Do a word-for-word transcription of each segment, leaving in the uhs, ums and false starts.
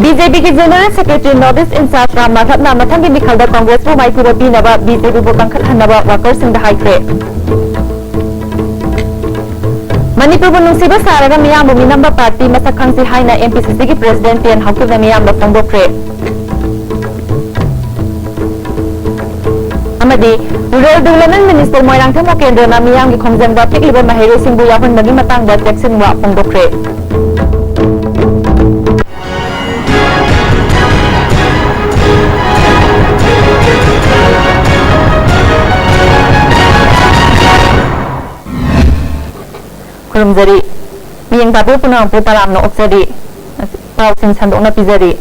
B J ꯄꯤꯒꯤ General Secretary North East in-charge Ram ꯃꯥꯙꯕꯅ ꯃꯊꯪꯒꯤ ꯃꯤꯈꯜꯗ ꯀꯪꯒ꯭ꯔꯦꯁꯄꯨ ꯃꯥꯏꯊꯤꯕ ꯄꯤꯅꯕ ꯕꯤ ꯖꯦ ꯄꯤꯕꯨ ꯀꯟꯈꯠꯍꯟꯅꯕ ꯋꯥꯀꯔꯁꯤꯡꯗ ꯍꯥꯏꯈ꯭ꯔꯦ꯫ ꯃꯅꯤꯄꯨꯔꯕꯨ ꯅꯨꯡꯁꯤꯕ ꯁꯥꯔꯒ ꯃꯤꯌꯥꯝꯕꯨ ꯃꯤꯅꯝꯕ ꯄꯥꯔꯇꯤ ꯃꯁꯛ ꯈꯪꯁꯤ ꯍꯥꯏꯅ ꯑꯦꯝ ꯄꯤ ꯁꯤ ꯁꯤꯒꯤ President ꯇꯦꯟ ꯍꯥꯎꯀꯤꯞꯅ ꯃꯤꯌꯥꯝꯗ ꯐꯣꯡꯗꯣꯛꯈ꯭ꯔꯦ꯫ ꯑꯃꯗꯤ Rural Development Minister ꯃꯣꯏꯔꯥꯡꯊꯦꯝ ꯎꯄꯦꯟꯗ꯭ꯔꯅ ꯃꯤꯌꯥꯝꯒꯤ ꯈꯣꯡꯖꯪꯗ ꯄꯤꯛꯂꯤꯕ ꯃꯍꯩꯔꯣꯏꯁꯤꯡꯕꯨ ꯌꯥꯎꯍꯟꯕꯒꯤ ꯃꯇꯥꯡꯗ ꯆꯦꯛꯁꯤꯟꯋꯥ ꯐꯣꯡꯗꯣꯛꯈ꯭ꯔꯦ꯫ ꯈꯨꯔꯨꯝꯖꯔꯤ꯫ ꯃꯤꯠꯌꯦꯡ ꯇꯥꯕꯤꯕ ꯄꯨꯝꯅꯃꯛꯄꯨ ꯇꯔꯥꯝꯅ ꯑꯣꯛꯆꯔꯤ꯫ ꯄꯥꯎꯁꯤꯡ ꯁꯟꯗꯣꯛꯅ ꯄꯤꯖꯔꯤ꯫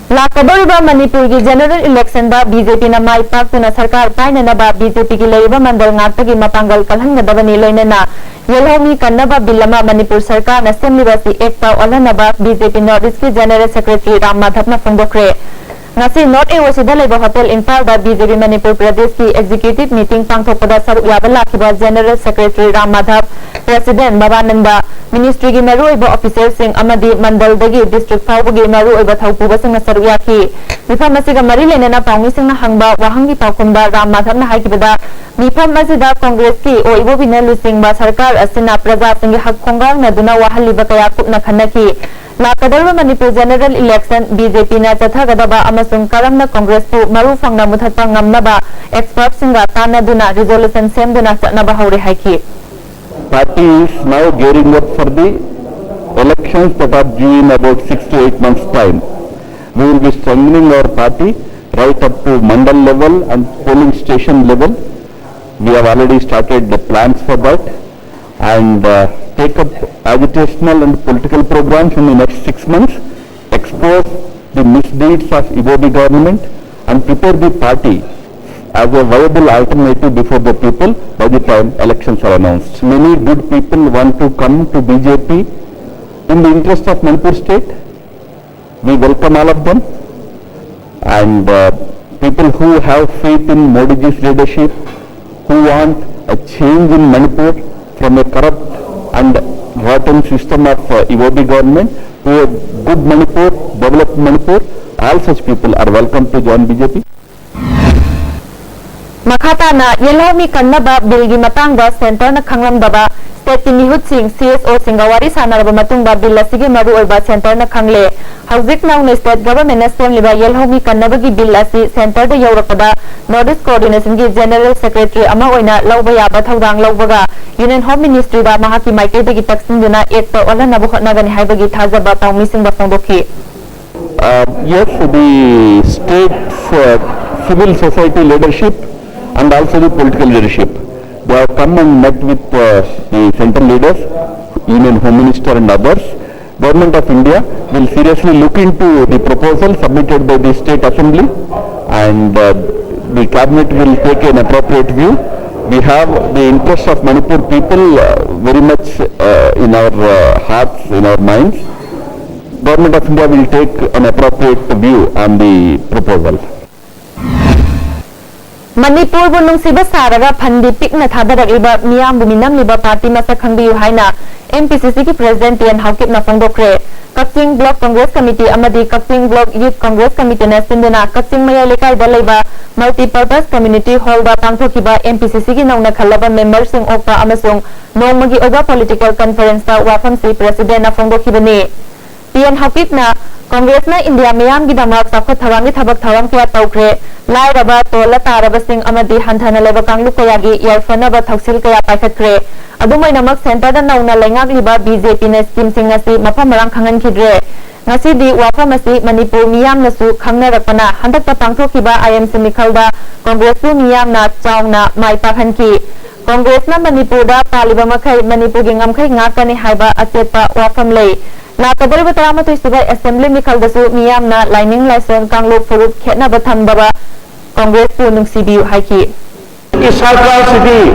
ꯂꯥꯛꯀꯗꯧꯔꯤꯕ ꯃꯅꯤꯄꯨꯔꯒꯤ General Election ꯗ ꯕꯤ ꯖꯦ ꯄꯤꯅ ꯃꯥꯏ ꯄꯥꯛꯇꯨꯅ ꯁꯔꯀꯥꯔ ꯄꯥꯏꯅꯅꯕ ꯕꯤ ꯖꯦ ꯄꯤꯒꯤ ꯂꯩꯔꯤꯕ ꯃꯟꯗꯜ ꯉꯥꯛꯇꯒꯤ ꯃꯄꯥꯡꯒꯜ ꯀꯜꯍꯟꯒꯗꯕꯅꯤ, ꯂꯣꯏꯅꯅ ꯌꯦꯜꯍꯧꯃꯤ ꯀꯟꯅꯕ Bill ꯑꯃ ꯃꯅꯤꯄꯨꯔ ꯁꯔꯀꯥꯔꯅ ꯁꯦꯝꯂꯤꯕ ꯑꯁꯤ Act ꯇ ꯑꯣꯜꯍꯟꯅꯕ ꯕꯤ ꯖꯦ ꯄꯤ North East ꯀꯤ General Secretary ꯔꯥꯝ ꯃꯥꯙꯕꯅ ꯐꯣꯡꯗꯣꯛꯈ꯭ꯔꯦ꯫ ꯉꯁꯤ North A O C ꯗ ꯂꯩꯕ Hotel ꯏꯝꯐꯥꯜꯗ ꯕꯤ ꯖꯦ ꯄꯤ ꯃꯅꯤꯄꯨꯔ ꯄ꯭ꯔꯗꯦꯁꯀꯤ Executive Meeting ꯄꯥꯡꯊꯣꯛꯄꯗ ꯁꯔꯨꯛ ꯌꯥꯕ ꯂꯥꯛꯈꯤꯕ General Secretary Ram Madhab, President ꯕꯕꯥꯅꯟꯗ, Ministry ꯒꯤ ꯃꯔꯨꯑꯣꯏꯕ official ꯁꯤꯡ ꯑꯃꯗꯤ ꯃꯟꯗꯜꯗꯒꯤ district ꯐꯥꯎꯕꯒꯤ ꯃꯔꯨꯑꯣꯏꯕ ꯊꯧꯄꯨꯕꯁꯤꯡꯅ ꯁꯔꯨꯛ ꯌꯥꯈꯤ꯫ ꯃꯤꯐꯝ ꯑꯁꯤꯒ ꯃꯔꯤ ꯂꯩꯅꯅ ꯄꯥꯎꯃꯤꯁꯤꯡꯅ ꯍꯪꯕ ꯋꯥꯍꯪꯒꯤ ꯄꯥꯎꯈꯨꯝꯗ ꯔꯥꯝ ꯃꯥꯙꯕꯅ ꯍꯥꯏꯈꯤꯕꯗ, ꯃꯤꯐꯝ ꯑꯁꯤꯗ ꯀꯪꯒ꯭ꯔꯦꯁꯀꯤ ꯑꯣ ꯏꯕꯣꯕꯤꯅ ꯂꯨꯆꯤꯡꯕ ꯁꯔꯀꯥꯔ ꯑꯁꯤꯅ ꯄ꯭ꯔꯖꯥꯁꯤꯡꯒꯤ ꯍꯛ ꯈꯣꯡꯒꯥꯎꯅꯗꯨꯅ ꯋꯥꯍꯜꯂꯤꯕ ꯀꯌꯥ ꯀꯨꯞꯅ ꯈꯟꯅꯈꯤ꯫ ꯂꯥꯛꯀꯗꯧꯔꯤꯕ Manipur General Election B J ꯄꯤꯅ ꯆꯠꯊꯒꯗꯕ ꯑꯃꯁꯨꯡ ꯀꯔꯝꯅ ꯀꯪꯒ꯭ꯔꯦꯁꯄꯨ ꯃꯔꯨ ꯐꯪꯅ ꯃꯨꯊꯠꯄ ꯉꯝꯅꯕ expert ꯁꯤꯡꯒ ꯇꯥꯟꯅꯗꯨꯅ resolution ꯁꯦꯝꯗꯨꯅ ꯆꯠꯅꯕ ꯍꯧꯔꯦ ꯍꯥꯏꯈꯤ꯫ Party is now gearing up for the elections that are due in about six to eight months' time. We will be strengthening our party right up to mandal level and polling station level. We have already started the plans for that and uh, take up agitational and political programs in the next six months, expose the misdeeds of Ibobi government and prepare the party as a viable alternative before the people by the time elections are announced. Many good people want to come to B J P In the interest of Manipur state, we welcome all of them. And uh, people who have faith in Modi ji's leadership, who want a change in Manipur from a corrupt and rotten system of uh, E O B government to a good Manipur, developed Manipur, all such people are welcome to join B J P. ꯃꯈꯥ ꯇꯥꯅ ꯌꯦꯜꯍꯧꯃꯤ ꯀꯟꯅꯕ ꯕꯤꯜꯒꯤ ꯃꯇꯥꯡꯗ ꯁꯦꯟꯇꯔꯅ ꯈꯪꯂꯝꯗꯕ ꯁ꯭ꯇꯦꯠꯀꯤ ꯃꯤꯍꯨꯠꯁꯤꯡ, C S ꯑꯣꯁꯤꯡꯒ ꯋꯥꯔꯤ ꯁꯥꯟꯅꯔꯕ ꯃꯇꯨꯡꯗ bill ꯑꯁꯤꯒꯤ ꯃꯔꯨꯑꯣꯏꯕ ꯁꯦꯟꯇꯔꯅ ꯈꯪꯂꯦ꯫ ꯍꯧꯖꯤꯛ ꯅꯧꯅ ꯁ꯭ꯇꯦꯠ ꯒꯚꯔꯟꯃꯦꯟꯠꯅ ꯁꯦꯝꯂꯤꯕ ꯌꯦꯜꯍꯧꯃꯤ ꯀꯟꯅꯕꯒꯤ ꯕꯤꯜ ꯑꯁꯤ ꯁꯦꯟꯇꯔꯗ ꯌꯧꯔꯛꯄꯗ ꯅꯣꯔꯠ ꯏꯁ ꯀꯣꯑꯣꯔꯗꯤꯅꯦꯁꯟꯒꯤ ꯖꯦꯅꯔꯦꯜ ꯁꯦꯀ꯭ꯔꯦꯇꯔꯤ ꯑꯃ ꯑꯣꯏꯅ ꯂꯧꯕ ꯌꯥꯕ ꯊꯧꯗꯥꯡ ꯂꯧꯕꯒ ꯌꯨꯅꯤꯌꯟ ꯍꯣꯝ ꯃꯤꯅꯤꯁꯇ꯭ꯔꯤꯗ ꯃꯍꯥꯛꯀꯤ ꯃꯥꯏꯀꯩꯗꯒꯤ ꯇꯛꯁꯤꯟꯗꯨꯅ ꯑꯦꯛꯇ ꯑꯣꯜꯍꯟꯅꯕ ꯍꯣꯠꯅꯒꯅꯤ ꯍꯥꯏꯕꯒꯤ ꯊꯥꯖꯕ ꯄꯥꯎꯃꯤꯁꯤꯡꯗ ꯐꯣꯡꯗꯣꯛꯈꯤ꯫ Uh, yes, the state uh, civil society leadership and also the political leadership, they have come and met with uh, the central leaders, Union Home Minister and others. Government of India will seriously look into the proposal submitted by the state assembly, and uh, the cabinet will take an appropriate view. We have the interest of Manipur people uh, very much uh, in our uh, hearts, in our minds. Government of India will take an appropriate view on the proposal. ꯃꯅꯤꯄꯨꯔꯕꯨ ꯅꯨꯡꯁꯤꯕ ꯁꯥꯔꯒ ꯐꯟꯗꯤ ꯄꯤꯛꯅ ꯊꯥꯗꯔꯛꯂꯤꯕ ꯃꯤꯌꯥꯝꯕꯨ ꯃꯤꯅꯝꯂꯤꯕ party ꯃꯁꯛ ꯈꯪꯕꯤꯌꯨ ꯍꯥꯏꯅ M P C ꯁꯤꯒꯤ president T N ꯍꯥꯎꯀꯤꯞꯅ ꯐꯣꯡꯗꯣꯛꯈ꯭ꯔꯦ꯫ ꯀꯛꯆꯤꯡ ꯕ꯭ꯂꯣꯛ ꯀꯪꯒ꯭ꯔꯦꯁ ꯀꯃꯤꯇꯤ ꯑꯃꯗꯤ ꯀꯛꯆꯤꯡ ꯕ꯭ꯂꯣꯛ ꯌꯨꯊ ꯀꯪꯒ꯭ꯔꯦꯁ ꯀꯃꯤꯇꯤꯅ ꯁꯤꯟꯗꯨꯅ ꯀꯛꯆꯤꯡ ꯃꯌꯥꯏ ꯂꯩꯀꯥꯏꯗ ꯂꯩꯕ ꯃꯜꯇꯤꯄꯔꯄꯁ ꯀꯝꯃ꯭ꯌꯨꯅꯤꯇꯤ ꯍꯣꯜꯗ ꯄꯥꯡꯊꯣꯛꯈꯤꯕ ꯑꯦꯝ ꯄꯤ ꯁꯤ ꯁꯤꯒꯤ ꯅꯧꯅ ꯈꯜꯂꯕ ꯃꯦꯝꯕꯔꯁꯤꯡ ꯑꯣꯛꯄ ꯑꯃꯁꯨꯡ ꯅꯣꯡꯃꯒꯤ ꯑꯣꯏꯕ ꯄꯣꯂꯤꯇꯤꯀꯦꯜ ꯀꯟꯐꯔꯦꯟꯁꯇ ꯋꯥꯐꯝꯁꯤ ꯄ꯭ꯔꯦꯁꯤꯗꯦꯟꯠꯅ ꯐꯣꯡꯗꯣꯛꯈꯤꯕꯅꯤ꯫ ꯇꯤ ꯑꯦꯟ ꯍꯥꯎꯀꯤꯞꯅ ꯀꯪꯒ꯭ꯔꯦꯁꯅ ꯏꯟꯗꯤꯌꯥ ꯃꯤꯌꯥꯝꯒꯤꯗꯃꯛ ꯆꯥꯎꯈꯠ ꯊꯧꯔꯥꯡꯒꯤ ꯊꯕꯛ ꯊꯧꯔꯝ ꯀꯌꯥ ꯇꯧꯈ꯭ꯔꯦ, ꯂꯥꯏꯔꯕ, ꯇꯣꯜꯂ ꯇꯥꯔꯕꯁꯤꯡ ꯑꯃꯗꯤ ꯍꯟꯊꯅ ꯂꯩꯕ ꯀꯥꯡꯂꯨꯞ ꯀꯌꯥꯒꯤ ꯌꯥꯏꯐꯅꯕ ꯊꯧꯁꯤꯜ ꯀꯌꯥ ꯄꯥꯏꯈꯠꯈ꯭ꯔꯦ꯫ ꯑꯗꯨꯝ ꯑꯣꯏꯅꯃꯛ ꯁꯦꯟꯇꯔꯗ ꯅꯧꯅ ꯂꯩꯉꯥꯛꯂꯤꯕ ꯕꯤ ꯖꯦ ꯄꯤꯅ ꯁ꯭ꯀꯤꯝꯁꯤꯡ ꯑꯁꯤ ꯃꯐꯝ ꯃꯔꯥꯡ ꯈꯪꯍꯟꯈꯤꯗ꯭ꯔꯦ꯫ ꯉꯁꯤꯗꯤ ꯋꯥꯐꯝ ꯑꯁꯤ ꯃꯅꯤꯄꯨꯔ ꯃꯤꯌꯥꯝꯅꯁꯨ ꯈꯪꯅꯔꯛꯄꯅ ꯍꯟꯗꯛꯇ ꯄꯥꯡꯊꯣꯛꯈꯤꯕ ꯑꯥꯏ ꯑꯦꯝ ꯁꯤ ꯃꯤꯈꯜꯗ ꯀꯪꯒ꯭ꯔꯦꯁꯄꯨ ꯃꯤꯌꯥꯝꯅ ꯆꯥꯎꯅ ꯃꯥꯏ ꯄꯥꯛꯍꯟꯈꯤ꯫ ꯀꯪꯒ꯭ꯔꯦꯁꯅ ꯃꯅꯤꯄꯨꯔꯗ ꯄꯥꯜꯂꯤꯕ ꯃꯈꯩ ꯃꯅꯤꯄꯨꯔꯒꯤ ꯉꯝꯈꯩ ꯉꯥꯛꯀꯅꯤ ꯍꯥꯏꯕ ꯑꯆꯦꯠꯄ ꯋꯥꯐꯝ ꯂꯩ꯫ ꯂꯥꯛꯀꯗꯧꯔꯤꯕ ꯇꯔꯥꯃꯥꯊꯣꯏ ꯁꯨꯕ ꯑꯦꯁꯦꯝꯕ꯭ꯂꯤ ꯃꯤꯈꯜꯗꯁꯨ ꯃꯤꯌꯥꯝꯅ ꯂꯥꯏꯅꯤꯡ ꯂꯥꯏꯁꯣꯟ ꯀꯥꯡꯂꯨꯞ ꯐꯨꯔꯨꯞ ꯈꯦꯠꯅꯕ ꯊꯝꯗꯕ ꯀꯪꯒ꯭ꯔꯦꯁꯄꯨ ꯅꯨꯡꯁꯤꯕꯤꯌꯨ ꯍꯥꯏꯈꯤ꯫ ꯁꯔꯀꯥꯔꯁꯤꯗꯤ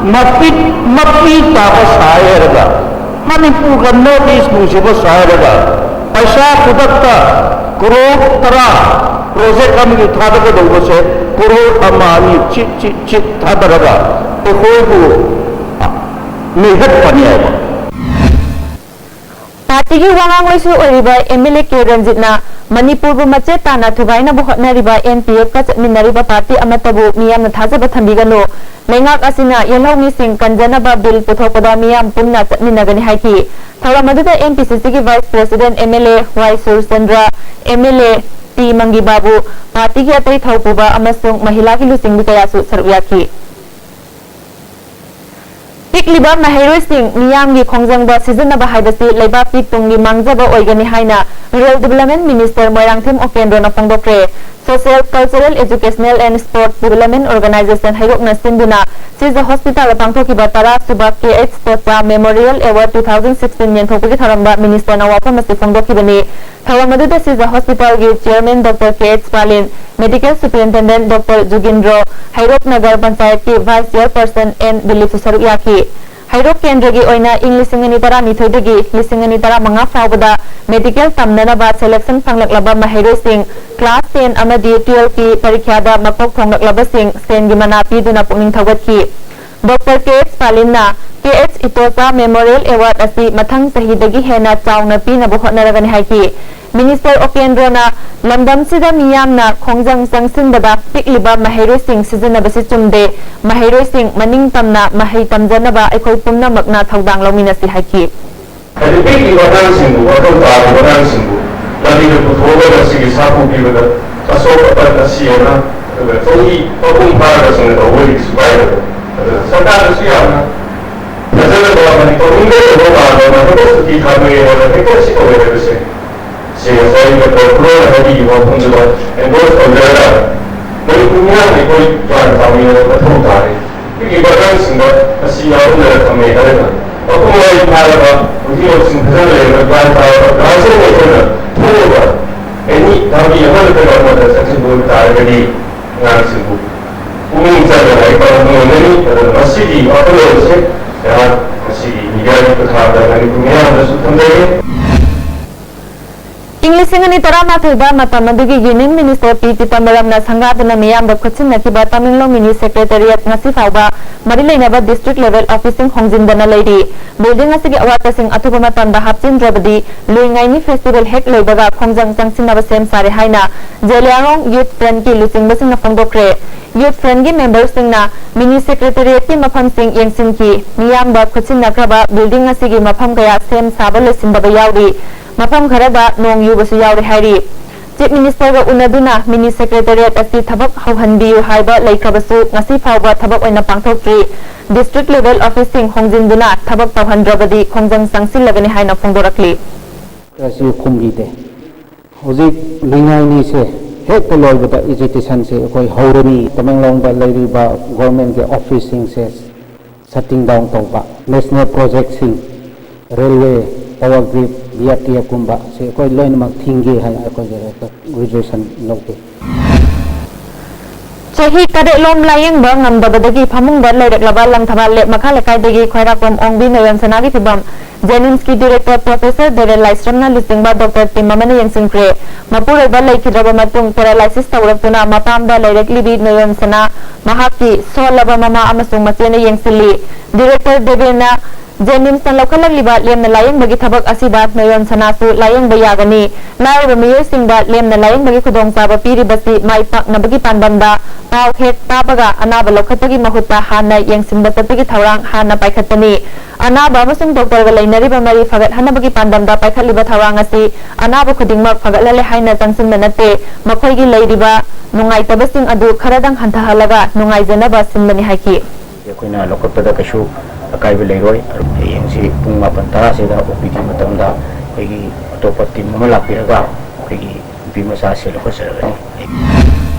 ꯃꯄꯤꯠ ꯃꯄꯤ ꯇꯥꯕ ꯁꯥꯏ ꯍꯥꯏꯔꯒ ꯃꯅꯤꯄꯨꯔꯒ ꯅꯣꯔꯠ ꯏꯁ ꯅꯨꯡꯁꯤꯕ ꯁꯍꯔꯗ ꯄꯩꯁꯥ ꯈꯨꯗꯛꯇ ꯀ꯭ꯔꯣꯔ ꯇꯔꯥ ꯄ꯭ꯔꯣꯖꯦꯛ ꯑꯃꯒꯤ ꯊꯥꯗꯒꯗꯧꯕꯁꯦ ꯀ꯭ꯔꯣꯔ ꯑꯃ ꯑꯅꯤ ꯆꯤꯠ ꯆꯤꯠ ꯆꯤꯠ ꯊꯥꯗꯔꯒ ꯑꯩꯈꯣꯏꯕꯨ ꯃꯤꯍꯠꯄꯅꯤ ꯍꯥꯏꯕ꯫ ꯄꯥꯔꯇꯤꯒꯤ ꯋꯥꯉꯥꯡꯂꯣꯏꯁꯨ ꯑꯣꯏꯔꯤꯕ ꯑꯦꯝ ꯑꯦꯜ ꯑꯦ ꯀꯦ ꯔꯟꯖꯤꯠꯅ ꯃꯅꯤꯄꯨꯔꯕꯨ ꯃꯆꯦꯠ ꯇꯥꯅ ꯊꯨꯒꯥꯏꯅꯕ ꯍꯣꯠꯅꯔꯤꯕ ꯑꯦꯟ ꯄꯤ ꯑꯦꯐꯀ ꯆꯠꯃꯤꯟꯅꯔꯤꯕ ꯄꯥꯔꯇꯤ ꯑꯃꯠꯇꯕꯨ ꯃꯤꯌꯥꯝꯅ ꯊꯥꯖꯕ ꯊꯝꯕꯤꯒꯅꯨ, ꯂꯩꯉꯥꯛ ꯑꯁꯤꯅ ꯌꯦꯜꯍꯧꯃꯤꯁꯤꯡ ꯀꯟꯖꯅꯕ ꯕꯤꯜ ꯄꯨꯊꯣꯛꯄꯗ ꯃꯤꯌꯥꯝ ꯄꯨꯟꯅ ꯆꯠꯃꯤꯟꯅꯒꯅꯤ ꯍꯥꯏꯈꯤ꯫ ꯊꯧꯔꯝ ꯑꯗꯨꯗ ꯑꯦꯝ ꯄꯤ ꯁꯤ ꯁꯤꯒꯤ vice president M L A Y Surchandra, M L A T Mangibabu, ꯄꯥꯔꯇꯤꯒꯤ ꯑꯇꯩ ꯊꯧꯄꯨꯕ ꯑꯃꯁꯨꯡ ꯃꯍꯤꯂꯥꯒꯤ ꯂꯨꯆꯤꯡꯕꯤ ꯀꯌꯥꯁꯨ ꯁꯔꯨꯛ ꯌꯥꯈꯤ꯫ ꯄꯤꯛꯂꯤꯕ ꯃꯍꯩꯔꯣꯏꯁꯤꯡ ꯃꯤꯌꯥꯝꯒꯤ ꯈꯣꯡꯖꯪꯗ ꯁꯤꯖꯤꯟꯅꯕ ꯍꯥꯏꯕꯁꯤ ꯂꯩꯕꯥꯛꯀꯤ ꯇꯨꯡꯒꯤ ꯃꯥꯡꯖꯕ ꯑꯣꯏꯒꯅꯤ ꯍꯥꯏꯅ Rural Development Minister Moirangthem ꯑꯣꯀꯦꯟꯗ꯭ꯔꯣꯅ ꯐꯣꯡꯗꯣꯛꯈ꯭ꯔꯦ꯫ Social, Cultural, Educational and Sports Development Organization ꯍꯩꯔꯣꯛꯅ ꯁꯤꯟꯗꯨꯅ ꯁꯤꯖ ꯍꯣꯁꯄꯤꯇꯥꯜꯗ ꯄꯥꯡꯊꯣꯛꯈꯤꯕ ꯇꯔꯥ ꯁꯨꯕ K H Tocha Memorial Award two thousand sixteen ꯌꯦꯟꯊꯣꯛꯄꯒꯤ ꯊꯧꯔꯝꯗ ministerꯅ ꯋꯥꯐꯝ ꯑꯁꯤ ꯐꯣꯡꯗꯣꯛꯈꯤꯕꯅꯤ꯫ ꯊꯧꯔꯝ ꯑꯗꯨꯗ ꯁꯤꯖ ꯍꯣꯁꯄꯤꯇꯥꯜꯒꯤ chairman Doctor K H Palin, medical superintendent Doctor Jugindro, Heirok Nagar ꯄꯟꯆꯥꯌꯠꯀꯤ vice chairperson ꯑꯦꯟ ꯗꯤꯂꯤꯞꯁꯨ ꯁꯔꯨꯛ ꯌꯥꯈꯤ꯫ ꯍꯩꯔꯣꯛ ꯀꯦꯟꯗ꯭ꯔꯒꯤ ꯑꯣꯏꯅ ꯏꯪ ꯂꯤꯁꯤꯡ ꯑꯅꯤ ꯇꯔꯥꯅꯤꯊꯣꯏꯗꯒꯤ ꯂꯤꯁꯤꯡ ꯑꯅꯤ ꯇꯔꯥꯃꯉꯥ ꯐꯥꯎꯕꯗ medical ꯇꯝꯅꯅꯕ selection ꯐꯪꯂꯛꯂꯕ ꯃꯍꯩꯔꯣꯏꯁꯤꯡ class ten ꯑꯃꯗꯤ twelveꯀꯤ ꯄꯔꯤꯈ꯭ꯌꯥꯗ ꯃꯀꯣꯛ ꯊꯣꯡꯂꯛꯂꯕꯁꯤꯡ ꯁꯦꯟꯒꯤ ꯃꯅꯥ ꯄꯤꯗꯨꯅ ꯄꯨꯛꯅꯤꯡ ꯊꯧꯒꯠꯈꯤ꯫ Doctor ꯀꯦ ꯑꯦꯁ ꯄꯥꯂꯤꯟꯅ ꯀꯦ ꯑꯦꯁ ꯏꯇꯣꯆꯥ Memorial Award ꯑꯁꯤ ꯃꯊꯪ ꯆꯍꯤꯗꯒꯤ ꯍꯦꯟꯅ ꯆꯥꯎꯅ ꯄꯤꯅꯕ ꯍꯣꯠꯅꯔꯒꯅꯤ ꯍꯥꯏꯈꯤ꯫ Minister ꯑꯣꯀꯦꯟꯗ꯭ꯔꯣꯅ ꯂꯝꯗꯝꯁꯤꯗ ꯃꯤꯌꯥꯝꯅ ꯈꯣꯡꯖꯪ ꯆꯪꯁꯤꯟꯕꯗ ꯄꯤꯛꯂꯤꯕ ꯃꯍꯩꯔꯣꯏꯁꯤꯡ ꯁꯤꯖꯤꯟꯅꯕꯁꯤ ꯆꯨꯝꯗꯦ, ꯃꯍꯩꯔꯣꯏꯁꯤꯡ ꯃꯅꯤꯡ ꯇꯝꯅ ꯃꯍꯩ ꯇꯝꯖꯅꯕ ꯑꯩꯈꯣꯏ ꯄꯨꯝꯅꯃꯛꯅ ꯊꯧꯗꯥꯡ ꯂꯧꯃꯤꯟꯅꯁꯤ ꯍꯥꯏꯈꯤ꯫ ꯍꯥꯏꯗꯤ ꯄꯤꯛꯂꯤꯕ ꯑꯉꯥꯡꯁꯤꯡꯕꯨ, ꯋꯥꯈꯜ ꯇꯥꯔꯤꯕ ꯑꯉꯥꯡꯁꯤꯡꯕꯨ ꯂꯝꯕꯤꯗ ꯄꯨꯊꯣꯛꯑꯒ ꯃꯁꯤꯒꯤ ꯁꯥꯐꯨ ꯄꯤꯕꯗ ꯑꯁꯣꯛ ꯑꯄꯟ, ꯑꯁꯤ ꯑꯅꯥ, ꯑꯗꯨꯒ ꯆꯍꯤ ꯃꯄꯨꯡ ꯐꯥꯔꯕꯁꯤꯡꯅ ꯇꯧꯕ ꯑꯣꯏꯔꯗꯤ ꯀꯩꯁꯨ ꯀꯥꯏꯗꯕ꯫ ꯑꯗꯨꯅ ꯁꯔꯀꯥꯔꯅꯁꯨ ꯌꯥꯝꯅ ꯐꯖꯅ ꯃꯅꯤꯄꯨꯔ ꯃꯤꯗ ꯇꯧꯕ ꯃꯥꯟꯕ ꯑꯃ ꯍꯦꯛꯇ ꯁꯨꯇꯤ ꯊꯥꯗꯣꯛꯑꯦ ꯍꯥꯏꯕ, ꯍꯦꯛꯇ ꯁꯤ ꯇꯧꯋꯦ ꯍꯥꯏꯕꯁꯦ, ꯁꯤ ꯉꯁꯥꯏ ꯗꯣꯛꯇꯔ ꯈꯨꯔꯣꯅ ꯍꯥꯏꯕꯤꯈꯤꯕ ꯋꯥꯐꯝꯗꯨꯗ endorse ꯇꯧꯖꯔꯒ ꯃꯅꯤꯄꯨꯔ ꯃꯤꯌꯥꯝꯅ ꯑꯩꯈꯣꯏ ꯒ꯭ꯌꯥꯟ ꯇꯥꯃꯤꯟꯅꯕ ꯃꯊꯧ ꯇꯥꯔꯦ꯫ ꯄꯤꯛꯂꯤꯕ ꯑꯉꯥꯡꯁꯤꯡꯗ ꯃꯁꯤ ꯌꯥꯎꯍꯟꯗꯅ ꯊꯝꯃꯦ ꯍꯥꯏꯔꯒ ꯃꯄꯨꯡ ꯃꯔꯩ ꯐꯥꯔꯕ ꯍꯧꯖꯤꯛ ꯂꯧꯁꯤꯡ ꯐꯖꯅ ꯂꯩꯔꯕ ꯒ꯭ꯌꯥꯟ ꯇꯥꯔꯕ ꯒꯥꯔꯖꯤꯌꯟ ꯑꯩꯈꯣꯏꯅ ꯊꯣꯛꯑꯒ ꯑꯦꯅꯤ ꯂꯝꯕꯤ ꯑꯃ ꯅꯠꯇ꯭ꯔꯒ ꯑꯃꯗ ꯆꯪꯁꯤꯟꯕ ꯑꯣꯏꯕ ꯇꯥꯔꯒꯗꯤ ꯑꯉꯥꯡꯁꯤꯡꯕꯨ ꯄꯨꯛꯅꯤꯡ ꯆꯪꯅ ꯂꯥꯏꯔꯤꯛ ꯇꯝꯍꯟꯕ ꯉꯝꯒꯅꯤ꯫ ꯑꯗꯨꯅ ꯃꯁꯤꯒꯤ ꯋꯥꯈꯜꯂꯣꯟꯁꯦ ꯑꯩꯍꯥꯛ ꯉꯁꯤꯒꯤ ꯃꯤ ꯊꯥꯗ ꯃꯅꯤꯄꯨꯔ ꯃꯤꯌꯥꯝꯗꯁꯨ ꯊꯝꯖꯔꯤ꯫ ꯏꯪ ꯂꯤꯁꯤꯡ ꯑꯅꯤ ꯇꯔꯥꯃꯥꯊꯣꯏꯗ ꯃꯇꯝ ꯑꯗꯨꯒꯤ Union Minister ꯄꯤ ꯆꯤꯗꯝꯕꯔꯝꯅ ꯁꯪꯒꯥꯗꯨꯅ ꯃꯤꯌꯥꯝꯕ ꯈꯨꯠꯁꯤꯟꯅꯈꯤꯕ ꯇꯃꯦꯡꯂꯣꯡ Mini Secretariat ꯉꯁꯤ ꯐꯥꯎꯕ ꯃꯔꯤ ꯂꯩꯅꯕ district level officeꯁꯤꯡ ꯍꯣꯡꯖꯤꯟꯗꯅ ꯂꯩꯔꯤ꯫ Building ꯑꯁꯤꯒꯤ ꯑꯋꯥꯠꯄꯁꯤꯡ ꯑꯊꯨꯕ ꯃꯇꯝꯗ ꯍꯥꯞꯆꯤꯟꯗ꯭ꯔꯕꯗꯤ ꯂꯨꯏ ꯉꯥꯏꯅꯤ festival ꯍꯦꯛ ꯂꯣꯏꯕꯒ ꯈꯣꯡꯖꯪ ꯆꯪꯁꯤꯟꯅꯕ ꯁꯦꯝ ꯁꯥꯔꯦ ꯍꯥꯏꯅ ꯖꯦꯂꯤꯌꯥꯡꯔꯣꯡ Youth Frontꯀꯤ ꯂꯨꯆꯤꯡꯕꯁꯤꯡꯅ ꯐꯣꯡꯗꯣꯛꯈ꯭ꯔꯦ꯫ Youth Frontꯀꯤ memberꯁꯤꯡꯅ Mini Secretariatꯀꯤ ꯃꯐꯝꯁꯤꯡ ꯌꯦꯡꯁꯤꯟꯈꯤ꯫ ꯃꯤꯌꯥꯝꯕ ꯈꯨꯠꯁꯤꯟꯅꯈ꯭ꯔꯕ building ꯑꯁꯤꯒꯤ ꯃꯐꯝ ꯀꯌꯥ ꯁꯦꯝ ꯁꯥꯕ ꯂꯣꯏꯁꯤꯟꯗꯕ ꯌꯥꯎꯔꯤ꯫ ꯃꯐꯝ ꯈꯔꯗ ꯅꯣꯡ ꯌꯨꯕꯁꯨ ꯌꯥꯎꯔꯦ ꯍꯥꯏꯔꯤ꯫ Chief Ministerꯒ ꯎꯅꯗꯨꯅ Mini Secretariat ꯑꯁꯤ ꯊꯕꯛ ꯍꯧꯍꯟꯕꯤꯌꯨ ꯍꯥꯏꯕ ꯂꯩꯈ꯭ꯔꯕꯁꯨ ꯉꯁꯤ ꯐꯥꯎꯕ ꯊꯕꯛ ꯑꯣꯏꯅ ꯄꯥꯡꯊꯣꯛꯇ꯭ꯔꯤ꯫ District level officeꯁꯤꯡ ꯍꯣꯡꯖꯤꯟꯗꯨꯅ ꯊꯕꯛ ꯇꯧꯍꯟꯗ꯭ꯔꯕꯗꯤ ꯈꯣꯡꯖꯪ ꯆꯪꯁꯤꯜꯂꯒꯅꯤ ꯍꯥꯏꯅ ꯐꯣꯡꯗꯣꯔꯛꯂꯤ꯫ ꯑꯁꯤ ꯈꯨꯝꯕꯤꯗꯦ꯫ ꯍꯧꯖꯤꯛ ꯂꯨꯏꯉꯥꯏꯅꯤꯁꯦ ꯍꯦꯛꯇ ꯂꯣꯏꯕꯗ agitationꯁꯦ ꯑꯩꯈꯣꯏ ꯍꯧꯔꯅꯤ꯫ ꯇꯃꯦꯡꯂꯣꯡꯗ ꯂꯩꯔꯤꯕ governmentꯀꯤ officeꯁꯤꯡꯁꯦ shutting down ꯇꯧꯕ, national projectꯁꯤꯡ, railway, power grid, B R T Fꯀꯨꯝꯕꯁꯦ ꯑꯩꯈꯣꯏ ꯂꯣꯏꯅꯃꯛ ꯊꯤꯡꯒꯦ ꯍꯥꯏꯅ ꯑꯩꯈꯣꯏꯒꯤ ꯍꯦꯛꯇ resolution ꯂꯧꯒꯦ꯫ ꯆꯍꯤ ꯇꯔꯦꯠꯂꯣꯝ ꯂꯥꯌꯦꯡꯕ ꯉꯝꯗꯕꯗꯒꯤ ꯐꯃꯨꯡꯗ ꯂꯩꯔꯛꯂꯕ ꯂꯪꯊꯕꯥꯜ ꯂꯦꯛ ꯃꯈꯥ ꯂꯩꯀꯥꯏꯗꯒꯤ ꯈ꯭ꯋꯥꯏꯔꯥꯛꯄꯝ ꯑꯣꯡꯕꯤ ꯅꯣꯌꯣꯟ ꯁꯅꯥꯒꯤ ꯐꯤꯕꯝ JNIMSꯀꯤ director professor ꯗꯦꯕꯦꯟ ꯂꯥꯏꯁ꯭ꯔꯝꯅ ꯂꯨꯆꯤꯡꯕ doctor team ꯑꯃꯅ ꯌꯦꯡꯁꯤꯟꯈ꯭ꯔꯦ꯫ ꯃꯄꯨꯔꯣꯏꯕ ꯂꯩꯈꯤꯗ꯭ꯔꯕ ꯃꯇꯨꯡ paralysis ꯇꯧꯔꯛꯇꯨꯅ ꯃꯄꯥꯝꯗ ꯂꯩꯔꯛꯂꯤꯕꯤ ꯅꯣꯌꯣꯟ ꯁꯅꯥ ꯃꯍꯥꯛꯀꯤ ꯁꯣꯜꯂꯕ ꯃꯃꯥ ꯑꯃꯁꯨꯡ ꯃꯆꯦꯅ ꯌꯦꯡꯁꯤꯜꯂꯤ꯫ Director ꯗꯦꯕꯦꯟꯅ JNIMSꯅ ꯂꯧꯈꯠꯂꯛꯂꯤꯕ ꯂꯦꯝꯅ ꯂꯥꯌꯦꯡꯕꯒꯤ ꯊꯕꯛ ꯑꯁꯤꯗ ꯅꯣꯌꯣꯟ ꯁꯅꯥꯁꯨ ꯂꯥꯌꯦꯡꯕ ꯌꯥꯒꯅꯤ꯫ ꯂꯥꯏꯔꯕ ꯃꯤꯑꯣꯏꯁꯤꯡꯗ ꯂꯦꯝꯅ ꯂꯥꯌꯦꯡꯕꯒꯤ ꯈꯨꯗꯣꯡꯆꯥꯕ ꯄꯤꯔꯤꯕꯁꯤ ꯃꯥꯏ ꯄꯥꯛꯅꯕꯒꯤ ꯄꯥꯟꯗꯝꯗ ꯄꯥꯎ ꯍꯦꯛ ꯇꯥꯕꯒ ꯑꯅꯥꯕ ꯂꯧꯈꯠꯄꯒꯤ ꯃꯍꯨꯠꯇ ꯍꯥꯟꯅ ꯌꯦꯡꯁꯤꯟꯕ ꯆꯠꯄꯒꯤ ꯊꯧꯔꯥꯡ ꯍꯥꯟꯅ ꯄꯥꯏꯈꯠꯄꯅꯤ꯫ ꯑꯅꯥꯕ ꯑꯃꯁꯨꯡ doctorꯒ ꯂꯩꯅꯔꯤꯕ ꯃꯔꯤ ꯐꯒꯠꯍꯟꯅꯕꯒꯤ ꯄꯥꯟꯗꯝꯗ ꯄꯥꯏꯈꯠꯂꯤꯕ ꯊꯧꯔꯥꯡ ꯑꯁꯤ ꯑꯅꯥꯕ ꯈꯨꯗꯤꯡꯃꯛ ꯐꯒꯠꯍꯜꯂꯦ ꯍꯥꯏꯅ ꯆꯪꯁꯤꯟꯕ ꯅꯠꯇꯦ, ꯃꯈꯣꯏꯒꯤ ꯂꯩꯔꯤꯕ ꯅꯨꯡꯉꯥꯏꯇꯕꯁꯤꯡ ꯑꯗꯨ ꯈꯔꯗꯪ ꯍꯟꯊꯍꯜꯂꯒ ꯅꯨꯡꯉꯥꯏꯖꯅꯕ ꯁꯤꯟꯕꯅꯤ ꯍꯥꯏꯈꯤ꯫ ꯑꯩꯈꯣꯏꯅ ꯂꯧꯈꯠꯄꯗ ꯀꯩꯁꯨ ꯑꯀꯥꯏꯕ ꯂꯩꯔꯣꯏ꯫ ꯍꯌꯦꯡꯁꯤ ꯄꯨꯡ ꯃꯥꯄꯟ ꯇꯔꯥꯁꯤꯗ OPD ꯃꯇꯝꯗ ꯑꯩꯈꯣꯏꯒꯤ ꯑꯇꯣꯞꯄ team ꯑꯃ ꯂꯥꯛꯄꯤꯔꯒ ꯑꯩꯈꯣꯏꯒꯤ ꯅꯨꯄꯤ ꯃꯆꯥꯁꯦ ꯂꯧꯈꯠꯆꯔꯒꯅꯤ꯫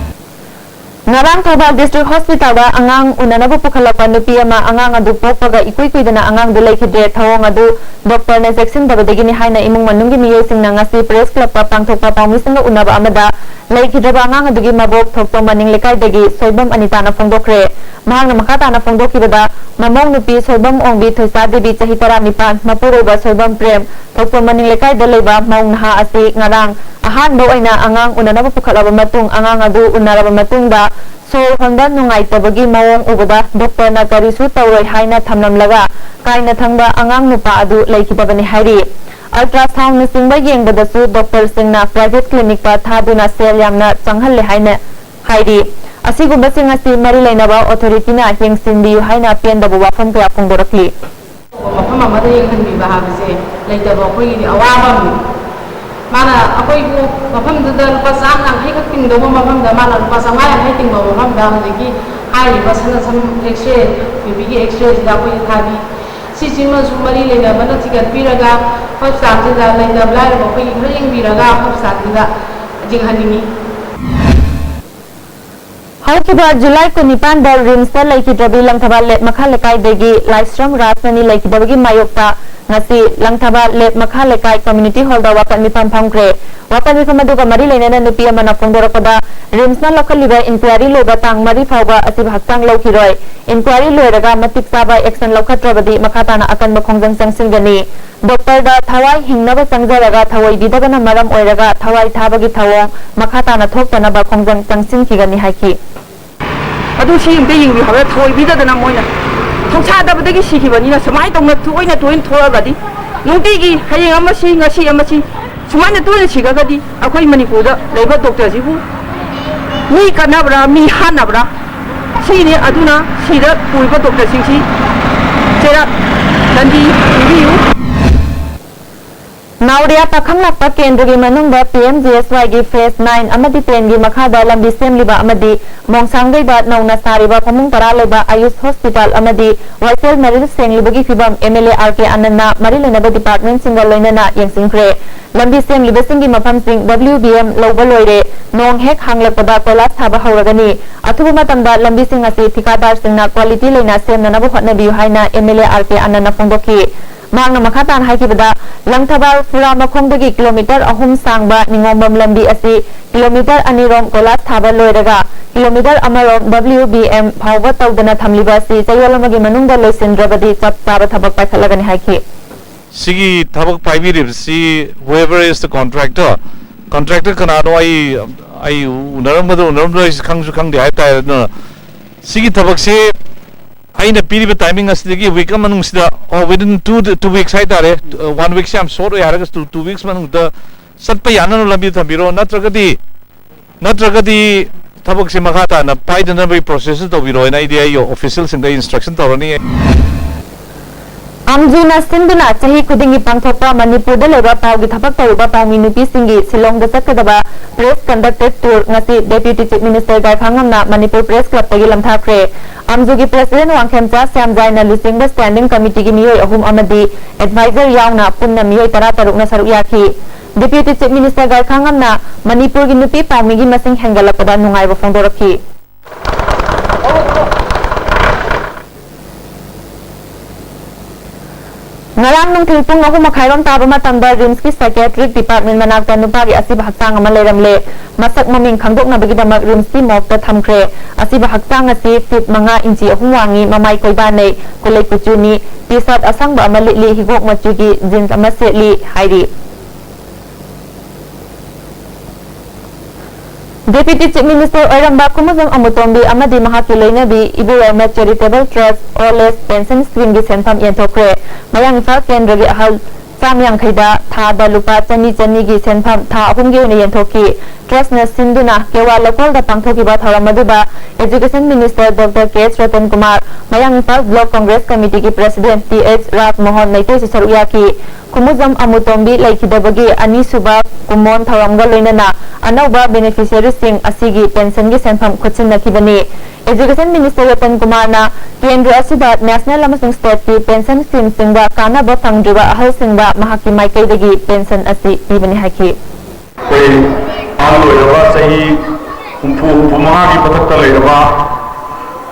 ꯉꯔꯥꯡ ꯊꯧꯕꯥꯜ district hospitalꯗ ꯑꯉꯥꯡ ꯎꯅꯅꯕ ꯄꯨꯈꯠꯂꯛꯄ ꯅꯨꯄꯤ ꯑꯃ ꯑꯉꯥꯡ ꯑꯗꯨ ꯄꯣꯛꯄꯒ ꯏꯀꯨꯏ ꯀꯨꯏꯗꯅ ꯑꯉꯥꯡꯗꯨ ꯂꯩꯈꯤꯗ꯭ꯔꯦ꯫ ꯊꯧꯑꯣꯡ ꯑꯗꯨ doctorꯅ ꯆꯦꯛꯁꯤꯟꯗꯕꯗꯒꯤꯅꯤ ꯍꯥꯏꯅ ꯏꯃꯨꯡ ꯃꯅꯨꯡꯒꯤ ꯃꯤꯑꯣꯏꯁꯤꯡꯅ ꯉꯁꯤ press clubꯇ ꯄꯥꯡꯊꯣꯛꯄ ꯄꯥꯎꯃꯤꯁꯤꯡꯒ ꯎꯅꯕ ꯑꯃꯗ ꯂꯩꯈꯤꯗ꯭ꯔꯕ ꯑꯉꯥꯡ ꯑꯗꯨꯒꯤ ꯃꯕꯣꯛ ꯊꯣꯛꯇꯣꯝ ꯃꯅꯤꯡ ꯂꯩꯀꯥꯏꯗꯒꯤ ꯁꯣꯏꯕꯝ ꯑꯅꯤꯇꯥꯅ ꯐꯣꯡꯗꯣꯛꯈ꯭ꯔꯦ꯫ ꯃꯍꯥꯛꯅ ꯃꯈꯥ ꯇꯥꯅ ꯐꯣꯡꯗꯣꯛꯈꯤꯕꯗ, ꯃꯃꯧ ꯅꯨꯄꯤ ꯁꯣꯏꯕꯝ ꯑꯣꯡꯕꯤ ꯊꯣꯏꯁꯥ ꯗꯦꯕꯤ, ꯆꯍꯤ ꯇꯔꯥꯅꯤꯄꯥꯟ, ꯃꯄꯨꯔꯣꯏꯕ ꯁꯣꯏꯕꯝ ꯄ꯭ꯔꯦꯝ, ꯊꯣꯛꯇꯣꯝ ꯃꯅꯤꯡ ꯂꯩꯀꯥꯏꯗ ꯂꯩꯕ ꯃꯧ ꯅꯍꯥ ꯑꯁꯤ ꯉꯔꯥꯡ ꯑꯍꯥꯟꯕ ꯑꯣꯏꯅ ꯑꯉꯥꯡ ꯎꯅꯅꯕ ꯄꯨꯈꯠꯂꯕ ꯃꯇꯨꯡ, ꯑꯉꯥꯡ ꯑꯗꯨ ꯎꯅꯔꯕ ꯃꯇꯨꯡꯗ ꯁꯣꯔ ꯍꯣꯟꯕ ꯅꯨꯡꯉꯥꯏꯇꯕꯒꯤ ꯃꯑꯣꯡ ꯎꯕꯗ ꯗꯣꯛꯇꯔꯅ ꯀꯔꯤꯁꯨ ꯇꯧꯔꯣꯏ ꯍꯥꯏꯅ ꯊꯝꯂꯝꯂꯒ ꯀꯥꯏꯅ ꯊꯪꯕ ꯑꯉꯥꯡ ꯅꯨꯄꯥ ꯑꯗꯨ ꯂꯩꯈꯤꯗꯕꯅꯤ ꯍꯥꯏꯔꯤ꯫ Ultrasoundꯅꯆꯤꯡꯕ ꯌꯦꯡꯕꯗꯁꯨ ꯗꯣꯛꯇꯔꯁꯤꯡꯅ private clinicꯇ ꯊꯥꯗꯨꯅ ꯁꯦꯜ ꯌꯥꯝꯅ ꯆꯪꯍꯜꯂꯦ ꯍꯥꯏꯅ ꯍꯥꯏꯔꯤ꯫ ꯑꯁꯤꯒꯨꯝꯕꯁꯤꯡ ꯑꯁꯤ ꯃꯔꯤ ꯂꯩꯅꯕ authorityꯅ ꯌꯦꯡꯁꯤꯟꯕꯤꯌꯨ ꯍꯥꯏꯅ ꯄꯦꯟꯗꯕ ꯋꯥꯐꯝ ꯀꯌꯥ ꯐꯣꯡꯗꯣꯔꯛꯂꯤ꯫ ꯃꯐꯝ ꯑꯃꯗ ꯌꯦꯡꯍꯟꯕꯤꯕ ꯍꯥꯏꯕꯁꯦ ꯂꯩꯇꯕ ꯑꯩꯈꯣꯏꯒꯤꯗꯤ ꯑꯋꯥꯕ ꯑꯃꯅꯤ꯫ ꯃꯥꯅ ꯑꯩꯈꯣꯏꯕꯨ ꯃꯐꯝꯗꯨꯗ ꯂꯨꯄꯥ ꯆꯥꯝ ꯌꯥꯡꯈꯩ ꯈꯛ ꯇꯤꯡꯗꯧꯕ ꯃꯐꯝꯗ ꯃꯥꯅ ꯂꯨꯄꯥ ꯆꯥꯝꯃꯉꯥ ꯌꯥꯡꯈꯩ ꯇꯤꯡꯕ ꯃꯐꯝꯗ ꯍꯧꯖꯤꯛꯀꯤ ꯍꯥꯏꯔꯤꯕ ꯁꯅ ꯁꯝ X-ray, ꯕꯦꯕꯤꯒꯤ X-rayꯁꯤꯗ ꯑꯩꯈꯣꯏꯒꯤ ꯊꯥꯕꯤ꯫ ꯁꯤꯁꯤꯃꯁꯨ ꯃꯔꯤ ꯂꯩꯅꯕꯅ ꯊꯤꯒꯠꯄꯤꯔꯒ hospitalꯁꯤꯗ ꯂꯩꯇꯕ ꯂꯥꯏꯔꯕ ꯑꯩꯈꯣꯏꯒꯤ ꯈꯔ ꯌꯦꯡꯕꯤꯔꯒ hospitalꯁꯤꯗ ꯌꯦꯡꯍꯟꯅꯤꯡꯉꯤ꯫ ꯍꯧꯈꯤꯕ ꯖꯨꯂꯥꯏ ꯀꯨꯟꯅꯤꯄꯥꯟꯗ RIMSꯇ ꯂꯩꯈꯤꯗ꯭ꯔꯕꯤ ꯂꯪꯊꯕꯥꯜ ꯂꯦꯞ ꯃꯈꯥ ꯂꯩꯀꯥꯏꯗꯒꯤ ꯂꯥꯏꯁ꯭ꯔꯝ ꯔꯥꯖꯃꯅꯤ ꯂꯩꯈꯤꯗꯕꯒꯤ ꯃꯥꯌꯣꯛꯇ ꯉꯁꯤ ꯂꯪꯊꯕꯥꯜ ꯂꯦꯞ ꯃꯈꯥ ꯂꯩꯀꯥꯏ community hallꯗ ꯋꯥꯀꯠ ꯃꯤꯐꯝ ꯐꯝꯈ꯭ꯔꯦ꯫ ꯋꯥꯀꯠ ꯃꯤꯐꯝ ꯑꯗꯨꯒ ꯃꯔꯤ ꯂꯩꯅꯅ ꯅꯨꯄꯤ ꯑꯃꯅ ꯐꯣꯡꯗꯣꯔꯛꯄꯗ, RIMSꯅ ꯂꯧꯈꯠꯂꯤꯕ inquiry ꯂꯣꯏꯕ ꯇꯥꯡ ꯃꯔꯤ ꯐꯥꯎꯕ ꯑꯁꯤꯕ ꯍꯛꯆꯥꯡ ꯂꯧꯈꯤꯔꯣꯏ꯫ Inquiry ꯂꯣꯏꯔꯒ ꯃꯇꯤꯛ ꯆꯥꯕ action ꯂꯧꯈꯠꯇ꯭ꯔꯕꯗꯤ ꯃꯈꯥ ꯇꯥꯅ ꯑꯀꯟꯕ ꯈꯣꯡꯖꯪ ꯆꯪꯁꯤꯟꯒꯅꯤ꯫ ꯗꯣꯛꯇꯔꯗ ꯊꯋꯥꯏ ꯍꯤꯡꯅꯕ ꯆꯪꯖꯔꯒ ꯊꯧꯑꯣꯏꯕꯤꯗꯕꯅ ꯃꯔꯝ ꯑꯣꯏꯔꯒ ꯊꯋꯥꯏ ꯊꯥꯕꯒꯤ ꯊꯧꯑꯣꯡ ꯃꯈꯥ ꯇꯥꯅ ꯊꯣꯛꯇꯅꯕ ꯈꯣꯡꯖꯪ ꯆꯪꯁꯤꯟꯈꯤꯒꯅꯤ ꯍꯥꯏꯈꯤ꯫ ꯑꯗꯨ ꯁꯤ ꯑꯝꯇ ꯌꯦꯡꯕꯤꯌꯨ ꯍꯥꯏꯕꯗ ꯊꯧꯑꯣꯏꯕꯤꯗꯗꯅ ꯃꯣꯏꯅ ꯊꯧꯁꯥꯗꯕꯗꯒꯤ ꯁꯤꯈꯤꯕꯅꯤꯅ ꯁꯨꯃꯥꯏꯅ ꯇꯧꯅ ꯇꯣꯏꯅ ꯇꯣꯏꯅ ꯊꯣꯛꯑꯒꯗꯤ ꯅꯨꯡꯇꯤꯒꯤ ꯍꯌꯦꯡ ꯑꯃ ꯁꯤ, ꯉꯁꯤ ꯑꯃ ꯁꯤ, ꯁꯨꯃꯥꯏꯅ ꯇꯣꯏꯅ ꯁꯤꯈ꯭ꯔꯒꯗꯤ ꯑꯩꯈꯣꯏ ꯃꯅꯤꯄꯨꯔꯗ ꯂꯩꯕ ꯗꯣꯛꯇꯔꯁꯤꯕꯨ ꯃꯤ ꯀꯟꯅꯕ꯭ꯔꯥ, ꯃꯤ ꯍꯥꯠꯅꯕ꯭ꯔꯥ? ꯁꯤꯅꯤ꯫ ꯑꯗꯨꯅ ꯁꯤꯗ ꯄꯨꯔꯤꯕ ꯗꯣꯛꯇꯔꯁꯤꯡꯁꯤ ꯆꯩꯔꯥꯛ ꯗꯟꯗꯤ ꯄꯤꯕꯤꯌꯨ꯫ ꯅꯥꯎꯔꯤꯌꯥ ꯄꯥꯈꯪꯂꯥꯛꯄ ꯀꯦꯟꯗ꯭ꯔꯒꯤ ꯃꯅꯨꯡꯗ PMGSYꯒꯤ phase nine ꯑꯃꯗꯤ tenꯒꯤ ꯃꯈꯥꯗ ꯂꯝꯕꯤ ꯁꯦꯝꯂꯤꯕ ꯑꯃꯗꯤ ꯃꯣꯡꯁꯥꯡꯗꯩꯗ ꯅꯧꯅ ꯁꯥꯔꯤꯕ ꯐꯃꯨꯡ ꯇꯔꯥ ꯂꯩꯕ ꯑꯌꯨꯁ hospital ꯑꯃꯗꯤ ꯋꯥꯏꯁꯦꯜ ꯃꯔꯤꯜ ꯁꯦꯡꯂꯤꯕꯒꯤ ꯐꯤꯚꯝ MLA RK ꯑꯅꯟꯅ ꯃꯔꯤ ꯂꯩꯅꯕ departmentꯁꯤꯡꯒ ꯂꯣꯏꯅꯅ ꯌꯦꯡꯁꯤꯟꯈ꯭ꯔꯦ꯫ ꯂꯝꯕꯤ ꯁꯦꯝꯂꯤꯕꯁꯤꯡꯒꯤ ꯃꯐꯝꯁꯤꯡ WBM ꯂꯧꯕ ꯂꯣꯏꯔꯦ꯫ ꯅꯣꯡ ꯍꯦꯛ ꯍꯥꯡꯂꯛꯄꯗ ꯀꯣꯏꯂꯥꯁ ꯊꯥꯕ ꯍꯧꯔꯒꯅꯤ꯫ ꯑꯊꯨꯕ ꯃꯇꯝꯗ ꯂꯝꯕꯤꯁꯤꯡ ꯑꯁꯤ ꯊꯤꯀꯥꯗꯥꯔꯁꯤꯡꯅ quality ꯂꯩꯅ ꯁꯦꯝꯅꯅꯕ ꯍꯣꯠꯅꯕꯤꯌꯨ ꯍꯥꯏꯅ MLA RK ꯑꯅꯟꯅ ꯐꯣꯡꯗꯣꯛꯈꯤ꯫ ꯃꯍꯥꯛꯅ ꯃꯈꯥ ꯇꯥꯅ ꯍꯥꯏꯈꯤꯕꯗ, ꯂꯪꯊꯕꯥꯜ ꯐꯨꯔꯥ ꯃꯈꯣꯡꯗꯒꯤ ꯀꯤꯂꯣꯃꯤꯇꯔ ꯑꯍꯨꯝ ꯁꯥꯡꯕ ꯅꯤꯉꯣꯝꯕꯝ ꯂꯝꯕꯤ ꯑꯁꯤ ꯀꯤꯂꯣꯃꯤꯇꯔ ꯑꯅꯤꯔꯣꯝ ꯀꯣꯏꯂꯥꯁ ꯊꯥꯕ ꯂꯣꯏꯔꯒ, ꯀꯤꯂꯣꯃꯤꯇꯔ ꯑꯃꯔꯣꯝ W B M ꯐꯥꯎꯕ ꯇꯧꯗꯅ ꯊꯝꯂꯤꯕ ꯑꯁꯤ ꯆꯌꯣꯜ ꯑꯃꯒꯤ ꯃꯅꯨꯡꯗ ꯂꯣꯏꯁꯤꯟꯗ꯭ꯔꯕꯗꯤ ꯆꯞ ꯆꯥꯕ ꯊꯕꯛ ꯄꯥꯏꯈꯠꯂꯒꯅꯤ ꯍꯥꯏꯈꯤ꯫ ꯁꯤꯒꯤ ꯊꯕꯛ ꯄꯥꯏꯕꯤꯔꯤꯕꯁꯤ whoever is the contractor, contractor ꯀꯅꯥꯅꯣ ꯑꯩ, ꯑꯩ ꯎꯅꯔꯝꯒꯗ꯭ꯔꯥ ꯎꯅꯔꯝꯗ꯭ꯔꯥ ꯑꯩꯁꯨ ꯈꯪꯁꯨ ꯈꯪꯗꯦ ꯍꯥꯏꯇꯥꯔꯦ꯫ ꯑꯗꯨꯅ ꯁꯤꯒꯤ ꯊꯕꯛꯁꯤ ꯑꯩꯅ ꯄꯤꯔꯤꯕ timing ꯑꯁꯤꯗꯒꯤ week ꯑꯃ ꯃꯅꯨꯡꯁꯤꯗ, ꯑꯣ, within two, two weeks ꯍꯥꯏꯇꯥꯔꯦ, one weekꯁꯦ ꯌꯥꯝ short ꯑꯣꯏ ꯍꯥꯏꯔꯒꯁꯨ two weeks ꯃꯅꯨꯡꯗ ꯆꯠꯄ ꯌꯥꯅꯅꯕ ꯂꯝꯕꯤ ꯊꯝꯕꯤꯔꯣ, ꯅꯠꯇ꯭ꯔꯒꯗꯤ, ꯅꯠꯇ꯭ꯔꯒꯗꯤ ꯊꯕꯛꯁꯦ ꯃꯈꯥ ꯇꯥꯅ ꯄꯥꯏꯗꯅꯕꯒꯤ processꯁꯨ ꯇꯧꯕꯤꯔꯣ ꯍꯥꯏꯅ ꯑꯩꯗꯤ ꯑꯩꯒꯤ officialꯁꯤꯡꯗ instruction ꯇꯧꯔꯅꯤ꯫ ꯑꯝꯖꯨꯅ ꯁꯤꯟꯗꯨꯅ ꯆꯍꯤ ꯈꯨꯗꯤꯡꯒꯤ ꯄꯥꯡꯊꯣꯛꯄ ꯃꯅꯤꯄꯨꯔꯗ ꯂꯩꯕ ꯄꯥꯎꯒꯤ ꯊꯕꯛ ꯇꯧꯔꯤꯕ ꯄꯥꯎꯃꯤ ꯅꯨꯄꯤꯁꯤꯡꯒꯤ ꯁꯤꯂꯣꯡꯗ ꯆꯠꯀꯗꯕ Press Conducted Tour ꯉꯁꯤ Deputy Chief Minister ꯒꯥꯏꯈꯥꯉꯝꯅ Manipur Press Clubꯇꯒꯤ ꯂꯝꯊꯥꯈ꯭ꯔꯦ꯫ ꯑꯝꯖꯨꯒꯤ President Wangkhemcha ꯁ꯭ꯌꯥꯝꯖꯥꯏꯅ ꯂꯨꯆꯤꯡꯕ Standing Committeeꯒꯤ ꯃꯤꯑꯣꯏ ꯑꯍꯨꯝ ꯑꯃꯗꯤ advisor ꯌꯥꯎꯅ ꯄꯨꯟꯅ ꯃꯤꯑꯣꯏ ꯇꯔꯥꯇꯔꯨꯛꯅ ꯁꯔꯨꯛ ꯌꯥꯈꯤ꯫ Deputy Chief Minister ꯒꯥꯏꯈꯥꯉꯝꯅ ꯃꯅꯤꯄꯨꯔꯒꯤ ꯅꯨꯄꯤ ꯄꯥꯎꯃꯤꯒꯤ ꯃꯁꯤꯡ ꯍꯦꯟꯒꯠꯂꯛꯄꯗ ꯅꯨꯡꯉꯥꯏꯕ ꯐꯣꯡꯗꯣꯔꯛꯈꯤ꯫ ꯉꯔꯥꯡ ꯅꯨꯡꯊꯤꯜ ꯄꯨꯡ ꯑꯍꯨꯝ ꯃꯈꯥꯏꯔꯣꯝ ꯇꯥꯕ ꯃꯇꯝꯗ RIMSꯀꯤ Psychiatric Department ꯃꯅꯥꯛꯇ ꯅꯨꯄꯥꯒꯤ ꯑꯁꯤꯕ ꯍꯛꯆꯥꯡ ꯑꯃ ꯂꯩꯔꯝꯂꯦ꯫ ꯃꯁꯛ ꯃꯃꯤꯡ ꯈꯪꯗꯣꯛꯅꯕꯒꯤꯗꯃꯛ RIMSꯀꯤ morgueꯗ ꯊꯝꯈ꯭ꯔꯦ꯫ ꯑꯁꯤꯕ ꯍꯛꯆꯥꯡ ꯑꯁꯤ feet ꯃꯉꯥ inch ꯑꯍꯨꯝ ꯋꯥꯡꯉꯤ, ꯃꯃꯥꯏ ꯀꯣꯏꯕꯥꯅꯩ, ꯀꯨꯂꯩ ꯀꯨꯆꯨꯅꯤ, T-shirt ꯑꯁꯪꯕ ꯑꯃ ꯂꯤꯠꯂꯤ, ꯍꯤꯒꯣꯛ ꯃꯆꯨꯒꯤ jeans ꯑꯃ ꯁꯦꯠꯂꯤ ꯍꯥꯏꯔꯤ꯫ Deputy Chief Minister ꯑꯣꯏꯔꯝꯕ ꯈꯨꯃꯨꯖꯝ ꯑꯃꯨꯇꯣꯝꯕꯤ ꯑꯃꯗꯤ ꯃꯍꯥꯛꯀꯤ ꯂꯣꯏꯅꯕꯤ ꯏꯕꯨꯔꯣꯏꯃ Charitable Trust Old Age Pension Schemeꯒꯤ ꯁꯦꯟꯐꯝ ꯌꯦꯟꯊꯣꯛꯈ꯭ꯔꯦ꯫ ꯃꯌꯥꯡ ꯏꯝꯐꯥꯜ ꯀꯦꯟꯗ꯭ꯔꯒꯤ ꯑꯍꯜ ꯆꯥꯝ ꯌꯥꯡꯈꯩꯗ ꯊꯥꯗ ꯂꯨꯄꯥ ꯆꯅꯤ ꯆꯅꯤꯒꯤ ꯁꯦꯟꯐꯝ ꯊꯥ ꯑꯍꯨꯝꯒꯤ ꯑꯣꯏꯅ ꯌꯦꯟꯊꯣꯛꯈꯤ꯫ Trustꯅ ꯁꯤꯟꯗꯨꯅ ꯀꯦꯋꯥ ꯂꯩꯀꯣꯜꯗ ꯄꯥꯡꯊꯣꯛꯈꯤꯕ ꯊꯧꯔꯝ ꯑꯗꯨꯗ Education Minister Doctor K H Ratan Kumar, ꯃꯌꯥꯡ Imphal Block Congress Committeeꯒꯤ President T H Raj Mohan ꯃꯩꯇꯩꯁꯨ ꯁꯔꯨꯛ ꯌꯥꯈꯤ꯫ ꯈꯨꯃꯨꯖꯝ ꯑꯃꯨꯇꯣꯝꯕꯤ ꯂꯩꯈꯤꯗꯕꯒꯤ ꯑꯅꯤꯁꯨꯕ ꯀꯨꯝꯑꯣꯟ ꯊꯧꯔꯝꯒ ꯂꯣꯏꯅꯅ ꯑꯅꯧꯕ beneficiaryꯁꯤꯡ ꯑꯁꯤꯒꯤ pensionꯒꯤ ꯁꯦꯟꯐꯝ ꯈꯨꯠꯁꯤꯟꯅꯈꯤꯕꯅꯤ꯫ Education Minister ꯔꯇꯟ ꯀꯨꯃꯥꯔꯅ ꯀꯦꯟꯗ꯭ꯔ ꯑꯁꯤꯗ national ꯑꯃꯁꯨꯡ stateꯀꯤ pension schemeꯁꯤꯡꯗ ꯀꯥꯟꯅꯕ ꯐꯪꯗ꯭ꯔꯤꯕ ꯑꯍꯜꯁꯤꯡꯗ ꯃꯍꯥꯛꯀꯤ ꯃꯥꯏꯀꯩꯗꯒꯤ pension ꯑꯁꯤ ꯄꯤꯕꯅꯤ ꯍꯥꯏꯈꯤ꯫ ꯑꯩꯈꯣꯏ ꯑꯍꯜ ꯑꯣꯏꯔꯕ ꯆꯍꯤ ꯍꯨꯝꯐꯨ, ꯍꯨꯝꯐꯨ ꯃꯉꯥꯒꯤ ꯃꯊꯛꯇ ꯂꯩꯔꯕ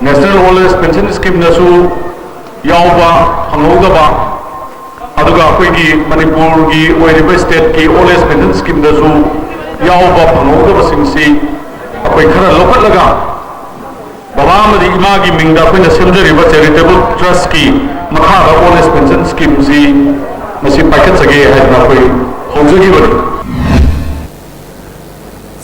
National Old Age Pension Schemeꯗꯁꯨ ꯌꯥꯎꯕ ꯐꯪꯍꯧꯗꯕ ꯑꯗꯨꯒ ꯑꯩꯈꯣꯏꯒꯤ ꯃꯅꯤꯄꯨꯔꯒꯤ ꯑꯣꯏꯔꯤꯕ ꯁ꯭ꯇꯦꯠꯀꯤ ꯑꯣꯜ ꯑꯦꯖ ꯄꯦꯟꯁꯟ ꯁ꯭ꯀꯤꯝꯗꯁꯨ ꯌꯥꯎꯕ ꯐꯪꯍꯧꯗꯕꯁꯤꯡꯁꯤ ꯑꯩꯈꯣꯏ ꯈꯔ ꯂꯧꯈꯠꯂꯒ ꯕꯕꯥ ꯑꯃꯗꯤ ꯏꯃꯥꯒꯤ ꯃꯤꯡꯗ ꯑꯩꯈꯣꯏꯅ ꯁꯦꯝꯖꯔꯤꯕ ꯆꯦꯔꯤꯇꯦꯕꯜ ꯇ꯭ꯔꯁꯀꯤ ꯃꯈꯥꯗ ꯑꯣꯜ ꯑꯦꯖ ꯄꯦꯟꯁꯟ ꯁ꯭ꯀꯤꯝꯁꯤ ꯃꯁꯤ ꯄꯥꯏꯈꯠꯆꯒꯦ ꯍꯥꯏꯗꯅ ꯑꯩꯈꯣꯏ ꯍꯧꯖꯈꯤꯕꯅꯤ꯫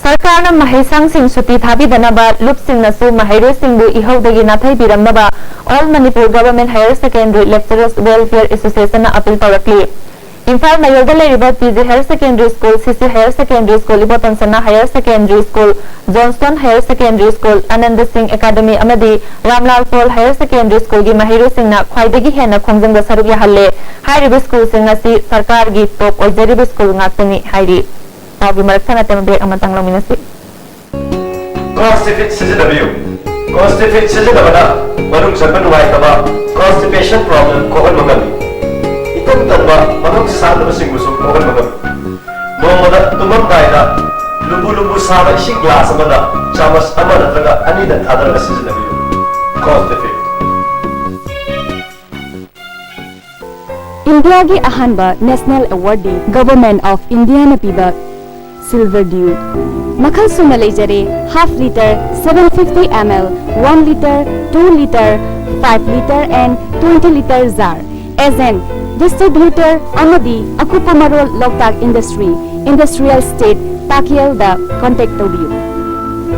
ꯁꯔꯀꯥꯔꯅ ꯃꯍꯩꯁꯪꯁꯤꯡ ꯁꯨꯇꯤ ꯊꯥꯕꯤꯗꯅꯕ, ꯂꯨꯞꯁꯤꯡꯅꯁꯨ ꯃꯍꯩꯔꯣꯏꯁꯤꯡꯕꯨ ꯏꯍꯧꯗꯒꯤ ꯅꯥꯊꯩꯕꯤꯔꯝꯅꯕ All Manipur Government Higher Secondary Lecturers Welfare Association ꯅ appeal ꯇꯧꯔꯛꯂꯤ꯫ ꯏꯝꯐꯥꯜ ꯃꯌꯣꯜꯗ ꯂꯩꯔꯤꯕ T G Higher Secondary School, ꯁꯤ ꯁꯤ Higher Secondary School, ꯏꯕꯣꯇꯣꯟ ꯁꯅꯥ Higher Secondary School, Johnstone Higher Secondary School, Anand ꯁꯤꯡ Academy ꯑꯃꯗꯤ ꯔꯥꯝꯂꯥꯜ ꯄꯣꯜ Higher Secondary School ꯒꯤ ꯃꯍꯩꯔꯣꯏꯁꯤꯡꯅ ꯈ꯭ꯋꯥꯏꯗꯒꯤ ꯍꯦꯟꯅ ꯈꯣꯡꯖꯪꯗ ꯁꯔꯨꯛ ꯌꯥꯍꯜꯂꯦ꯫ ꯍꯥꯏꯔꯤꯕ school ꯁꯤꯡ ꯑꯁꯤ ꯁꯔꯀꯥꯔꯒꯤ top ꯑꯣꯏꯖꯔꯤꯕ school ꯉꯥꯛꯇꯅꯤ ꯍꯥꯏꯔꯤ꯫ ꯄꯥꯎꯒꯤ ꯃꯔꯛ ꯊꯠꯅ ꯇꯦꯝꯕ break ꯑꯃꯇꯪ ꯂꯧꯃꯤꯟꯅꯁꯤ꯫ Constipate ꯁꯤꯖꯤꯟꯅꯕꯤꯌꯨ꯫ Constipate ꯁꯤꯖꯤꯟꯅꯕꯅ ꯃꯅꯨꯡ ꯆꯪꯕ ꯅꯨꯡꯉꯥꯏꯇꯕ, constipation problem ꯀꯣꯛꯍꯟꯕ ꯉꯝꯃꯤ꯫ ꯏꯇꯪ ꯇꯪꯕ ꯃꯅꯨꯡ ꯁꯥꯗꯕꯁꯤꯡꯕꯨꯁꯨ ꯀꯣꯛꯍꯟꯕ ꯉꯝꯃꯤ꯫ ꯅꯣꯡꯃꯗ ꯇꯨꯝꯃꯝꯗꯥꯏꯗ ꯂꯨꯝꯕꯨ ꯂꯨꯝꯕꯨ ꯁꯥꯕ ꯏꯁꯤꯡ glass ꯑꯃꯗ ꯆꯥꯃꯁ ꯑꯃ ꯅꯠꯇ꯭ꯔꯒ ꯑꯅꯤꯗ ꯊꯥꯗꯔꯒ ꯁꯤꯖꯤꯟꯅꯕꯤꯌꯨ꯫ Constipate꯫ ꯏꯟꯗꯤꯌꯥꯒꯤ ꯑꯍꯥꯟꯕ national award D Government of India ꯅ ꯄꯤꯕ Silver Dew꯫ ꯃꯈꯜ ꯁꯨꯅ ꯂꯩꯖꯔꯦ, half litre, seven fifty ml, one litre, two litre, five litre and twenty litre jar꯫ Agent, distributor ꯑꯃꯗꯤ ꯑꯀꯨꯞꯄ ꯃꯔꯣꯜ ꯂꯣꯛꯇꯥꯛ Industry, Industrial Estate, ꯇꯥꯀꯤꯌꯦꯜꯗ contact ꯇꯧꯕꯤꯌꯨ꯫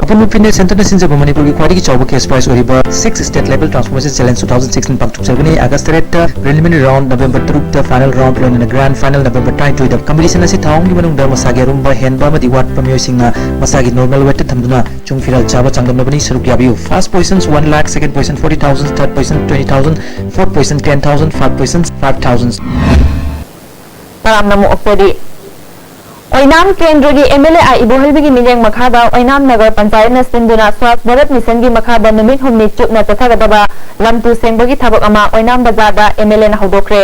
ꯑꯄꯨꯟꯕ fitness centre ꯅ ꯁꯤꯟꯖꯕ ꯃꯅꯤꯄꯨꯔꯒꯤ ꯈ꯭ꯋꯥꯏꯗꯒꯤ ꯆꯥꯎꯕ cash prize ꯑꯣꯏꯔꯤꯕ six State Level Transformation Challenge two thousand sixteen ꯄꯥꯡꯊꯣꯛꯆꯒꯅꯤ꯫ August ꯇꯔꯦꯠꯇ preliminary round, November ꯇꯔꯨꯛꯇ final round, ꯂꯣꯏꯅꯅ grand final November ꯇꯔꯥꯅꯤꯊꯣꯏꯗ꯫ Competition ꯑꯁꯤ ꯊꯥ ꯑꯍꯨꯝꯒꯤ ꯃꯅꯨꯡꯗ ꯃꯁꯥꯒꯤ ꯑꯔꯨꯝꯕ, ꯍꯦꯟꯕ ꯑꯃꯗꯤ ꯋꯥꯠꯄ ꯃꯤꯑꯣꯏꯁꯤꯡꯅ ꯃꯁꯥꯒꯤ normal weight ꯊꯝꯗꯨꯅ ꯆꯨꯡ ꯐꯤꯔꯥꯜ ꯆꯥꯕ ꯆꯥꯡꯗꯝꯅꯕꯅꯤ꯫ ꯁꯔꯨꯛ ꯌꯥꯕꯤꯌꯨ꯫ First position one lakh, second position forty thousand, third position twenty thousand, fourth position ten thousand, five position five thousand꯫ ꯇꯔꯥꯝꯅ ꯑꯃꯨꯛ ꯑꯣꯛꯆꯔꯤ꯫ ꯑꯣꯏꯅꯥꯝ ꯀꯦꯟꯗ꯭ꯔꯒꯤ ꯑꯦꯝ ꯑꯦꯜ ꯑꯦ ꯑꯥꯏ ꯏꯕꯣꯍꯜꯕꯤꯒꯤ ꯃꯤꯠꯌꯦꯡ ꯃꯈꯥꯗ ꯑꯣꯏꯅꯥꯝ ꯅꯒꯔ ꯄꯟꯆꯥꯌꯠꯅ ꯁꯤꯟꯗꯨꯅ ꯁ꯭ꯋꯥꯁ ꯚꯥꯔꯠ ꯃꯤꯁꯟꯒꯤ ꯃꯈꯥꯗ ꯅꯨꯃꯤꯠ ꯍꯨꯝꯅꯤ ꯆꯨꯞꯅ ꯆꯠꯊꯒꯗꯕ ꯂꯝ ꯇꯨ ꯁꯦꯡꯕꯒꯤ ꯊꯕꯛ ꯑꯃ ꯑꯣꯏꯅꯥꯝ ꯕꯖꯥꯔꯗ ꯑꯦꯝ ꯑꯦꯜ ꯑꯦꯅ ꯍꯧꯗꯣꯛꯈ꯭ꯔꯦ꯫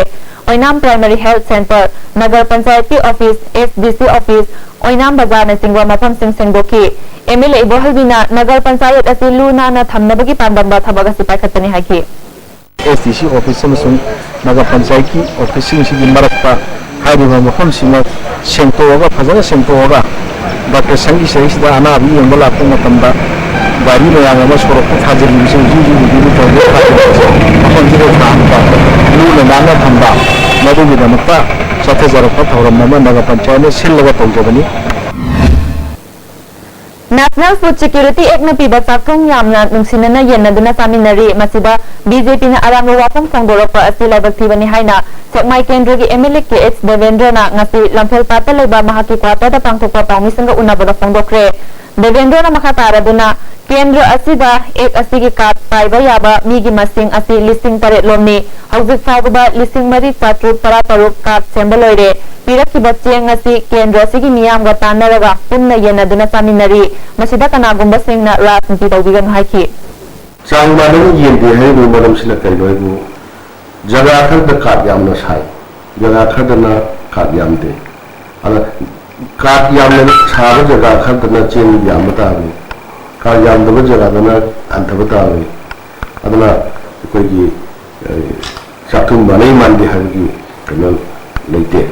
ꯑꯣꯏꯅꯥꯝ ꯄ꯭ꯔꯥꯏꯃꯔꯤ ꯍꯦꯜꯊ ꯁꯦꯟꯇꯔ, ꯅꯒꯔ ꯄꯟꯆꯥꯌꯠꯀꯤ office, S D C office, ꯑꯣꯏꯅꯥꯝ ꯕꯖꯥꯔꯅꯆꯤꯡꯕ ꯃꯐꯝꯁꯤꯡ ꯁꯦꯡꯗꯣꯛꯈꯤ꯫ ꯑꯦꯝ ꯑꯦꯜ ꯑꯦ ꯏꯕꯣꯍꯜꯕꯤꯅ ꯅꯒꯔ ꯄꯟꯆꯥꯌꯠ ꯑꯁꯤ ꯂꯨ ꯅꯥꯟꯅ ꯊꯝꯅꯕꯒꯤ ꯄꯥꯟꯗꯝꯗ ꯊꯕꯛ ꯑꯁꯤ ꯄꯥꯏꯈꯠꯄꯅꯤ ꯍꯥꯏꯈꯤ꯫ ꯑꯦꯁ ꯗꯤ ꯁꯤ ꯑꯣꯐꯤꯁ ꯑꯃꯁꯨꯡ ꯅꯒꯔ ꯄꯟꯆꯥꯌꯠꯀꯤ ꯑꯣꯐꯤꯁꯁꯤꯡꯁꯤꯒꯤ ꯃꯔꯛꯇ ꯍꯥꯏꯔꯤꯕ ꯃꯐꯝꯁꯤꯃ ꯁꯦꯡꯇꯣꯛꯑꯒ, ꯐꯖꯅ ꯁꯦꯡꯇꯣꯛꯑꯒ, ꯗꯥꯛꯇꯔ ꯁꯪꯒꯤ ꯆꯍꯤꯁꯤꯗ ꯑꯅꯥꯕ ꯌꯦꯡꯕ ꯂꯥꯛꯄ ꯃꯇꯝꯗ ꯒꯥꯔꯤ ꯃꯌꯥꯝ ꯑꯃ ꯁꯣꯔꯣꯛꯇ ꯊꯥꯖꯤꯜꯂꯤꯕꯁꯦ ꯍꯧꯖꯤꯛ ꯍꯧꯖꯤꯛ ꯍꯧꯖꯤꯛ ꯍꯧꯖꯤꯛ ꯊꯥꯖꯤꯜꯂꯤꯕꯁꯦ ꯃꯐꯝꯁꯤꯗ ꯊꯥꯡꯕ, ꯂꯨꯅ ꯅꯥꯟꯅ ꯊꯝꯕ, ꯃꯗꯨꯒꯤꯗꯃꯛꯇ ꯆꯠꯊꯖꯔꯛꯄ ꯊꯧꯔꯝ ꯑꯃ ꯅꯒꯔ ꯄꯟꯆꯥꯌꯠꯅ ꯁꯤꯜꯂꯒ ꯇꯧꯖꯕꯅꯤ꯫ National Food Security Actꯅ ꯄꯤꯕ ꯆꯥꯛꯊꯨꯡ ꯌꯥꯝꯅ ꯅꯨꯡꯁꯤꯅꯅ ꯌꯦꯟꯅꯗꯨꯅ ꯆꯥꯃꯤꯟꯅꯔꯤ꯫ ꯃꯁꯤꯗ ꯕꯤꯖꯦꯄꯤꯅ ꯑꯔꯥꯟꯕ ꯋꯥꯐꯝ ꯐꯣꯡꯗꯣꯔꯛꯄ ꯑꯁꯤ ꯂꯥꯏꯕꯛ ꯊꯤꯕꯅꯤ ꯍꯥꯏꯅ ꯁꯦꯛꯃꯥꯏ ꯀꯦꯟꯗ꯭ꯔꯒꯤ M L A K H ꯗꯦꯕꯦꯟꯗ꯭ꯔꯅ ꯉꯁꯤ ꯂꯝꯐꯦꯜ ꯄꯥꯠꯇ ꯂꯩꯕ ꯃꯍꯥꯛꯀꯤ ꯀ꯭ꯋꯥꯇꯔꯗ ꯄꯥꯡꯊꯣꯛꯄ ꯄꯥꯎꯃꯤꯁꯤꯡꯒ ꯎꯅꯕꯗ ꯐꯣꯡꯗꯣꯛꯈ꯭ꯔꯦ꯫ ꯗꯦꯕꯦꯟꯗ꯭ꯔꯅ ꯃꯈꯥ ꯇꯥꯔꯗꯨꯅ, ꯀꯦꯟꯗ꯭ꯔ ꯑꯁꯤꯗ ꯑꯦꯛ ꯑꯁꯤꯒꯤ ꯀꯥꯔꯗ ꯄꯥꯏꯕ ꯌꯥꯕ ꯃꯤꯒꯤ ꯃꯁꯤꯡ ꯑꯁꯤ ꯂꯤꯁꯤꯡ ꯇꯔꯦꯠ ꯂꯣꯝꯅꯤ꯫ ꯍꯧꯖꯤꯛ ꯐꯥꯎꯕꯗ ꯂꯤꯁꯤꯡ ꯃꯔꯤ ꯆꯥꯇ꯭ꯔꯨꯛ ꯇꯔꯥ ꯇꯔꯨꯛ ꯀꯥꯔꯗ ꯁꯦꯝꯕ ꯂꯣꯏꯔꯦ꯫ ꯄꯤꯔꯛꯈꯤꯕ ꯆꯦꯡ ꯑꯁꯤ ꯀꯦꯟꯗ꯭ꯔ ꯑꯁꯤꯒꯤ ꯃꯤꯌꯥꯝꯒ ꯇꯥꯟꯅꯔꯒ ꯄꯨꯟꯅ ꯌꯦꯟꯅꯗꯨꯅ ꯆꯥꯃꯤꯟꯅꯔꯤ꯫ ꯃꯁꯤꯗ ꯀꯅꯥꯒꯨꯝꯕꯁꯤꯡꯅ ꯔꯥꯖꯅꯤꯇꯤ ꯇꯧꯕꯤꯒꯅꯨ ꯍꯥꯏꯈꯤ꯫ ꯆꯥꯡ ꯃꯥꯟꯅꯅ ꯌꯦꯟꯗꯦ ꯍꯥꯏꯔꯤꯕꯒꯤ ꯃꯔꯝꯁꯤꯅ ꯀꯔꯤꯅꯣ ꯍꯥꯏꯕꯨ, ꯖꯒꯥ ꯈꯔꯗ ꯀꯥꯔꯗ ꯌꯥꯝꯅ ꯁꯥꯏ, ꯖꯒꯥ ꯈꯔꯗꯅ ꯀꯥꯔꯗ ꯌꯥꯝꯗꯦ꯫ ꯑꯗ ꯀꯥꯔꯗ ꯌꯥꯝꯅ ꯁꯥꯕ ꯖꯒꯥ ꯈꯔꯗꯅ ꯆꯦꯡ ꯌꯥꯝꯕ ꯇꯥꯕꯅꯤ, ꯀꯥꯔꯗ ꯌꯥꯝꯗꯕ ꯖꯒꯥꯗꯅ ꯍꯟꯊꯕ ꯇꯥꯕꯅꯤ꯫ ꯑꯗꯨꯅ ꯑꯩꯈꯣꯏꯒꯤ, ꯑ, ꯆꯥꯛꯊꯨꯡ ꯃꯥꯟꯅꯩ ꯃꯥꯟꯗꯦ ꯍꯥꯏꯕꯒꯤ ꯀꯩꯅꯣ ꯂꯩꯇꯦ꯫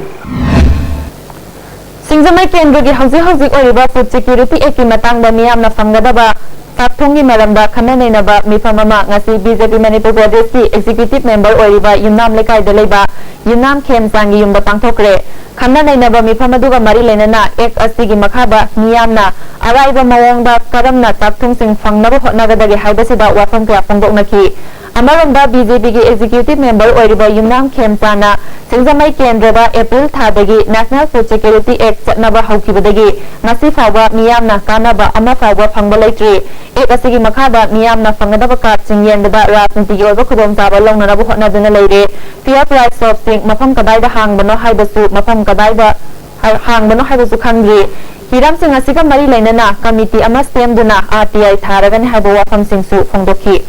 ꯁꯤꯡꯖꯃꯩ ꯀꯦꯟꯗ꯭ꯔꯒꯤ ꯍꯧꯖꯤꯛ ꯍꯧꯖꯤꯛ ꯑꯣꯏꯔꯤꯕ Food Security Actꯀꯤ ꯃꯇꯥꯡꯗ ꯃꯤꯌꯥꯝꯅ ꯐꯪꯒꯗꯕ ꯆꯥꯛꯊꯨꯡꯒꯤ ꯃꯔꯝꯗ ꯈꯟꯅ ꯅꯩꯅꯕ ꯃꯤꯐꯝ ꯑꯃ ꯉꯁꯤ ꯕꯤ ꯖꯦ ꯄꯤ ꯃꯅꯤꯄꯨꯔ ꯄ꯭ꯔꯗꯦꯁꯀꯤ ꯑꯦꯛꯖꯤꯀ꯭ꯌꯨꯇꯤꯚ ꯃꯦꯝꯕꯔ ꯑꯣꯏꯔꯤꯕ ꯌꯨꯝꯅꯥꯝ ꯂꯩꯀꯥꯏꯗ ꯂꯩꯕ ꯌꯨꯝꯅꯥꯝ ꯈꯦꯝꯆꯥꯟꯒꯤ ꯌꯨꯝꯗ ꯄꯥꯡꯊꯣꯛꯈ꯭ꯔꯦ꯫ ꯈꯟꯅ ꯅꯩꯅꯕ ꯃꯤꯐꯝ ꯑꯗꯨꯒ ꯃꯔꯤ ꯂꯩꯅꯅ ꯑꯦꯛ ꯑꯁꯤꯒꯤ ꯃꯈꯥꯗ ꯃꯤꯌꯥꯝꯅ ꯑꯔꯥꯏꯕ ꯃꯑꯣꯡꯗ ꯀꯔꯝꯅ ꯆꯥꯛꯊꯨꯡꯁꯤꯡ ꯐꯪꯅꯕ ꯍꯣꯠꯅꯒꯗꯒꯦ ꯍꯥꯏꯕꯁꯤꯗ ꯋꯥꯐꯝ ꯀꯌꯥ ꯐꯣꯡꯗꯣꯛꯅꯈꯤ꯫ ꯑꯃꯔꯣꯝꯗ ꯕꯤ ꯖꯦ ꯄꯤꯒꯤ ꯑꯦꯛꯖꯤꯀ꯭ꯌꯨꯇꯤꯚ ꯃꯦꯝꯕꯔ ꯑꯣꯏꯔꯤꯕ ꯌꯨꯝꯅꯥꯝ ꯈꯦꯝꯆꯥꯟꯅ ꯁꯤꯡꯖꯃꯩ ꯀꯦꯟꯗ꯭ꯔꯗ April ꯊꯥꯗꯒꯤ National Food Security Act ꯆꯠꯅꯕ ꯍꯧꯈꯤꯕꯗꯒꯤ ꯉꯁꯤ ꯐꯥꯎꯕ ꯃꯤꯌꯥꯝꯅ ꯀꯥꯟꯅꯕ ꯑꯃ ꯐꯥꯎꯕ ꯐꯪꯕ ꯂꯩꯇ꯭ꯔꯤ꯫ ꯑꯦꯛ ꯑꯁꯤꯒꯤ ꯃꯈꯥꯗ ꯃꯤꯌꯥꯝꯅ ꯐꯪꯒꯗꯕ ꯀꯥꯔꯗꯁꯤꯡ ꯌꯦꯟꯕꯗ ꯔꯥꯖꯅꯤꯇꯤꯒꯤ ꯑꯣꯏꯕ ꯈꯨꯗꯣꯡꯆꯥꯕ ꯂꯧꯅꯅꯕ ꯍꯣꯠꯅꯗꯨꯅ ꯂꯩꯔꯦ꯫ ꯐꯤꯌꯔ ꯄ꯭ꯔꯥꯏꯁ ꯁꯣꯞꯁꯤꯡ ꯃꯐꯝ ꯀꯗꯥꯏꯗ ꯍꯥꯡꯕꯅꯣ ꯍꯥꯏꯕꯁꯨ, ꯃꯐꯝ ꯀꯗꯥꯏꯗ ꯍꯥꯡꯕꯅꯣ ꯍꯥꯏꯕꯁꯨ ꯈꯪꯗ꯭ꯔꯤ꯫ ꯍꯤꯔꯝꯁꯤꯡ ꯑꯁꯤꯒ ꯃꯔꯤ ꯂꯩꯅꯅ ꯀꯃꯤꯇꯤ ꯑꯃ ꯁꯦꯝꯗꯨꯅ ꯑꯥꯔ ꯇꯤ ꯑꯥꯏ ꯊꯥꯔꯒꯅꯤ ꯍꯥꯏꯕ ꯋꯥꯐꯝꯁꯤꯡꯁꯨ ꯐꯣꯡꯗꯣꯛꯈꯤ꯫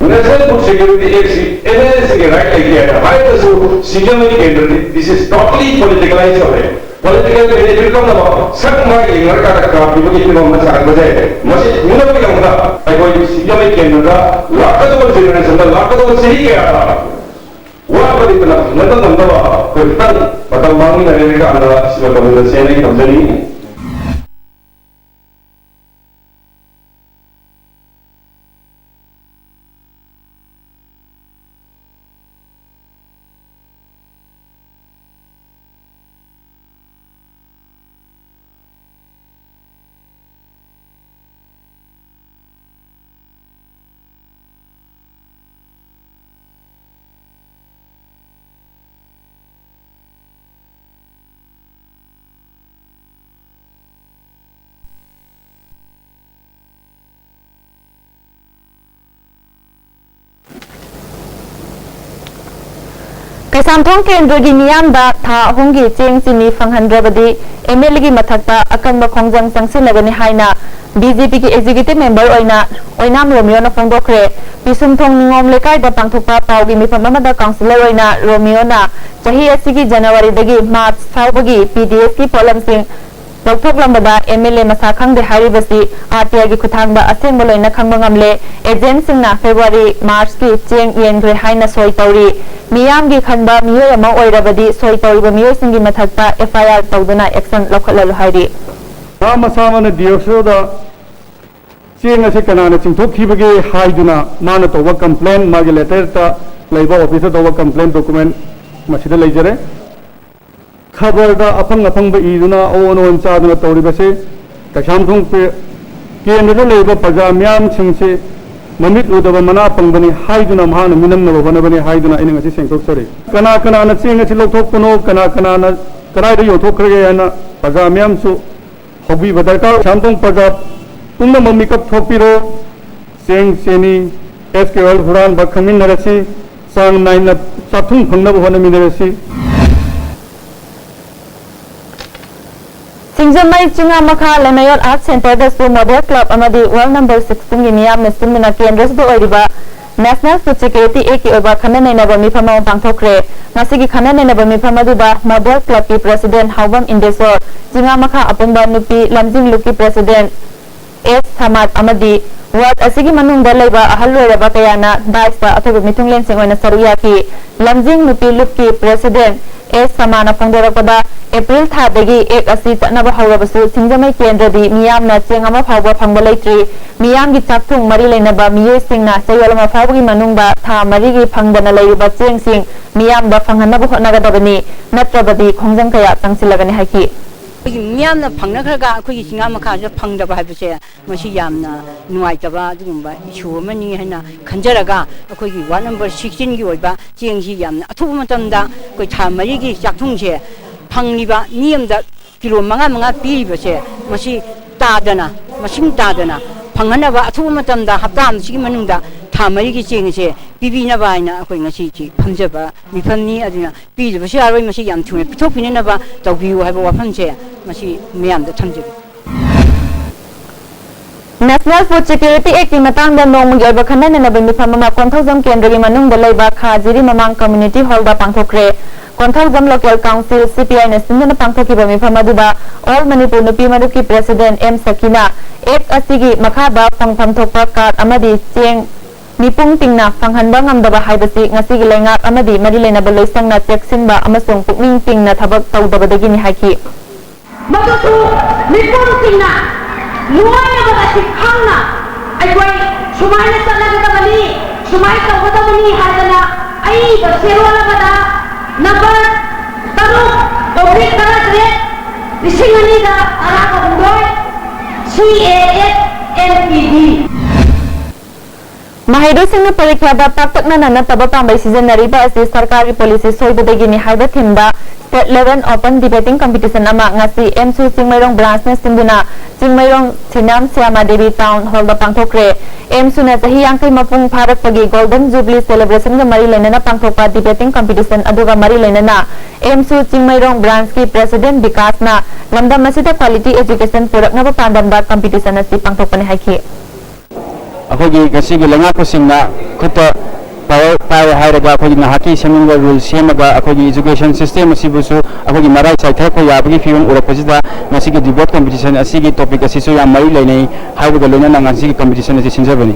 National Food Security Act C N L S ꯀꯤ right ꯂꯩꯇꯦ ꯍꯥꯏꯅ ꯍꯥꯏꯔꯒꯁꯨ ꯁꯤꯡꯖꯃꯩ ꯀꯦꯟꯗ꯭ꯔꯗꯤ this is totally politicalize ꯇꯧꯔꯦ꯫ ꯄꯣꯂꯤꯇꯤꯀꯦꯜ ꯕꯦꯅꯤꯐꯤꯠ ꯂꯧꯅꯕ ꯁꯛ ꯃꯥꯏ ꯌꯦꯡꯅꯔꯀꯥꯟꯗ ꯀꯥꯞꯄꯤꯕꯒꯤ ꯐꯤꯕꯝ ꯑꯃ ꯁꯥꯒꯠꯄꯁꯦ, ꯃꯁꯤ ꯊꯨꯅꯕꯒꯤꯗꯃꯛꯇ ꯑꯩꯈꯣꯏ ꯁꯤꯡꯖꯃꯩ ꯀꯦꯟꯗ꯭ꯔꯗ ꯂꯥꯛꯀꯗꯧꯕ ꯖꯦꯅꯦꯔꯦꯁꯟꯗ, ꯂꯥꯛꯀꯗꯧꯕ ꯆꯍꯤ ꯀꯌꯥꯗ ꯋꯥꯠꯄꯗꯤ ꯄꯨꯂꯞ ꯍꯟꯅꯕ ꯉꯝꯅꯕ ꯑꯩꯈꯣꯏ ꯈꯤꯇꯪ ꯃꯇꯝ ꯃꯥꯡꯃꯤꯟꯅꯔꯦ ꯀꯥꯟꯗ ꯁꯤꯃ ꯇꯧꯃꯤꯟꯅꯁꯦꯅ ꯑꯩ ꯊꯝꯖꯅꯤꯡꯏ꯫ ꯀꯩꯁꯥꯝꯊꯣꯡ ꯀꯦꯟꯗ꯭ꯔꯒꯤ ꯃꯤꯌꯥꯝꯗ ꯊꯥ ꯑꯍꯨꯝꯒꯤ ꯆꯦꯡ ꯆꯤꯅꯤ ꯐꯪꯍꯟꯗ꯭ꯔꯕꯗꯤ ꯑꯦꯝ ꯑꯦꯜ ꯑꯦꯒꯤ ꯃꯊꯛꯇ ꯑꯀꯟꯕ ꯈꯣꯡꯖꯪ ꯆꯪꯁꯤꯜꯂꯒꯅꯤ ꯍꯥꯏꯅ ꯕꯤ ꯖꯦ ꯄꯤꯒꯤ ꯑꯦꯛꯖꯤꯀ꯭ꯌꯨꯇꯤꯚ ꯃꯦꯝꯕꯔ ꯑꯣꯏꯅ ꯑꯣꯏꯅꯥꯝ ꯔꯣꯃꯤꯌꯣꯅ ꯐꯣꯡꯗꯣꯛꯈ꯭ꯔꯦ꯫ ꯄꯤꯁꯨꯝꯊꯣꯡ ꯅꯤꯉꯣꯝ ꯂꯩꯀꯥꯏꯗ ꯄꯥꯡꯊꯣꯛꯄ ꯄꯥꯎꯒꯤ ꯃꯤꯐꯝ ꯑꯃꯗ ꯀꯥꯎꯟꯁꯤꯂꯔ ꯑꯣꯏꯅ ꯔꯣꯃꯤꯌꯣꯅ ꯆꯍꯤ ꯑꯁꯤꯒꯤ ꯖꯅꯋꯥꯔꯤꯗꯒꯤ ꯃꯥꯔꯆ ꯐꯥꯎꯕꯒꯤ ꯄꯤ ꯗꯤ ꯑꯦꯁꯀꯤ ꯄꯣꯠꯂꯝꯁꯤꯡ ꯂꯧꯊꯣꯛꯂꯝꯕꯗ ꯑꯦꯝ ꯑꯦꯜ ꯑꯦ ꯃꯁꯥ ꯈꯪꯗꯦ ꯍꯥꯏꯔꯤꯕꯁꯤ ꯑꯥꯔ ꯇꯤ ꯑꯥꯏꯒꯤ ꯈꯨꯠꯊꯥꯡꯗ ꯑꯁꯦꯡꯕ ꯂꯣꯏꯅ ꯈꯪꯕ ꯉꯝꯂꯦ꯫ ꯑꯦꯖꯦꯟꯠꯁꯤꯡꯅ ꯐꯦꯕ꯭ꯔꯨꯋꯥꯔꯤ, ꯃꯥꯔꯆꯀꯤ ꯆꯦꯡ ꯌꯦꯟꯈ꯭ꯔꯦ ꯍꯥꯏꯅ ꯁꯣꯏ ꯇꯧꯔꯤ꯫ ꯃꯤꯌꯥꯝꯒꯤ ꯈꯟꯕ ꯃꯤꯑꯣꯏ ꯑꯃ ꯑꯣꯏꯔꯕꯗꯤ ꯁꯣꯏ ꯇꯧꯔꯤꯕ ꯃꯤꯑꯣꯏꯁꯤꯡꯒꯤ ꯃꯊꯛꯇ ꯑꯦꯐ ꯑꯥꯏ ꯑꯥꯔ ꯇꯧꯗꯨꯅ ꯑꯦꯛꯁꯟ ꯂꯧꯈꯠꯂꯅꯨ ꯍꯥꯏꯔꯤ꯫ ꯃꯥ ꯃꯁꯥꯃꯛꯅ ꯗꯤ ꯑꯦꯐ ꯑꯣꯗ ꯆꯦꯡ ꯑꯁꯤ ꯀꯅꯥꯅ ꯆꯤꯡꯊꯣꯛꯈꯤꯕꯒꯦ ꯍꯥꯏꯗꯨꯅ ꯃꯥꯅ ꯇꯧꯕ ꯀꯝꯄ꯭ꯂꯦꯟ, ꯃꯥꯒꯤ ꯂꯦꯇꯔꯗ ꯂꯩꯕ ꯑꯣꯐꯤꯁꯇ ꯇꯧꯕ ꯀꯝꯄ꯭ꯂꯦꯟ ꯗꯣꯀꯨꯃꯦꯟ ꯃꯁꯤꯗ ꯂꯩꯖꯔꯦ꯫ ꯈꯕꯔꯗ ꯑꯐꯪ ꯑꯐꯪꯕ ꯏꯗꯨꯅ ꯑꯑꯣꯟ ꯑꯑꯣꯟ ꯆꯥꯗꯨꯅ ꯇꯧꯔꯤꯕꯁꯦ ꯀꯩꯁꯥꯝꯊꯣꯡ ꯄꯦ-, ꯀꯦꯟꯗ꯭ꯔꯗ ꯂꯩꯔꯤꯕ ꯄ꯭ꯔꯖꯥ ꯃꯤꯌꯥꯝꯁꯤꯡꯁꯤ ꯃꯃꯤꯠ ꯎꯗꯕ ꯃꯅꯥ ꯄꯪꯕꯅꯤ ꯍꯥꯏꯗꯨꯅ ꯃꯍꯥꯛꯅ ꯃꯤꯅꯝꯅꯕ ꯍꯣꯠꯅꯕꯅꯤ ꯍꯥꯏꯗꯨꯅ ꯑꯩꯅ ꯉꯁꯤ ꯁꯦꯡꯗꯣꯛꯆꯔꯤ꯫ ꯀꯅꯥ ꯀꯅꯥꯅ ꯆꯦꯡ ꯑꯁꯤ ꯂꯧꯊꯣꯛꯄꯅꯣ, ꯀꯅꯥ ꯀꯅꯥꯅ ꯀꯗꯥꯏꯗ ꯌꯣꯟꯊꯣꯛꯈ꯭ꯔꯒꯦ ꯍꯥꯏꯅ ꯄ꯭ꯔꯖꯥ ꯃꯤꯌꯥꯝꯁꯨ ꯍꯧꯕꯤꯕ ꯗꯔꯀꯥꯔ꯫ ꯀꯩꯁꯥꯝꯊꯣꯡ ꯄ꯭ꯔꯖꯥ ꯄꯨꯝꯅꯃꯛ ꯃꯤꯀꯞ ꯊꯣꯛꯄꯤꯔꯣ꯫ ꯆꯦꯡ, ꯆꯤꯅꯤ, ꯑꯦꯁ ꯀꯦ ꯑꯣꯏꯜ ꯍꯨꯔꯥꯟꯕ ꯈꯪꯃꯤꯟꯅꯔꯁꯤ꯫ ꯆꯥꯡ ꯅꯥꯏꯅ ꯆꯥꯛꯊꯨꯡ ꯐꯪꯅꯕ ꯍꯣꯠꯅꯃꯤꯟꯅꯔꯁꯤ꯫ ꯁꯤꯡꯖꯃꯩ ꯆꯤꯡꯉꯥ ꯃꯈꯥ ꯂꯩꯃꯌꯣꯠ ꯑꯥꯔꯠ ꯁꯦꯟꯇꯔꯗꯁꯨ ꯃꯣꯗꯦꯜ ꯀ꯭ꯂꯕ ꯑꯃꯗꯤ ꯋꯥꯔꯜ ꯅꯝꯕꯔ ꯁꯤꯛꯁꯇꯤꯟꯒꯤ ꯃꯤꯌꯥꯝꯅ ꯁꯤꯟꯗꯨꯅ ꯀꯦꯟꯗ꯭ꯔꯁꯤꯗ ꯑꯣꯏꯔꯤꯕ National Food Security Act ꯀꯤ ꯑꯣꯏꯕ ꯈꯟꯅ ꯅꯩꯅꯕ ꯃꯤꯐꯝ ꯑꯃ ꯄꯥꯡꯊꯣꯛꯈ꯭ꯔꯦ꯫ ꯉꯁꯤꯒꯤ ꯈꯟꯅ ꯅꯩꯅꯕ ꯃꯤꯐꯝ ꯑꯗꯨꯗ Marble Club ꯀꯤ President ꯍꯥꯎꯕꯝ ꯏꯟꯗꯦꯁꯣꯔ, ꯆꯤꯉꯥꯃꯈꯥ ꯑꯄꯨꯟꯕ ꯅꯨꯄꯤ ꯂꯝꯖꯤꯡ ꯂꯨꯞꯀꯤ President ꯑꯦꯁ ꯁꯃꯥꯗ ꯑꯃꯗꯤ ward ꯑꯁꯤꯒꯤ ꯃꯅꯨꯡꯗ ꯂꯩꯕ ꯑꯍꯜ ꯑꯣꯏꯔꯕ ꯀꯌꯥꯅ dais ꯇ ꯑꯊꯣꯏꯕ ꯃꯤꯊꯨꯡꯂꯦꯟꯁꯤꯡ ꯑꯣꯏꯅ ꯁꯔꯨꯛ ꯌꯥꯈꯤ꯫ ꯂꯝꯖꯤꯡ ꯅꯨꯄꯤ ꯂꯨꯞꯀꯤ President ꯑꯦꯁ ꯁꯃꯥꯅ ꯐꯣꯡꯗꯣꯔꯛꯄꯗ, ꯑꯦꯄ꯭ꯔꯤꯜ ꯊꯥꯗꯒꯤ Act ꯑꯁꯤ ꯆꯠꯅꯕ ꯍꯧꯔꯕꯁꯨ ꯁꯤꯡꯖꯃꯩ ꯀꯦꯟꯗ꯭ꯔꯗꯤ ꯃꯤꯌꯥꯝꯅ ꯆꯦꯡ ꯑꯃ ꯐꯥꯎꯕ ꯐꯪꯕ ꯂꯩꯇ꯭ꯔꯤ꯫ ꯃꯤꯌꯥꯝꯒꯤ ꯆꯥꯛꯊꯨꯡ ꯃꯔꯤ ꯂꯩꯅꯕ ꯃꯤꯑꯣꯏꯁꯤꯡꯅ ꯆꯌꯣꯜ ꯑꯃ ꯐꯥꯎꯕꯒꯤ ꯃꯅꯨꯡꯗ ꯊꯥ ꯃꯔꯤꯒꯤ ꯐꯪꯗꯅ ꯂꯩꯔꯤꯕ ꯆꯦꯡꯁꯤꯡ ꯃꯤꯌꯥꯝꯗ ꯐꯪꯍꯟꯅꯕ ꯍꯣꯠꯅꯒꯗꯕꯅꯤ, ꯅꯠꯇ꯭ꯔꯕꯗꯤ ꯈꯣꯡꯖꯪ ꯀꯌꯥ ꯆꯪꯁꯤꯜꯂꯒꯅꯤ ꯍꯥꯏꯈꯤ꯫ ꯑꯩꯈꯣꯏꯒꯤ ꯃꯤꯌꯥꯝꯅ ꯐꯪꯅꯈ꯭ꯔꯒ ꯑꯩꯈꯣꯏꯒꯤ ꯆꯤꯡꯉꯥ ꯃꯈꯥꯁꯤꯗ ꯐꯪꯗꯕ ꯍꯥꯏꯕꯁꯦ, ꯃꯁꯤ ꯌꯥꯝꯅ ꯅꯨꯡꯉꯥꯏꯇꯕ ꯑꯗꯨꯒꯨꯝꯕ issue ꯑꯃꯅꯤ ꯍꯥꯏꯅ ꯈꯟꯖꯔꯒ, ꯑꯩꯈꯣꯏꯒꯤ ward number sixteen ꯒꯤ ꯑꯣꯏꯕ ꯆꯦꯡꯁꯤ ꯌꯥꯝꯅ ꯑꯊꯨꯕ ꯃꯇꯝꯗ ꯑꯩꯈꯣꯏ ꯊꯥ ꯃꯔꯤꯒꯤ ꯆꯥꯛꯊꯨꯡꯁꯦ ꯐꯪꯂꯤꯕ ꯃꯤ ꯑꯃꯗ ꯀꯤꯂꯣ ꯃꯉꯥ ꯃꯉꯥ ꯄꯤꯔꯤꯕꯁꯦ, ꯃꯁꯤ ꯇꯥꯗꯅ, ꯃꯁꯤꯡ ꯇꯥꯗꯅ ꯐꯪꯍꯟꯅꯕ ꯑꯊꯨꯕ ꯃꯇꯝꯗ, ꯍꯞꯇꯥ ꯑꯃꯁꯤꯒꯤ ꯃꯅꯨꯡꯗ ꯊꯥ ꯃꯔꯤꯒꯤ ꯆꯦꯡ ꯑꯁꯦ ꯄꯤꯕꯤꯅꯕ ꯍꯥꯏꯅ ꯑꯩꯈꯣꯏ ꯉꯁꯤꯁꯤ ꯐꯝꯖꯕ ꯃꯤꯐꯝꯅꯤ꯫ ꯑꯗꯨꯅ ꯄꯤꯗꯕꯁꯨ ꯌꯥꯔꯣꯏ, ꯃꯁꯤ ꯌꯥꯝ ꯊꯨꯅ ꯄꯤꯊꯣꯛꯄꯤꯅꯅꯕ ꯇꯧꯕꯤꯌꯨ ꯍꯥꯏꯕ ꯋꯥꯐꯝꯁꯦ ꯃꯁꯤ ꯃꯌꯥꯝꯗ ꯊꯝꯖꯒꯦ꯫ National Food Security Act ꯀꯤ ꯃꯇꯥꯡꯗ ꯅꯣꯡꯃꯒꯤ ꯑꯣꯏꯕ ꯈꯟꯅ ꯅꯩꯅꯕ ꯃꯤꯐꯝ ꯑꯃ ꯀꯣꯟꯊꯧꯖꯝ ꯀꯦꯟꯗ꯭ꯔꯒꯤ ꯃꯅꯨꯡꯗ ꯂꯩꯕ ꯈꯥ ꯖꯤꯔꯤ ꯃꯃꯥꯡ Community Hall the ꯄꯥꯡꯊꯣꯛꯈ꯭ꯔꯦ꯫ Konthoujam Local Council, C P I ꯅ ꯁꯤꯟꯗꯨꯅ ꯄꯥꯡꯊꯣꯛꯈꯤꯕ ꯃꯤꯐꯝ ꯑꯗꯨꯗ All Manipur ꯅꯨꯄꯤ ꯃꯔꯨꯞꯀꯤ President ꯑꯦꯝ ꯁꯀꯤꯅ Act ꯑꯁꯤꯒꯤ ꯃꯈꯥꯗ ꯐꯪꯐꯝ ꯊꯣꯛꯄ card ꯑꯃꯗꯤ ꯆꯦꯡ ꯃꯤꯄꯨꯝ ꯇꯤꯡꯅ ꯐꯪꯍꯟꯕ ꯉꯝꯗꯕ ꯍꯥꯏꯕꯁꯤ ꯉꯁꯤꯒꯤ ꯂꯩꯉꯥꯛ ꯑꯃꯗꯤ ꯃꯔꯤ ꯂꯩꯅꯕ ꯂꯣꯏꯁꯪꯅ ꯆꯦꯛꯁꯤꯟꯕ ꯑꯃꯁꯨꯡ ꯄꯨꯛꯅꯤꯡ ꯇꯤꯡꯅ ꯊꯕꯛ ꯇꯧꯗꯕꯗꯒꯤꯅꯤ ꯍꯥꯏꯈꯤ꯫ ꯃꯗꯨꯁꯨ ꯃꯤꯄꯨꯝꯁꯤꯡꯅ ꯂꯣꯏꯅꯃꯛ ꯑꯁꯤ ꯈꯪꯅ ꯑꯩꯈꯣꯏ ꯁꯨꯃꯥꯏꯅ ꯆꯠꯅꯒꯗꯕꯅꯤ, ꯁꯨꯃꯥꯏꯅ ꯇꯧꯒꯗꯕꯅꯤ ꯍꯥꯏꯗꯅ ꯑꯏꯕ ꯆꯦꯔꯣꯜ ꯑꯃꯗ number ꯇꯔꯨꯛ oblique ꯇꯔꯥꯇꯔꯦꯠ, ꯂꯤꯁꯤꯡ ꯑꯅꯤꯒ ꯇꯔꯥꯒ ꯍꯨꯝꯗꯣꯏ, C A Act N P D꯫ ꯃꯍꯩꯔꯣꯏꯁꯤꯡꯅ ꯄꯔꯤꯈ꯭ꯌꯥꯗ ꯄꯥꯛꯇꯛꯅꯅ ꯅꯠꯇꯕ ꯄꯥꯝꯕꯩ ꯁꯤꯖꯤꯟꯅꯔꯤꯕ ꯑꯁꯤ ꯁꯔꯀꯥꯔꯒꯤ policy ꯁꯣꯏꯕꯗꯒꯤꯅꯤ ꯍꯥꯏꯕ theme ꯗ state level open debating competition ꯑꯃ ꯉꯁꯤ ꯑꯦꯝꯁꯨ ꯆꯤꯡꯃꯩꯔꯣꯡ branch ꯅ ꯁꯤꯟꯗꯨꯅ ꯆꯤꯡꯃꯩꯔꯣꯡ ꯁꯤꯅꯥꯝ ꯁ꯭ꯌꯥꯃꯥ ꯗꯦꯕꯤ Town Hall ꯗ ꯄꯥꯡꯊꯣꯛꯈ꯭ꯔꯦ꯫ ꯑꯦꯝꯁꯨꯅ ꯆꯍꯤ ꯌꯥꯡꯈꯩ ꯃꯄꯨꯡ ꯐꯥꯔꯛꯄꯒꯤ Golden Jubilee celebration ꯒ ꯃꯔꯤ ꯂꯩꯅꯅ ꯄꯥꯡꯊꯣꯛꯄ debating competition ꯑꯗꯨꯒ ꯃꯔꯤ ꯂꯩꯅꯅ ꯑꯦꯝꯁꯨ ꯆꯤꯡꯃꯩꯔꯣꯡ branch ꯀꯤ President ꯕꯤꯀꯥꯁꯅ ꯂꯝꯗꯝ ꯑꯁꯤꯗ quality education ꯄꯨꯔꯛꯅꯕ ꯄꯥꯟꯗꯝꯗ competition ꯑꯁꯤ ꯄꯥꯡꯊꯣꯛꯄꯅꯤ ꯍꯥꯏꯈꯤ꯫ ꯑꯩꯈꯣꯏꯒꯤ ꯉꯁꯤꯒꯤ ꯂꯩꯉꯥꯛꯄꯁꯤꯡꯅ ꯈꯨꯠꯇ ꯄꯥꯋꯔ ꯄꯥꯏꯔꯦ ꯍꯥꯏꯔꯒ ꯑꯩꯈꯣꯏꯒꯤ ꯅꯍꯥꯛꯀꯤ ꯁꯦꯝꯅꯤꯡꯕ ꯔꯨꯜ ꯁꯦꯝꯃꯒ ꯑꯩꯈꯣꯏꯒꯤ ꯏꯖꯨꯀꯦꯁꯟ ꯁꯤꯁꯇꯦꯝ ꯑꯁꯤꯕꯨꯁꯨ ꯑꯩꯈꯣꯏꯒꯤ ꯃꯔꯥꯏ ꯆꯥꯏꯊꯔꯛꯄ ꯌꯥꯕꯒꯤ ꯐꯤꯕꯝ ꯎꯔꯛꯄꯁꯤꯗ ꯉꯁꯤꯒꯤ ꯗꯤꯕꯦꯠ ꯀꯝꯄꯤꯇꯤꯁꯟ ꯑꯁꯤꯒꯤ ꯇꯣꯄꯤꯛ ꯑꯁꯤꯁꯨ ꯌꯥꯝ ꯃꯔꯤ ꯂꯩꯅꯩ ꯍꯥꯏꯕꯒ ꯂꯣꯏꯅꯅ ꯉꯁꯤꯒꯤ ꯀꯝꯄꯤꯇꯤꯁꯟ ꯑꯁꯤ ꯁꯤꯟꯖꯕꯅꯤ꯫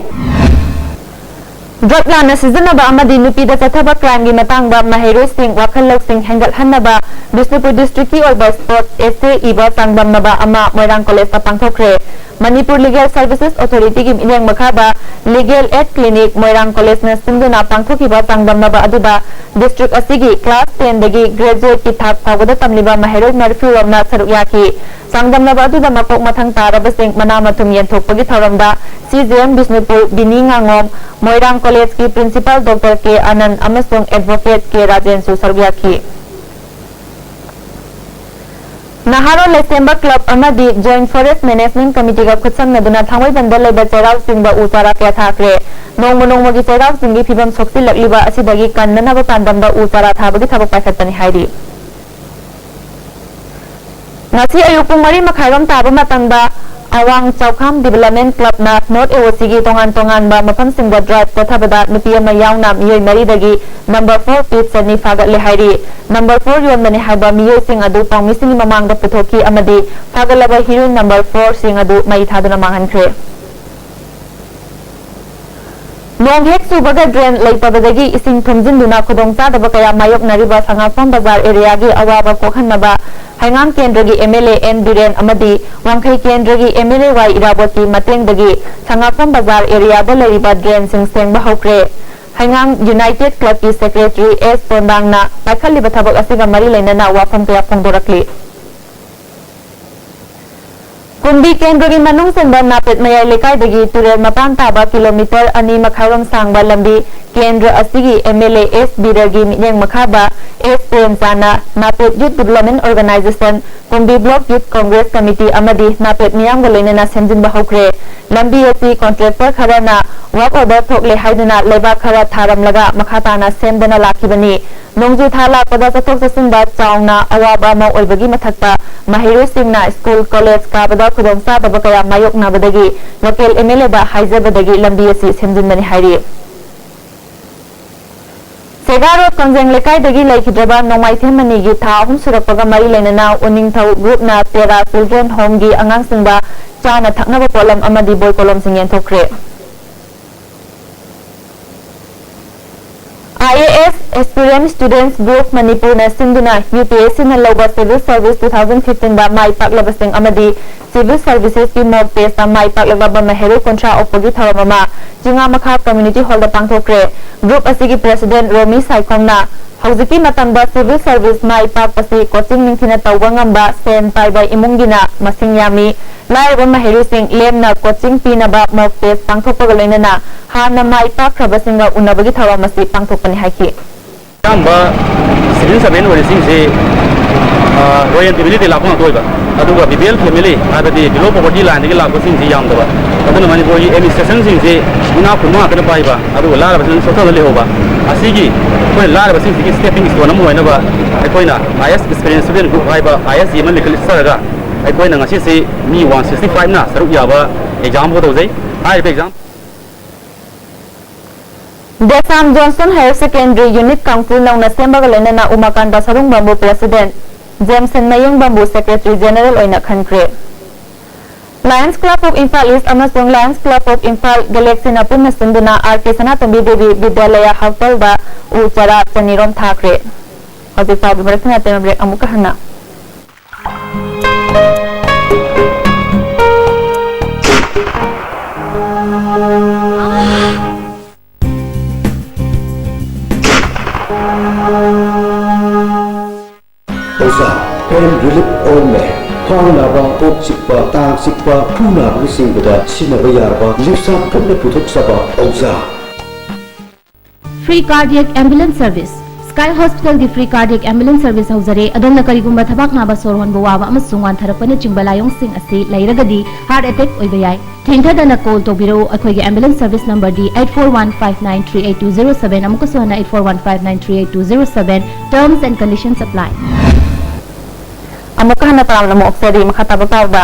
ꯗ꯭ꯔꯒ ꯂꯥꯟꯅ ꯁꯤꯖꯤꯟꯅꯕ ꯑꯃꯗꯤ ꯅꯨꯄꯤꯗ ꯆꯠꯊꯕ ꯀ꯭ꯔꯥꯏꯝꯒꯤ ꯃꯇꯥꯡꯗ ꯃꯍꯩꯔꯣꯏꯁꯤꯡ ꯋꯥꯈꯜ ꯂꯧꯁꯤꯡ ꯍꯦꯟꯒꯠꯍꯟꯅꯕ ꯕꯤꯁꯅꯨꯄꯨꯔ ꯗꯤꯁꯇ꯭ꯔꯤꯛꯀꯤ ꯑꯣꯏꯕ ꯁ꯭ꯄꯣꯔꯠ ꯑꯦꯁꯦ ꯏꯕ ꯆꯥꯡꯗꯝꯅꯕ ꯑꯃ ꯃꯣꯏꯔꯥꯡ ꯀꯣꯂꯦꯖꯇ ꯄꯥꯡꯊꯣꯛꯈ꯭ꯔꯦ꯫ ꯃꯅꯤꯄꯨꯔ ꯂꯤꯒꯦꯜ ꯁꯔꯚꯤꯁꯦꯁ ꯑꯣꯊꯣꯔꯤꯇꯤꯒꯤ ꯃꯤꯠꯌꯦꯡ ꯃꯈꯥꯗ ꯂꯤꯒꯦꯜ ꯑꯦꯗ ꯀ꯭ꯂꯤꯅꯤꯛ ꯃꯣꯏꯔꯥꯡ ꯀꯣꯂꯦꯖꯅ ꯁꯤꯟꯗꯨꯅ ꯄꯥꯡꯊꯣꯛꯈꯤꯕ ꯆꯥꯡꯗꯝꯅꯕ ꯑꯗꯨꯗ ꯗꯤꯁꯇ꯭ꯔꯤꯛ ꯑꯁꯤꯒꯤ ꯀ꯭ꯂꯥꯁ ꯇꯦꯟꯗꯒꯤ ꯒ꯭ꯔꯦꯖꯨꯑꯦꯠꯀꯤ ꯊꯥꯛ ꯐꯥꯎꯕꯗ ꯇꯝꯂꯤꯕ ꯃꯍꯩꯔꯣꯏ ꯃꯔꯤꯐꯨꯔꯣꯝꯅ ꯁꯔꯨꯛ ꯌꯥꯈꯤ꯫ ꯆꯥꯡꯗꯝꯅꯕ ꯑꯗꯨꯗ ꯃꯀꯣꯛ ꯃꯊꯪ ꯇꯥꯔꯕꯁꯤꯡ ꯃꯅꯥ ꯃꯊꯨꯝ ꯌꯦꯟꯊꯣꯛꯄꯒꯤ ꯊꯧꯔꯝꯗ ꯁꯤ ꯖꯦ ꯑꯦꯝ ꯕꯤꯁꯅꯨꯄꯨꯔ ꯕꯤꯅꯤ ꯉꯥꯉꯣꯝ, ꯃꯣꯏꯔꯥꯡ ꯀꯣꯂꯦꯖꯀꯤ ꯄ꯭ꯔꯤꯟꯁꯤꯄꯥꯜ ꯗꯣꯛꯇꯔ ꯀꯦ ꯑꯅꯟ ꯑꯃꯁꯨꯡ ꯑꯦꯗꯚꯣꯀꯦꯠ ꯀꯦ ꯔꯥꯖꯦꯟꯁꯨ ꯁꯔꯨꯛ ꯌꯥꯈꯤ꯫ ꯅꯍꯥꯔꯣꯜ ꯂꯩꯁꯦꯝꯕ ꯀ꯭ꯂꯕ ꯑꯃꯗꯤ ꯖꯣꯏꯟꯠ ꯐꯣꯔꯦꯁ꯭ꯠ ꯃꯦꯅꯦꯖꯃꯦꯟꯠ ꯀꯃꯤꯇꯤꯒ ꯈꯨꯠꯁꯝꯅꯗꯨꯅ ꯊꯥꯡꯃꯩꯕꯟꯗ ꯂꯩꯕ ꯆꯩꯔꯥꯎ ꯆꯤꯡꯗ ꯎ ꯆꯥꯔꯥ ꯀꯌꯥ ꯊꯥꯈ꯭ꯔꯦ꯫ ꯅꯣꯡꯃ ꯅꯣꯡꯃꯒꯤ ꯆꯩꯔꯥꯎ ꯆꯤꯡꯒꯤ ꯐꯤꯕꯝ ꯁꯣꯛꯆꯤꯜꯂꯛꯂꯤꯕ ꯑꯁꯤꯗꯒꯤ ꯀꯟꯅꯅꯕ ꯄꯥꯟꯗꯝꯗ ꯎ ꯆꯥꯔꯥ ꯊꯥꯕꯒꯤ ꯊꯕꯛ ꯄꯥꯏꯈꯠꯄꯅꯤ ꯍꯥꯏꯔꯤ꯫ ꯉꯁꯤ ꯑꯌꯨꯛ ꯄꯨꯡ ꯃꯔꯤ ꯃꯈꯥꯏꯔꯣꯝ ꯇꯥꯕ ꯃꯇꯝꯗ ꯑꯋꯥꯡ ꯆꯥꯎꯈꯥꯝ ꯗꯤꯕꯦꯂꯞꯃꯦꯟꯠ ꯀ꯭ꯂꯕꯅ ꯅꯣꯔꯠ ꯑꯦ ꯑꯣ ꯁꯤꯒꯤ ꯇꯣꯉꯥꯟ ꯇꯣꯉꯥꯟꯕ ꯃꯐꯝꯁꯤꯡꯗ ꯗ꯭ꯔꯥꯏꯚ ꯆꯠꯊꯕꯗ ꯅꯨꯄꯤ ꯑꯃ ꯌꯥꯎꯅ ꯃꯤꯑꯣꯏ ꯃꯔꯤꯗꯒꯤ ꯅꯝꯕꯔ ꯐꯣꯔ ꯄꯤꯠꯁ ꯑꯅꯤ ꯐꯥꯒꯠꯂꯦ ꯍꯥꯏꯔꯤ꯫ ꯅꯝꯕꯔ ꯐꯣꯔ ꯌꯣꯟꯕꯅꯤ ꯍꯥꯏꯕ ꯃꯤꯑꯣꯏꯁꯤꯡ ꯑꯗꯨ ꯄꯥꯎꯃꯤꯁꯤꯡꯒꯤ ꯃꯃꯥꯡꯗ ꯄꯨꯊꯣꯛꯈꯤ ꯑꯃꯗꯤ ꯐꯥꯒꯠꯂꯕ ꯍꯤꯔꯣꯏꯟ ꯅꯝꯕꯔ ꯐꯣꯔꯁꯤꯡ ꯑꯗꯨ ꯃꯩ ꯊꯥꯗꯨꯅ ꯃꯥꯡꯍꯟꯈ꯭ꯔꯦ꯫ ꯅꯣꯡ ꯍꯦꯛ ꯆꯨꯕꯒ ꯗ꯭ꯔꯦꯟ ꯂꯩꯇꯕꯗꯒꯤ ꯏꯁꯤꯡ ꯊꯨꯝꯖꯤꯟꯗꯨꯅ ꯈꯨꯗꯣꯡꯆꯥꯗꯕ ꯀꯌꯥ ꯃꯥꯌꯣꯛꯅꯔꯤꯕ ꯁꯉꯥꯛꯐꯝ ꯕꯖꯥꯔ ꯑꯦꯔꯤꯌꯥꯒꯤ ꯑꯋꯥꯕ ꯀꯣꯛꯍꯟꯅꯕ ꯍꯩꯉꯥꯡ ꯀꯦꯟꯗ꯭ꯔꯒꯤ M L A N Biren ꯑꯃꯗꯤ ꯋꯥꯡꯈꯩ ꯀꯦꯟꯗ꯭ꯔꯒꯤ ꯑꯦꯝ ꯑꯦꯜ ꯑꯦ ꯋꯥꯏ ꯏꯔꯥꯕꯣꯠꯀꯤ ꯃꯇꯦꯡꯗꯒꯤ ꯁꯉꯥꯛꯐꯝ ꯕꯖꯥꯔ ꯑꯦꯔꯤꯌꯥꯗ ꯂꯩꯔꯤꯕ ꯗ꯭ꯔꯦꯟꯁꯤꯡ ꯁꯦꯡꯕ ꯍꯧꯈ꯭ꯔꯦ꯫ ꯍꯩꯉꯥꯡ ꯌꯨꯅꯥꯏꯇꯦꯗ ꯀ꯭ꯂꯕꯀꯤ ꯁꯦꯀ꯭ꯔꯦꯇꯔꯤ ꯑꯦꯁ ꯇꯣꯟꯗꯥꯡꯅ ꯄꯥꯏꯈꯠꯂꯤꯕ ꯊꯕꯛ ꯑꯁꯤꯒ ꯃꯔꯤ ꯂꯩꯅꯅ ꯋꯥꯐꯝ ꯀꯌꯥ ꯐꯣꯡꯗꯣꯔꯛꯂꯤ꯫ ꯀꯨꯝꯕꯤ ꯀꯦꯟꯗ꯭ꯔꯒꯤ ꯃꯅꯨꯡ ꯆꯟꯕ ꯅꯥꯄꯦꯠ ꯃꯌꯥꯏ ꯂꯩꯀꯥꯏꯗꯒꯤ ꯇꯨꯔꯦꯜ ꯃꯄꯥꯟ ꯇꯥꯕ ꯀꯤꯂꯣꯃꯤꯇꯔ ꯑꯅꯤ ꯃꯈꯥꯏꯔꯣꯝ ꯁꯥꯡꯕ ꯂꯝꯕꯤ ꯀꯦꯟꯗ꯭ꯔ ꯑꯁꯤꯒꯤ ꯑꯦꯝ ꯑꯦꯜ ꯑꯦ ꯑꯦꯁ ꯕꯤꯔꯒꯤ ꯃꯤꯠꯌꯦꯡ ꯃꯈꯥꯗ ꯑꯦꯁ ꯄ꯭ꯔꯦꯝꯆꯥꯟꯅ ꯅꯥꯄꯦꯠ Youth Development Organization, ꯀꯨꯝꯕꯤ Block Youth Congress Committee ꯑꯃꯗꯤ ꯅꯥꯄꯦꯠ ꯃꯤꯌꯥꯝꯒ ꯂꯣꯏꯅꯅ ꯁꯦꯝꯖꯤꯟꯕ ꯍꯧꯈ꯭ꯔꯦ꯫ ꯂꯝꯕꯤ ꯑꯁꯤ contractor ꯈꯔꯅ work order ꯊꯣꯛꯂꯦ ꯍꯥꯏꯗꯨꯅ ꯂꯩꯕꯥꯛ ꯈꯔ ꯊꯥꯔꯝꯂꯒ ꯃꯈꯥ ꯇꯥꯅ ꯁꯦꯝꯗꯅ ꯂꯥꯛꯈꯤꯕꯅꯤ꯫ ꯅꯣꯡꯖꯨ ꯊꯥ ꯂꯥꯛꯄꯗ ꯆꯠꯊꯣꯛ ꯆꯠꯁꯤꯟꯗ ꯆꯥꯎꯅ ꯑꯋꯥꯕ ꯑꯃ ꯑꯣꯏꯕꯒꯤ ꯃꯊꯛꯇ ꯃꯍꯩꯔꯣꯏꯁꯤꯡꯅ school, college ꯀꯥꯕꯗ ꯈꯨꯗꯣꯡꯆꯥꯗꯕ ꯀꯌꯥ ꯃꯥꯌꯣꯛꯅꯕꯗꯒꯤ local M L A ꯗ ꯍꯥꯏꯖꯕꯗꯒꯤ ꯂꯝꯕꯤ ꯑꯁꯤ ꯁꯦꯝꯖꯤꯟꯕꯅꯤ ꯍꯥꯏꯔꯤ꯫ ꯁꯦꯒꯥ ꯔꯣꯗ ꯀꯣꯟꯖꯦꯡ ꯂꯩꯀꯥꯏꯗꯒꯤ ꯂꯩꯈꯤꯗ꯭ꯔꯕ ꯅꯣꯡꯃꯥꯏꯊꯦꯝ ꯃꯅꯤꯒꯤ ꯊꯥ ꯑꯍꯨꯝ ꯁꯨꯔꯛꯄꯒ ꯃꯔꯤ ꯂꯩꯅꯅ ꯎꯅꯤꯡꯊꯧ group ꯅ Terra Children Home ꯒꯤ ꯑꯉꯥꯡꯁꯤꯡꯗ ꯆꯥꯅ ꯊꯛꯅꯕ ꯄꯣꯠꯂꯝ ꯑꯃꯗꯤ ꯕꯣꯏ ꯀꯣꯂꯣꯝꯁꯤꯡ ꯌꯦꯟꯊꯣꯛꯈ꯭ꯔꯦ꯫ I A S Aspirant Students Group ꯃꯅꯤꯄꯨꯔꯅ ꯁꯤꯟꯗꯨꯅ U P S C ꯅ ꯂꯧꯕ Civil Service two thousand fifteen ꯗ ꯃꯥꯏ ꯄꯥꯛꯂꯕꯁꯤꯡ ꯑꯃꯗꯤ Civil Services ꯀꯤ mock test ꯇ ꯃꯥꯏ ꯄꯥꯛꯂꯕ ꯃꯍꯩꯔꯣꯏ ꯀꯨꯟꯊ꯭ꯔꯥ ꯑꯣꯛꯄꯒꯤ ꯊꯧꯔꯝ ꯑꯃ ꯆꯤꯡꯉꯥ ꯃꯈꯥ Community Hall ꯗ ꯄꯥꯡꯊꯣꯛꯈ꯭ꯔꯦ꯫ Group ꯑꯁꯤꯒꯤ President ꯔꯣꯃꯤ ꯁꯥꯏꯈꯣꯝꯅ ꯍꯧꯖꯤꯛꯀꯤ ꯃꯇꯝꯗ Civil Service ꯃꯥꯏ ꯄꯥꯛꯄꯁꯤ coaching ꯅꯤꯡꯊꯤꯅ ꯇꯧꯕ ꯉꯝꯕ ꯁꯦꯟ ꯄꯥꯏꯕ ꯏꯃꯨꯡꯒꯤꯅ ꯃꯁꯤꯡ ꯌꯥꯝꯃꯤ꯫ ꯂꯥꯏꯔꯕ ꯃꯍꯩꯔꯣꯏꯁꯤꯡ ꯂꯦꯝꯅ coaching ꯄꯤꯅꯕ mock test ꯄꯥꯡꯊꯣꯛꯄꯒ ꯂꯣꯏꯅꯅ ꯍꯥꯟꯅ ꯃꯥꯏ ꯄꯥꯛꯈ꯭ꯔꯕꯁꯤꯡꯒ ꯎꯅꯕꯒꯤ ꯊꯧꯔꯝ ꯑꯁꯤ ꯄꯥꯡꯊꯣꯛꯄꯅꯤ ꯍꯥꯏꯈꯤ꯫ ꯑꯌꯥꯝꯕ civil servant ꯑꯣꯏꯔꯤꯁꯤꯡꯁꯤ, ꯑ, royal family ꯗꯒꯤ ꯂꯥꯛꯄ ꯉꯥꯛꯇ ꯑꯣꯏꯕ, ꯑꯗꯨꯒ B P L family, ꯍꯥꯏꯕꯗꯤ below poverty line ꯗꯒꯤ ꯂꯥꯛꯄꯁꯤꯡꯁꯤ ꯌꯥꯝꯗꯕ꯫ ꯑꯗꯨꯅ ꯃꯅꯤꯄꯨꯔꯒꯤ administration ꯁꯤꯡꯁꯤ ꯏꯅꯥꯛ ꯈꯨꯟꯕ ꯉꯥꯛꯇꯅ ꯄꯥꯏꯕ, ꯑꯗꯨꯒ ꯂꯥꯏꯔꯕꯁꯤꯡ ꯁꯣꯠꯊꯔꯒ ꯂꯩꯍꯧꯕ꯫ ꯑꯁꯤꯒꯤ ꯑꯩꯈꯣꯏꯅ ꯂꯥꯏꯔꯕꯁꯤꯡꯁꯤꯒꯤ stepping stone ꯑꯃ ꯑꯣꯏꯅꯕ ꯑꯩꯈꯣꯏꯅ I A S Aspirant Student Group ꯍꯥꯏꯕ I A S ꯒꯤ ꯑꯃ ꯂꯤꯡꯈꯠꯆꯔꯒ ꯑꯩꯈꯣꯏꯅ ꯉꯁꯤꯁꯤ ꯃꯤ one sixty five ꯅ ꯁꯔꯨꯛ ꯌꯥꯕ exam ꯑꯃ ꯇꯧꯖꯩ꯫ ꯍꯥꯏꯔꯤꯕ exam ꯗꯦꯁꯥꯝ Johnson Higher Secondary Unit Council ꯅꯧꯅ ꯁꯦꯝꯕꯒ ꯂꯣꯏꯅꯅ ꯎꯃꯥꯀꯥꯟꯇ ꯁꯔꯨꯡꯕꯝꯕꯨ President, ꯖꯦꯝꯁꯟ ꯃꯌꯦꯡꯕꯝꯕꯨ Secretary General ꯑꯣꯏꯅ ꯈꯟꯈ꯭ꯔꯦ꯫ Lions Club of Imphal East ꯑꯃꯁꯨꯡ Lions Club of Imphal Galaxy ꯅ ꯄꯨꯟꯅ ꯁꯤꯟꯗꯨꯅ R K ꯁꯅꯥꯇꯣꯝꯕꯤ ꯗꯦꯕꯤ ꯕꯤꯗ꯭ꯌꯥꯂꯌꯥ ꯍꯣꯁꯇꯦꯜꯗ ꯎ ꯆꯥꯔꯥ ꯆꯅꯤꯔꯣꯝ ꯊꯥꯈ꯭ꯔꯦ꯫ ꯍꯧꯖꯤꯛ ꯄꯥꯎꯒꯤ ꯃꯔꯛ ꯊꯠꯅ ꯑꯇꯦꯟꯕ break ꯑꯃꯨꯛꯀ ꯍꯟꯅ꯫ ꯑꯣꯖꯥ, pain relief ointment, ꯈ꯭ꯋꯥꯡ ꯅꯥꯕ, ꯀꯣꯛ ꯆꯤꯛꯄ, ꯇꯥꯡ ꯆꯤꯛꯄ, ꯈꯨ ꯅꯥꯕꯅꯆꯤꯡꯕꯗ ꯁꯤꯖꯤꯟꯅꯕ ꯌꯥꯔꯕ ꯂꯤꯞꯁꯥꯞ ꯄꯨꯟꯅ ꯄꯨꯊꯣꯛꯆꯕ ꯑꯣꯖꯥ꯫ Free cardiac ambulance service, ꯀꯥꯏ ꯍꯣꯁꯄꯤꯇꯥꯜꯒꯤ free cardiac ambulance service ꯍꯧꯖꯔꯦ꯫ ꯑꯗꯣꯝꯅ ꯀꯔꯤꯒꯨꯝꯕ ꯊꯕꯥꯛ ꯅꯥꯕ, ꯁꯣꯔ ꯍꯣꯟꯕ ꯋꯥꯕ ꯑꯃꯁꯨꯡ ꯋꯥꯟꯊꯔꯛꯄꯅꯆꯤꯡꯕ ꯂꯥꯏꯑꯣꯡꯁꯤꯡ ꯑꯁꯤ ꯂꯩꯔꯒꯗꯤ heart attack ꯑꯣꯏꯕ ꯌꯥꯏ꯫ ꯊꯦꯡꯊꯗꯅ call ꯇꯧꯕꯤꯔꯛꯎ꯫ ꯑꯩꯈꯣꯏꯒꯤ ambulance service number ꯗꯤ eight four one five nine three eight two zero seven, ꯑꯃꯨꯛꯀꯁꯨ ꯍꯟꯅ eight four one five nine three eight two zero seven꯫ Terms and conditions apply꯫ ꯑꯃꯨꯛꯀ ꯍꯟꯅ ꯇꯔꯥꯝꯅ ꯑꯃꯨꯛ ꯑꯣꯛꯆꯔꯤ꯫ ꯃꯈꯥ ꯇꯥꯕ ꯄꯥꯎꯗ,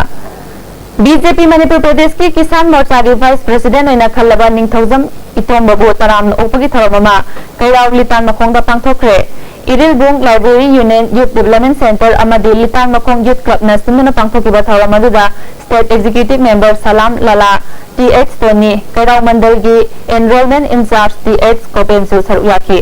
ꯕꯤ ꯖꯦ ꯄꯤ ꯃꯅꯤꯄꯨꯔ ꯄ꯭ꯔꯗꯦꯁꯀꯤ ꯀꯤꯁꯥꯟ ꯃꯣꯔꯆꯥꯒꯤ vice president ꯑꯣꯏꯅ ꯈꯜꯂꯕ ꯅꯤꯡꯊꯧꯖꯝ ꯏꯇꯣꯝꯕꯕꯨ ꯇꯔꯥꯝꯅ ꯑꯣꯛꯄꯒꯤ ꯊꯧꯔꯝ ꯑꯃ ꯀꯩꯔꯥꯎ ꯂꯤꯇꯥꯟ ꯃꯈꯣꯡꯗ ꯄꯥꯡꯊꯣꯛꯈ꯭ꯔꯦ꯫ Irilbung Library Union, Youth Development Centre ꯑꯃꯗꯤ ꯂꯤꯇꯥꯟ ꯃꯈꯣꯡ Youth Club ꯅ ꯁꯤꯟꯗꯨꯅ ꯄꯥꯡꯊꯣꯛꯈꯤꯕ ꯊꯧꯔꯝ ꯑꯗꯨꯗ State Executive Member Salam Lala, T H Tony, Keirao ꯃꯟꯗꯜꯒꯤ Enrollment in-charge ꯇꯤ ꯑꯩꯆ ꯒꯣꯄꯦꯟꯁꯨ ꯁꯔꯨꯛ ꯌꯥꯈꯤ꯫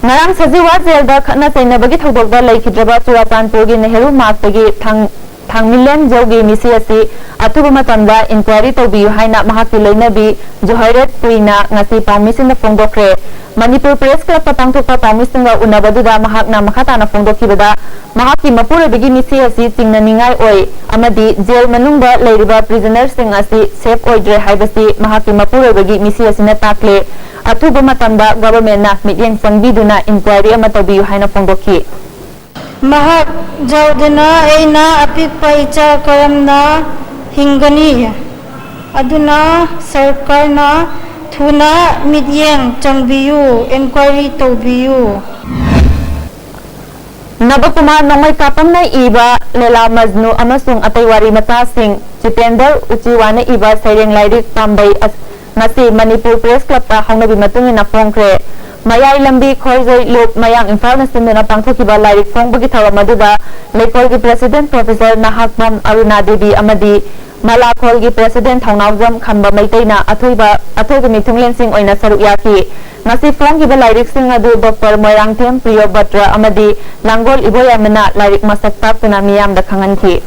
ꯉꯔꯥꯡ ꯁꯖꯤꯋꯥ ꯖꯦꯜꯗ ꯈꯠꯅ ꯆꯩꯅꯕꯒꯤ ꯊꯧꯗꯣꯛꯇ ꯂꯩꯈꯤꯗ꯭ꯔꯕ ꯆꯨꯔꯥꯆꯥꯟꯄꯨꯔꯒꯤ ꯅꯦꯍꯔꯨ ꯃꯥꯔꯒꯇꯒꯤ ꯊꯥꯡ-, ꯊꯥꯡꯃꯤꯂꯦꯟ ꯖꯧꯒꯤ ꯃꯤꯁꯤ ꯑꯁꯤ ꯑꯊꯨꯕ ꯃꯇꯝꯗ inquiry ꯇꯧꯕꯤꯌꯨ ꯍꯥꯏꯅ ꯃꯍꯥꯛꯀꯤ ꯂꯣꯏꯅꯕꯤ ꯖꯣꯍꯥꯏꯔꯠ ꯄꯨꯏꯅ ꯉꯁꯤ ꯄꯥꯎꯃꯤꯁꯤꯡꯗ ꯐꯣꯡꯗꯣꯛꯈ꯭ꯔꯦ꯫ ꯃꯅꯤꯄꯨꯔ Press Club ꯇ ꯄꯥꯡꯊꯣꯛꯄ ꯄꯥꯎꯃꯤꯁꯤꯡꯒ ꯎꯅꯕꯗꯨꯗ ꯃꯍꯥꯛꯅ ꯃꯈꯥ ꯇꯥꯅ ꯐꯣꯡꯗꯣꯛꯈꯤꯕꯗ, ꯃꯍꯥꯛꯀꯤ ꯃꯄꯨꯔꯣꯏꯕꯒꯤ ꯃꯤꯁꯤ ꯑꯁꯤ ꯆꯤꯡꯅꯅꯤꯡꯉꯥꯏ ꯑꯣꯏ ꯑꯃꯗꯤ ꯖꯦꯜ ꯃꯅꯨꯡꯗ ꯂꯩꯔꯤꯕ prisoner ꯁꯤꯡ ꯑꯁꯤ safe ꯑꯣꯏꯗ꯭ꯔꯦ ꯍꯥꯏꯕꯁꯤ ꯃꯍꯥꯛꯀꯤ ꯃꯄꯨꯔꯣꯏꯕꯒꯤ ꯃꯤꯁꯤ ꯑꯁꯤꯅ ꯇꯥꯛꯂꯦ꯫ ꯑꯊꯨꯕ ꯃꯇꯝꯗ government ꯅ ꯃꯤꯠꯌꯦꯡ ꯆꯪꯕꯤꯗꯨꯅ inquiry ꯑꯃ ꯇꯧꯕꯤꯌꯨ ꯍꯥꯏꯅ ꯐꯣꯡꯗꯣꯛꯈꯤ꯫ ꯃꯍꯥꯛ ꯌꯥꯎꯗꯅ ꯑꯩꯅ ꯑꯄꯤꯛꯄ ꯏꯆꯥ ꯀꯔꯝꯅ ꯍꯤꯡꯒꯅꯤ? ꯑꯗꯨꯅ ꯁꯔꯀꯥꯔꯅ ꯊꯨꯅ ꯃꯤꯠꯌꯦꯡ ꯆꯪꯕꯤꯌꯨ, inquiry ꯇꯧꯕꯤꯌꯨ꯫ ꯅꯕꯀꯨꯃꯥꯔ ꯅꯣꯡꯃꯩꯀꯥꯄꯝꯅ ꯏꯕ ꯂꯦꯂꯥ ꯃꯖꯅꯨ ꯑꯃꯁꯨꯡ ꯑꯇꯩ ꯋꯥꯔꯤ ꯃꯆꯥꯁꯤꯡ ꯖꯤꯇꯦꯟꯗ꯭ꯔ ꯎꯆꯤꯋꯥꯅ ꯏꯕ ꯁꯩꯔꯦꯡ ꯂꯥꯏꯔꯤꯛ ꯄꯥꯝꯕꯩ ꯑꯁ-, ꯉꯁꯤ ꯃꯅꯤꯄꯨꯔ Press Club ꯇ ꯍꯧꯅꯕꯤ ꯃꯇꯨꯡ ꯏꯟꯅ ꯐꯣꯡꯈ꯭ꯔꯦ꯫ ꯃꯌꯥꯏ ꯂꯝꯕꯤ ꯈꯣꯔꯖꯣꯏ ꯂꯨꯞ ꯃꯌꯥꯡ ꯏꯝꯐꯥꯜꯅ ꯁꯤꯟꯗꯨꯅ ꯄꯥꯡꯊꯣꯛꯈꯤꯕ ꯂꯥꯏꯔꯤꯛ ꯐꯣꯡꯕꯒꯤ ꯊꯧꯔꯝ ꯑꯗꯨꯗ ꯂꯩꯀꯣꯜꯒꯤ President Professor ꯅꯍꯥꯛꯄꯝ ꯑꯔꯨꯅꯥ ꯗꯦꯕꯤ ꯑꯃꯗꯤ ꯃꯂꯥꯈꯣꯜꯒꯤ President ꯊꯧꯅꯥꯎꯖꯝ ꯈꯝꯕ ꯃꯩꯇꯩꯅ ꯑꯊꯣꯏꯕ, ꯑꯊꯣꯏꯕ ꯃꯤꯊꯨꯡꯂꯦꯟꯁꯤꯡ ꯑꯣꯏꯅ ꯁꯔꯨꯛ ꯌꯥꯈꯤ꯫ ꯉꯁꯤ ꯐꯣꯡꯈꯤꯕ ꯂꯥꯏꯔꯤꯛꯁꯤꯡ ꯑꯗꯨ ꯗꯣꯛꯇꯔ ꯃꯣꯏꯔꯥꯡꯊꯦꯝ ꯄ꯭ꯔꯤꯌꯣ ꯕꯇ꯭ꯔ ꯑꯃꯗꯤ ꯂꯥꯡꯒꯣꯜ ꯏꯕꯣꯌꯥꯏꯃꯅ ꯂꯥꯏꯔꯤꯛ ꯃꯁꯛ ꯇꯥꯛꯇꯨꯅ ꯃꯤꯌꯥꯝꯗ ꯈꯪꯍꯟꯈꯤ꯫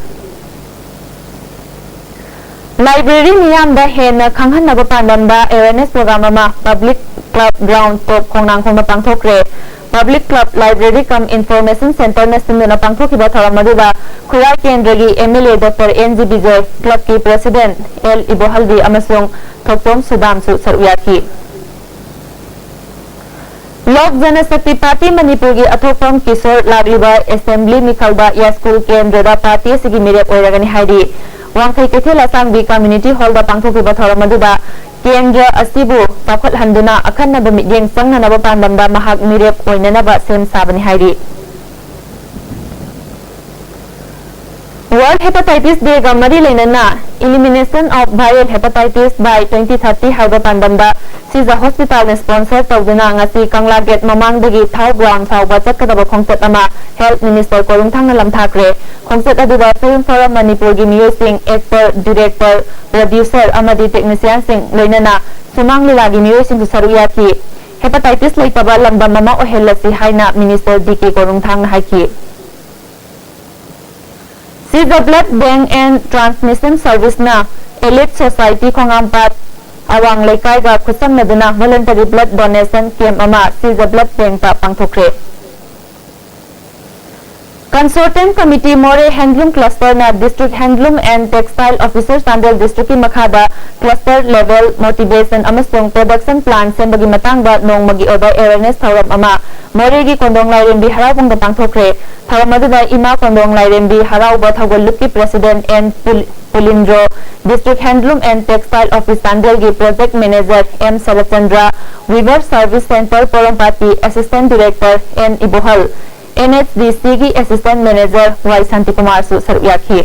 Library ꯃꯤꯌꯥꯝꯗ ꯍꯦꯟꯅ ꯈꯪꯍꯟꯅꯕ ꯄꯥꯟꯗꯝꯗ awareness program ꯑꯃ Public Club Ground ꯇꯣꯞ ꯈꯣꯡꯅꯥꯡꯈꯣꯡꯗ ꯄꯥꯡꯊꯣꯛꯈ꯭ꯔꯦ꯫ Public Club Library cum Information Centre ꯅ ꯁꯤꯟꯗꯨꯅ ꯄꯥꯡꯊꯣꯛꯈꯤꯕ ꯊꯧꯔꯝ ꯑꯗꯨꯗ ꯈꯨꯔꯥꯏ ꯀꯦꯟꯗ꯭ꯔꯒꯤ M L A doctor N G Bijoy, club ꯀꯤ President ꯑꯦꯜ ꯏꯕꯣꯍꯜꯗꯤ ꯑꯃꯁꯨꯡ ꯊꯣꯛꯆꯣꯝ ꯁꯨꯗꯥꯝꯁꯨ ꯁꯔꯨꯛ ꯌꯥꯈꯤ꯫ ꯂꯣꯛ ꯖꯅꯁꯛꯇꯤ ꯄꯥꯔꯇꯤ ꯃꯅꯤꯄꯨꯔꯒꯤ ꯑꯊꯣꯛꯐꯝ ꯀꯤꯁꯣꯔ ꯂꯥꯛꯂꯤꯕ ꯑꯦꯁꯦꯝꯕ꯭ꯂꯤ ꯃꯤꯈꯜꯗ ꯌꯥꯏꯁ꯭ꯀꯨꯜ ꯀꯦꯟꯗ꯭ꯔꯗ ꯄꯥꯔꯇꯤ ꯑꯁꯤꯒꯤ ꯃꯤꯔꯦꯞ ꯑꯣꯏꯔꯒꯅꯤ ꯍꯥꯏꯔꯤ꯫ ꯋꯥꯡꯈꯩ ꯀꯩꯊꯦꯜ ꯑꯁꯥꯡꯕꯤ ꯀꯝꯃ꯭ꯌꯨꯅꯤꯇꯤ ꯍꯣꯜꯗ ꯄꯥꯡꯊꯣꯛꯈꯤꯕ ꯊꯧꯔꯝ ꯑꯗꯨꯗ ꯀꯦꯟꯗ꯭ꯔ ꯑꯁꯤꯕꯨ ꯆꯥꯎꯈꯠꯍꯟꯗꯨꯅ ꯑꯈꯟꯅꯕ ꯃꯤꯠꯌꯦꯡ ꯆꯪꯅꯅꯕ ꯄꯥꯟꯗꯝꯗ ꯃꯍꯥꯛ ꯃꯤꯔꯦꯞ ꯑꯣꯏꯅꯅꯕ ꯁꯦꯝ ꯁꯥꯕꯅꯤ ꯍꯥꯏꯔꯤ꯫ World Hepatitis Day ꯒ ꯃꯔꯤ ꯂꯩꯅꯅ Elimination of Viral Hepatitis by twenty thirty ꯍꯥꯏꯕ ꯄꯥꯟꯗꯝꯗ ꯁꯤꯖ ꯍꯣꯁꯄꯤꯇꯥꯜꯅ ꯁ꯭ꯄꯣꯟꯁꯔ ꯇꯧꯗꯨꯅ ꯉꯁꯤ ꯀꯪꯂꯥ ꯒꯦꯠ ꯃꯃꯥꯡꯗꯒꯤ ꯊꯥꯎ ꯒ꯭ꯔꯥꯎꯟ ꯐꯥꯎꯕ ꯆꯠꯀꯗꯕ ꯈꯣꯡꯆꯠ ꯑꯃ ꯍꯦꯜꯊ ꯃꯤꯅꯤꯁꯇꯔ ꯀꯣꯂꯨꯡꯊꯥꯡꯅ ꯂꯝꯊꯥꯈ꯭ꯔꯦ꯫ ꯈꯣꯡꯆꯠ ꯑꯗꯨꯗ ꯐꯤꯜꯝ ꯐꯣꯔꯝ ꯃꯅꯤꯄꯨꯔꯒꯤ ꯃꯤꯑꯣꯏꯁꯤꯡ, ꯑꯦꯛꯇꯔ, ꯗꯤꯔꯦꯛꯇꯔ, ꯄ꯭ꯔꯣꯗ꯭ꯌꯨꯁꯔ ꯑꯃꯗꯤ ꯇꯦꯛꯅꯤꯁꯤꯌꯥꯟꯁꯤꯡ ꯂꯣꯏꯅꯅ ꯁꯨꯃꯥꯡ ꯂꯤꯂꯥꯒꯤ ꯃꯤꯑꯣꯏꯁꯤꯡꯁꯨ ꯁꯔꯨꯛ ꯌꯥꯈꯤ꯫ ꯍꯦꯄꯥꯇꯥꯏꯇꯤꯁ ꯂꯩꯇꯕ ꯂꯝꯗꯝ ꯑꯃ ꯑꯣꯏꯍꯜꯂꯁꯤ ꯍꯥꯏꯅ ꯃꯤꯅꯤꯁꯇꯔ ꯗꯤ ꯀꯦ ꯀꯣꯂꯨꯡꯊꯥꯡꯅ ꯍꯥꯏꯈꯤ꯫ Save the Blood Bank and Transmission Service ꯅ Elite Society ꯈꯣꯡꯉꯥꯝꯄꯥꯠ ꯑꯋꯥꯡ ꯂꯩꯀꯥꯏꯒ ꯈꯨꯠꯁꯝꯅꯗꯨꯅ voluntary blood donation camp ꯑꯃ Save the Blood Bank ꯇ ꯄꯥꯡꯊꯣꯛꯈ꯭ꯔꯦ꯫ Consultant Committee ꯃꯣꯔꯦ Handloom Cluster ꯅ District Handloom and Textile Officer Chandel district ꯀꯤ ꯃꯈꯥꯗ cluster level motivation ꯑꯃꯁꯨꯡ production plan ꯁꯦꯝꯕꯒꯤ ꯃꯇꯥꯡꯗ ꯅꯣꯡꯃꯒꯤ ꯑꯣꯏꯕ awareness ꯊꯧꯔꯝ ꯑꯃ ꯃꯣꯔꯦꯒꯤ ꯀꯣꯟꯗꯣꯡ ꯂꯥꯏꯔꯦꯝꯕꯤ ꯍꯔꯥꯎꯕꯨꯡꯗ ꯄꯥꯡꯊꯣꯛꯈ꯭ꯔꯦ꯫ ꯊꯧꯔꯝ ꯑꯗꯨꯗ ꯏꯃꯥ ꯀꯣꯟꯗꯣꯡ ꯂꯥꯏꯔꯦꯝꯕꯤ ꯍꯔꯥꯎꯕ ꯊꯧꯒꯜ ꯂꯨꯞꯀꯤ president ꯑꯦꯟ ꯄꯨꯜ-, Pulindro, District Handloom and Textile Office ꯆꯥꯟꯗꯦꯜꯒꯤ project manager M Saratchandra, Weaver Service Centre ꯄꯣꯔꯣꯝꯄꯥꯠꯀꯤ assistant director N Ibohal, NHDC ꯒꯤ assistant manager ꯋꯥꯏ ꯁꯥꯟꯇꯤꯀꯨꯃꯥꯔꯁꯨ ꯁꯔꯨꯛ ꯌꯥꯈꯤ꯫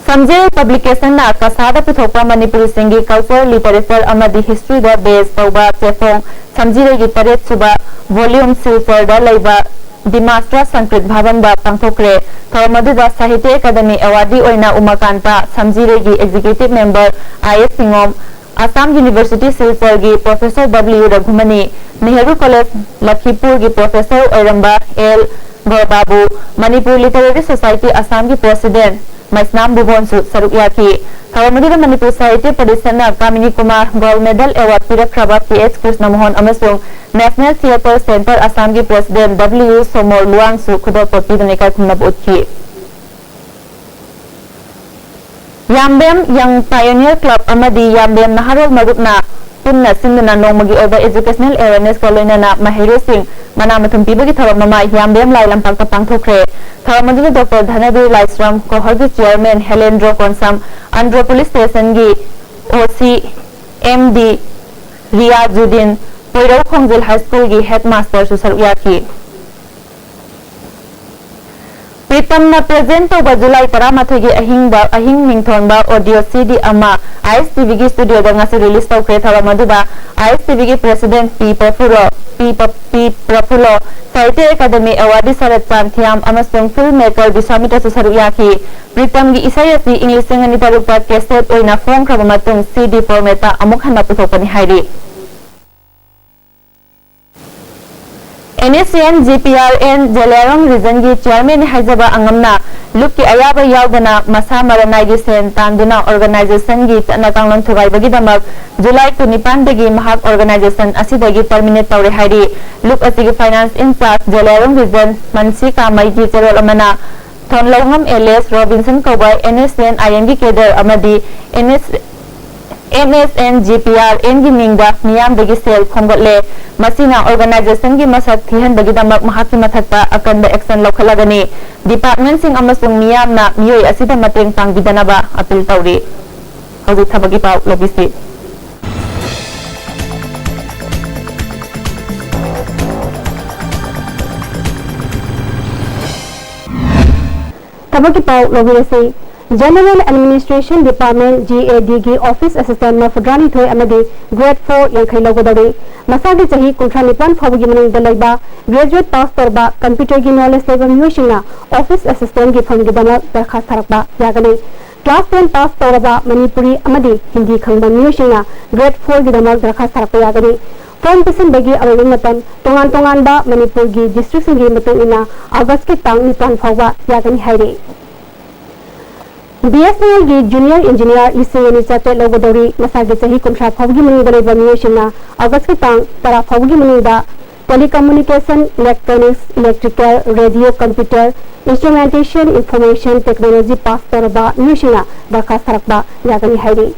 ꯁꯝꯖꯤꯔꯩ Publication ꯅ ꯀꯁꯥꯗ ꯄꯨꯊꯣꯛꯄ ꯃꯅꯤꯄꯨꯔꯤꯁꯤꯡꯒꯤ culture, literature ꯑꯃꯗꯤ history ꯗ base ꯇꯧꯕ ꯆꯦꯐꯣꯡ ꯁꯝꯖꯤꯔꯩꯒꯤ ꯇꯔꯦꯠ ꯁꯨꯕ volume ꯁꯤꯜꯆꯔꯗ ꯂꯩꯕ ꯗꯤꯃꯥꯁꯇ꯭ꯔ ꯁꯪꯀ꯭ꯔꯤꯠ ꯚꯕꯟꯗ ꯄꯥꯡꯊꯣꯛꯈ꯭ꯔꯦ꯫ ꯊꯧꯔꯝ ꯑꯗꯨꯗ ꯁꯥꯍꯤꯇ꯭ꯌ ꯑꯦꯀꯥꯗꯃꯤ awardee ꯑꯣꯏꯅ ꯎꯃꯥꯀꯥꯟꯇ ꯁꯝꯖꯤꯔꯩꯒꯤ executive member ꯑꯥꯏ ꯑꯦꯁ ꯁꯤꯡꯉꯣꯝ, ꯑꯁꯥꯝ ꯌꯨꯅꯤꯚꯔꯁꯤꯇꯤ ꯁꯤꯜꯆꯔꯒꯤ professor W Raghumani, Nehru college ꯂꯈꯤꯄꯨꯔꯒꯤ professor ꯑꯣꯏꯔꯝꯕ ꯑꯦꯜ ꯒꯣꯔꯕꯥꯕꯨ, ꯃꯅꯤꯄꯨꯔ Literary Society ꯑꯁꯥꯝꯒꯤ president ꯃꯩꯁꯅꯥꯝ ꯕꯨꯕꯣꯟꯁꯨ ꯁꯔꯨꯛ ꯌꯥꯈꯤ꯫ ꯊꯧꯔꯝ ꯑꯗꯨꯗ ꯃꯅꯤꯄꯨꯔ ꯁꯥꯍꯤꯇ꯭ꯌ ꯄꯔꯤꯁꯠꯅ ꯀꯥꯃꯤꯅꯤ ꯀꯨꯃꯥꯔ Gold Medal Award ꯄꯤꯔꯛꯈ꯭ꯔꯕ ꯀꯦ ꯑꯦꯁ ꯀ꯭ꯔꯤꯁꯅ ꯃꯣꯍꯟ ꯑꯃꯁꯨꯡ National Theatre Centre ꯑꯁꯥꯝꯒꯤ president W ꯁꯣꯃꯣꯔ ꯂꯨꯋꯥꯡꯁꯨ ꯈꯨꯗꯣꯜꯄꯣꯠ ꯄꯤꯗꯨꯅ ꯏꯀꯥꯏ ꯈꯨꯝꯅꯕ ꯎꯠꯈꯤ꯫ ꯌꯥꯝꯕꯦꯝ Young Pioneer Club ꯑꯃꯗꯤ ꯌꯥꯝꯕꯦꯝ ꯅꯍꯥꯔꯣꯜ ꯃꯔꯨꯞꯅ ꯄꯨꯟꯅ ꯁꯤꯟꯗꯨꯅ ꯅꯣꯡꯃꯒꯤ ꯑꯣꯏꯕ educational awareness ꯀ ꯂꯣꯏꯅꯅ ꯃꯍꯩꯔꯣꯏꯁꯤꯡ ꯃꯅꯥ ꯃꯊꯨꯝ ꯄꯤꯕꯒꯤ ꯊꯧꯔꯝ ꯑꯃ ꯍꯤꯌꯥꯝꯕꯦꯝ ꯂꯥꯏ ꯂꯝꯄꯥꯛꯇ ꯄꯥꯡꯊꯣꯛꯈ꯭ꯔꯦ꯫ ꯊꯧꯔꯝ ꯑꯗꯨꯗ ꯗꯣꯛꯇꯔ ꯙꯅꯕꯤꯔ ꯂꯥꯏꯁ꯭ꯔꯝ, ꯀꯣꯍꯜꯒꯤ chairman Helendro Konsam, Andro police station ꯒꯤ O C M D Riyazuddin, Poirou Khongjil high school ꯒꯤ headmaster ꯁꯨ ꯁꯔꯨꯛ ꯌꯥꯈꯤ꯫ ꯄ꯭ꯔꯤꯇꯝꯅ present ꯇꯧꯕ ꯖꯨꯂꯥꯏ ꯇꯔꯥꯃꯥꯊꯣꯏꯒꯤ ꯑꯍꯤꯡꯗ, ꯑꯍꯤꯡ ꯃꯤꯡꯊꯣꯟꯕ audio C D ꯑꯃ I S T V ꯒꯤ studio ꯗ ꯉꯁꯤ release ꯇꯧꯈ꯭ꯔꯦ꯫ ꯊꯧꯔꯝ ꯑꯗꯨꯗ I S T V ꯒꯤ president P ꯄ꯭ꯔꯐꯨꯜꯂꯣ, P ꯄ-, P ꯄ꯭ꯔꯐꯨꯜꯂꯣ, ꯁꯥꯍꯤꯇ꯭ꯌ ꯑꯦꯀꯥꯗꯃꯤ awardee ꯁꯔꯠ ꯆꯥꯟꯊꯤꯌꯥꯝ ꯑꯃꯁꯨꯡ filmmaker ꯕꯤꯁ꯭ꯋꯥꯃꯤꯇ꯭ꯔꯁꯨ ꯁꯔꯨꯛ ꯌꯥꯈꯤ꯫ ꯄ꯭ꯔꯤꯇꯝꯒꯤ ꯏꯁꯩ ꯑꯁꯤ ꯏꯪ ꯂꯤꯁꯤꯡ ꯑꯅꯤ ꯇꯔꯨꯛꯇ cassette ꯑꯣꯏꯅ ꯐꯣꯡꯈ꯭ꯔꯕ ꯃꯇꯨꯡ C D format ꯇ ꯑꯃꯨꯛ ꯍꯟꯅ ꯄꯨꯊꯣꯛꯄꯅꯤ ꯍꯥꯏꯔꯤ꯫ N S C N G P R N Zeliangrong region ꯒꯤ chairman ꯅꯤ ꯍꯥꯏꯖꯕ ꯑꯉꯝꯅ ꯂꯨꯞꯀꯤ ꯑꯌꯥꯕ ꯌꯥꯎꯗꯅ ꯃꯁꯥ ꯃꯔꯟ ꯅꯥꯏꯒꯤ ꯁꯦꯟ ꯇꯥꯟꯗꯨꯅ organization ꯒꯤ ꯆꯠꯅ ꯀꯥꯡꯂꯣꯟ ꯊꯨꯒꯥꯏꯕꯒꯤꯗꯃꯛ ꯖꯨꯂꯥꯏ ꯀꯨꯟꯅꯤꯄꯥꯟꯗꯒꯤ ꯃꯍꯥꯛ organization ꯑꯁꯤꯗꯒꯤ terminate ꯇꯧꯔꯦ ꯍꯥꯏꯔꯤ꯫ ꯂꯨꯞ ꯑꯁꯤꯒꯤ finance in charge Zeliangrong region ꯃꯟꯁꯤ ꯀꯥꯃꯩꯒꯤ ꯆꯦꯔꯣꯜ ꯑꯃꯅ ꯊꯣꯟꯂꯧꯉꯝ alias ꯔꯣꯕꯤꯟꯁꯟ ꯀꯧꯕ N S C N I M ꯒꯤ cadre ꯑꯃꯗꯤ N S, N S N G P R N ꯒꯤ ꯃꯤꯡꯗ ꯃꯤꯌꯥꯝꯗꯒꯤ ꯁꯦꯜ ꯈꯣꯝꯒꯠꯂꯦ꯫ ꯃꯁꯤꯅ organization ꯒꯤ ꯃꯁꯛ ꯊꯤꯍꯟꯕꯒꯤꯗꯃꯛ ꯃꯍꯥꯛꯀꯤ ꯃꯊꯛꯇ ꯑꯀꯟꯕ action ꯂꯧꯈꯠꯂꯒꯅꯤ꯫ Department ꯁꯤꯡ ꯑꯃꯁꯨꯡ ꯃꯤꯌꯥꯝꯅ ꯃꯤꯑꯣꯏ ꯑꯁꯤꯗ ꯃꯇꯦꯡ ꯄꯥꯡꯕꯤꯗꯅꯕ appeal ꯇꯧꯔꯤ꯫ ꯍꯧꯖꯤꯛ ꯊꯕꯛꯀꯤ ꯄꯥꯎ ꯂꯧꯕꯤꯁꯤ꯫ ꯊꯕꯛꯀꯤ ꯄꯥꯎ ꯂꯧꯕꯤꯔꯁꯤ꯫ General Administration Department, G A D ꯒꯤ office assistant ꯃꯔꯐꯨꯇꯔꯥꯅꯤꯊꯣꯏ ꯑꯃꯗꯤ grade four ꯌꯥꯡꯈꯩ ꯂꯧꯒꯗꯧꯔꯤ꯫ ꯃꯁꯥꯒꯤ ꯆꯍꯤ ꯀꯨꯟꯊ꯭ꯔꯥ ꯅꯤꯄꯥꯟ ꯐꯥꯎꯕꯒꯤ ꯃꯅꯨꯡꯗ ꯂꯩꯕ, graduate pass ꯇꯧꯔꯕ, computer ꯒꯤ knowledge ꯂꯩꯕ ꯃꯤꯑꯣꯏꯁꯤꯡꯅ office assistant ꯒꯤ ꯐꯝꯒꯤꯗꯃꯛ ꯗꯔꯈꯥꯁ ꯊꯥꯔꯛꯄ ꯌꯥꯒꯅꯤ꯫ Class ten pass ꯇꯧꯔꯕ ꯃꯅꯤꯄꯨꯔꯤ ꯑꯃꯗꯤ ꯍꯤꯟꯗꯤ ꯈꯪꯕ ꯃꯤꯑꯣꯏꯁꯤꯡꯅ grade four ꯒꯤꯗꯃꯛ ꯗꯔꯈꯥꯁ ꯊꯥꯔꯛꯄ ꯌꯥꯒꯅꯤ꯫ Form ꯄꯤꯁꯤꯟꯕꯒꯤ ꯑꯔꯣꯏꯕ ꯃꯇꯝ ꯇꯣꯉꯥꯟ ꯇꯣꯉꯥꯟꯕ ꯃꯅꯤꯄꯨꯔꯒꯤ district ꯁꯤꯡꯒꯤ ꯃꯇꯨꯡ ꯏꯟꯅ August ꯀꯤ ꯇꯥꯡ ꯅꯤꯄꯥꯟ ꯐꯥꯎꯕ ꯌꯥꯒꯅꯤ ꯍꯥꯏꯔꯤ꯫ B S N L ꯒꯤ junior engineer ꯂꯤꯁꯤꯡ ꯑꯅꯤ ꯆꯥꯇ꯭ꯔꯦꯠ ꯂꯧꯒꯗꯧꯔꯤ꯫ ꯃꯁꯥꯒꯤ ꯆꯍꯤ ꯀꯨꯟꯊ꯭ꯔꯥ ꯐꯥꯎꯕꯒꯤ ꯃꯅꯨꯡꯗ ꯂꯩꯕ ꯃꯤꯑꯣꯏꯁꯤꯡꯅ August ꯀꯤ ꯇꯥꯡ ꯇꯔꯥ ꯐꯥꯎꯕꯒꯤ ꯃꯅꯨꯡꯗ telecommunication, electronics, electrical, radio, computer, instrumentation, information technology pass ꯇꯧꯔꯕ ꯃꯤꯑꯣꯏꯁꯤꯡꯅ ꯗꯔꯈꯥꯁ ꯊꯥꯔꯛꯄ ꯌꯥꯒꯅꯤ ꯍꯥꯏꯔꯤ꯫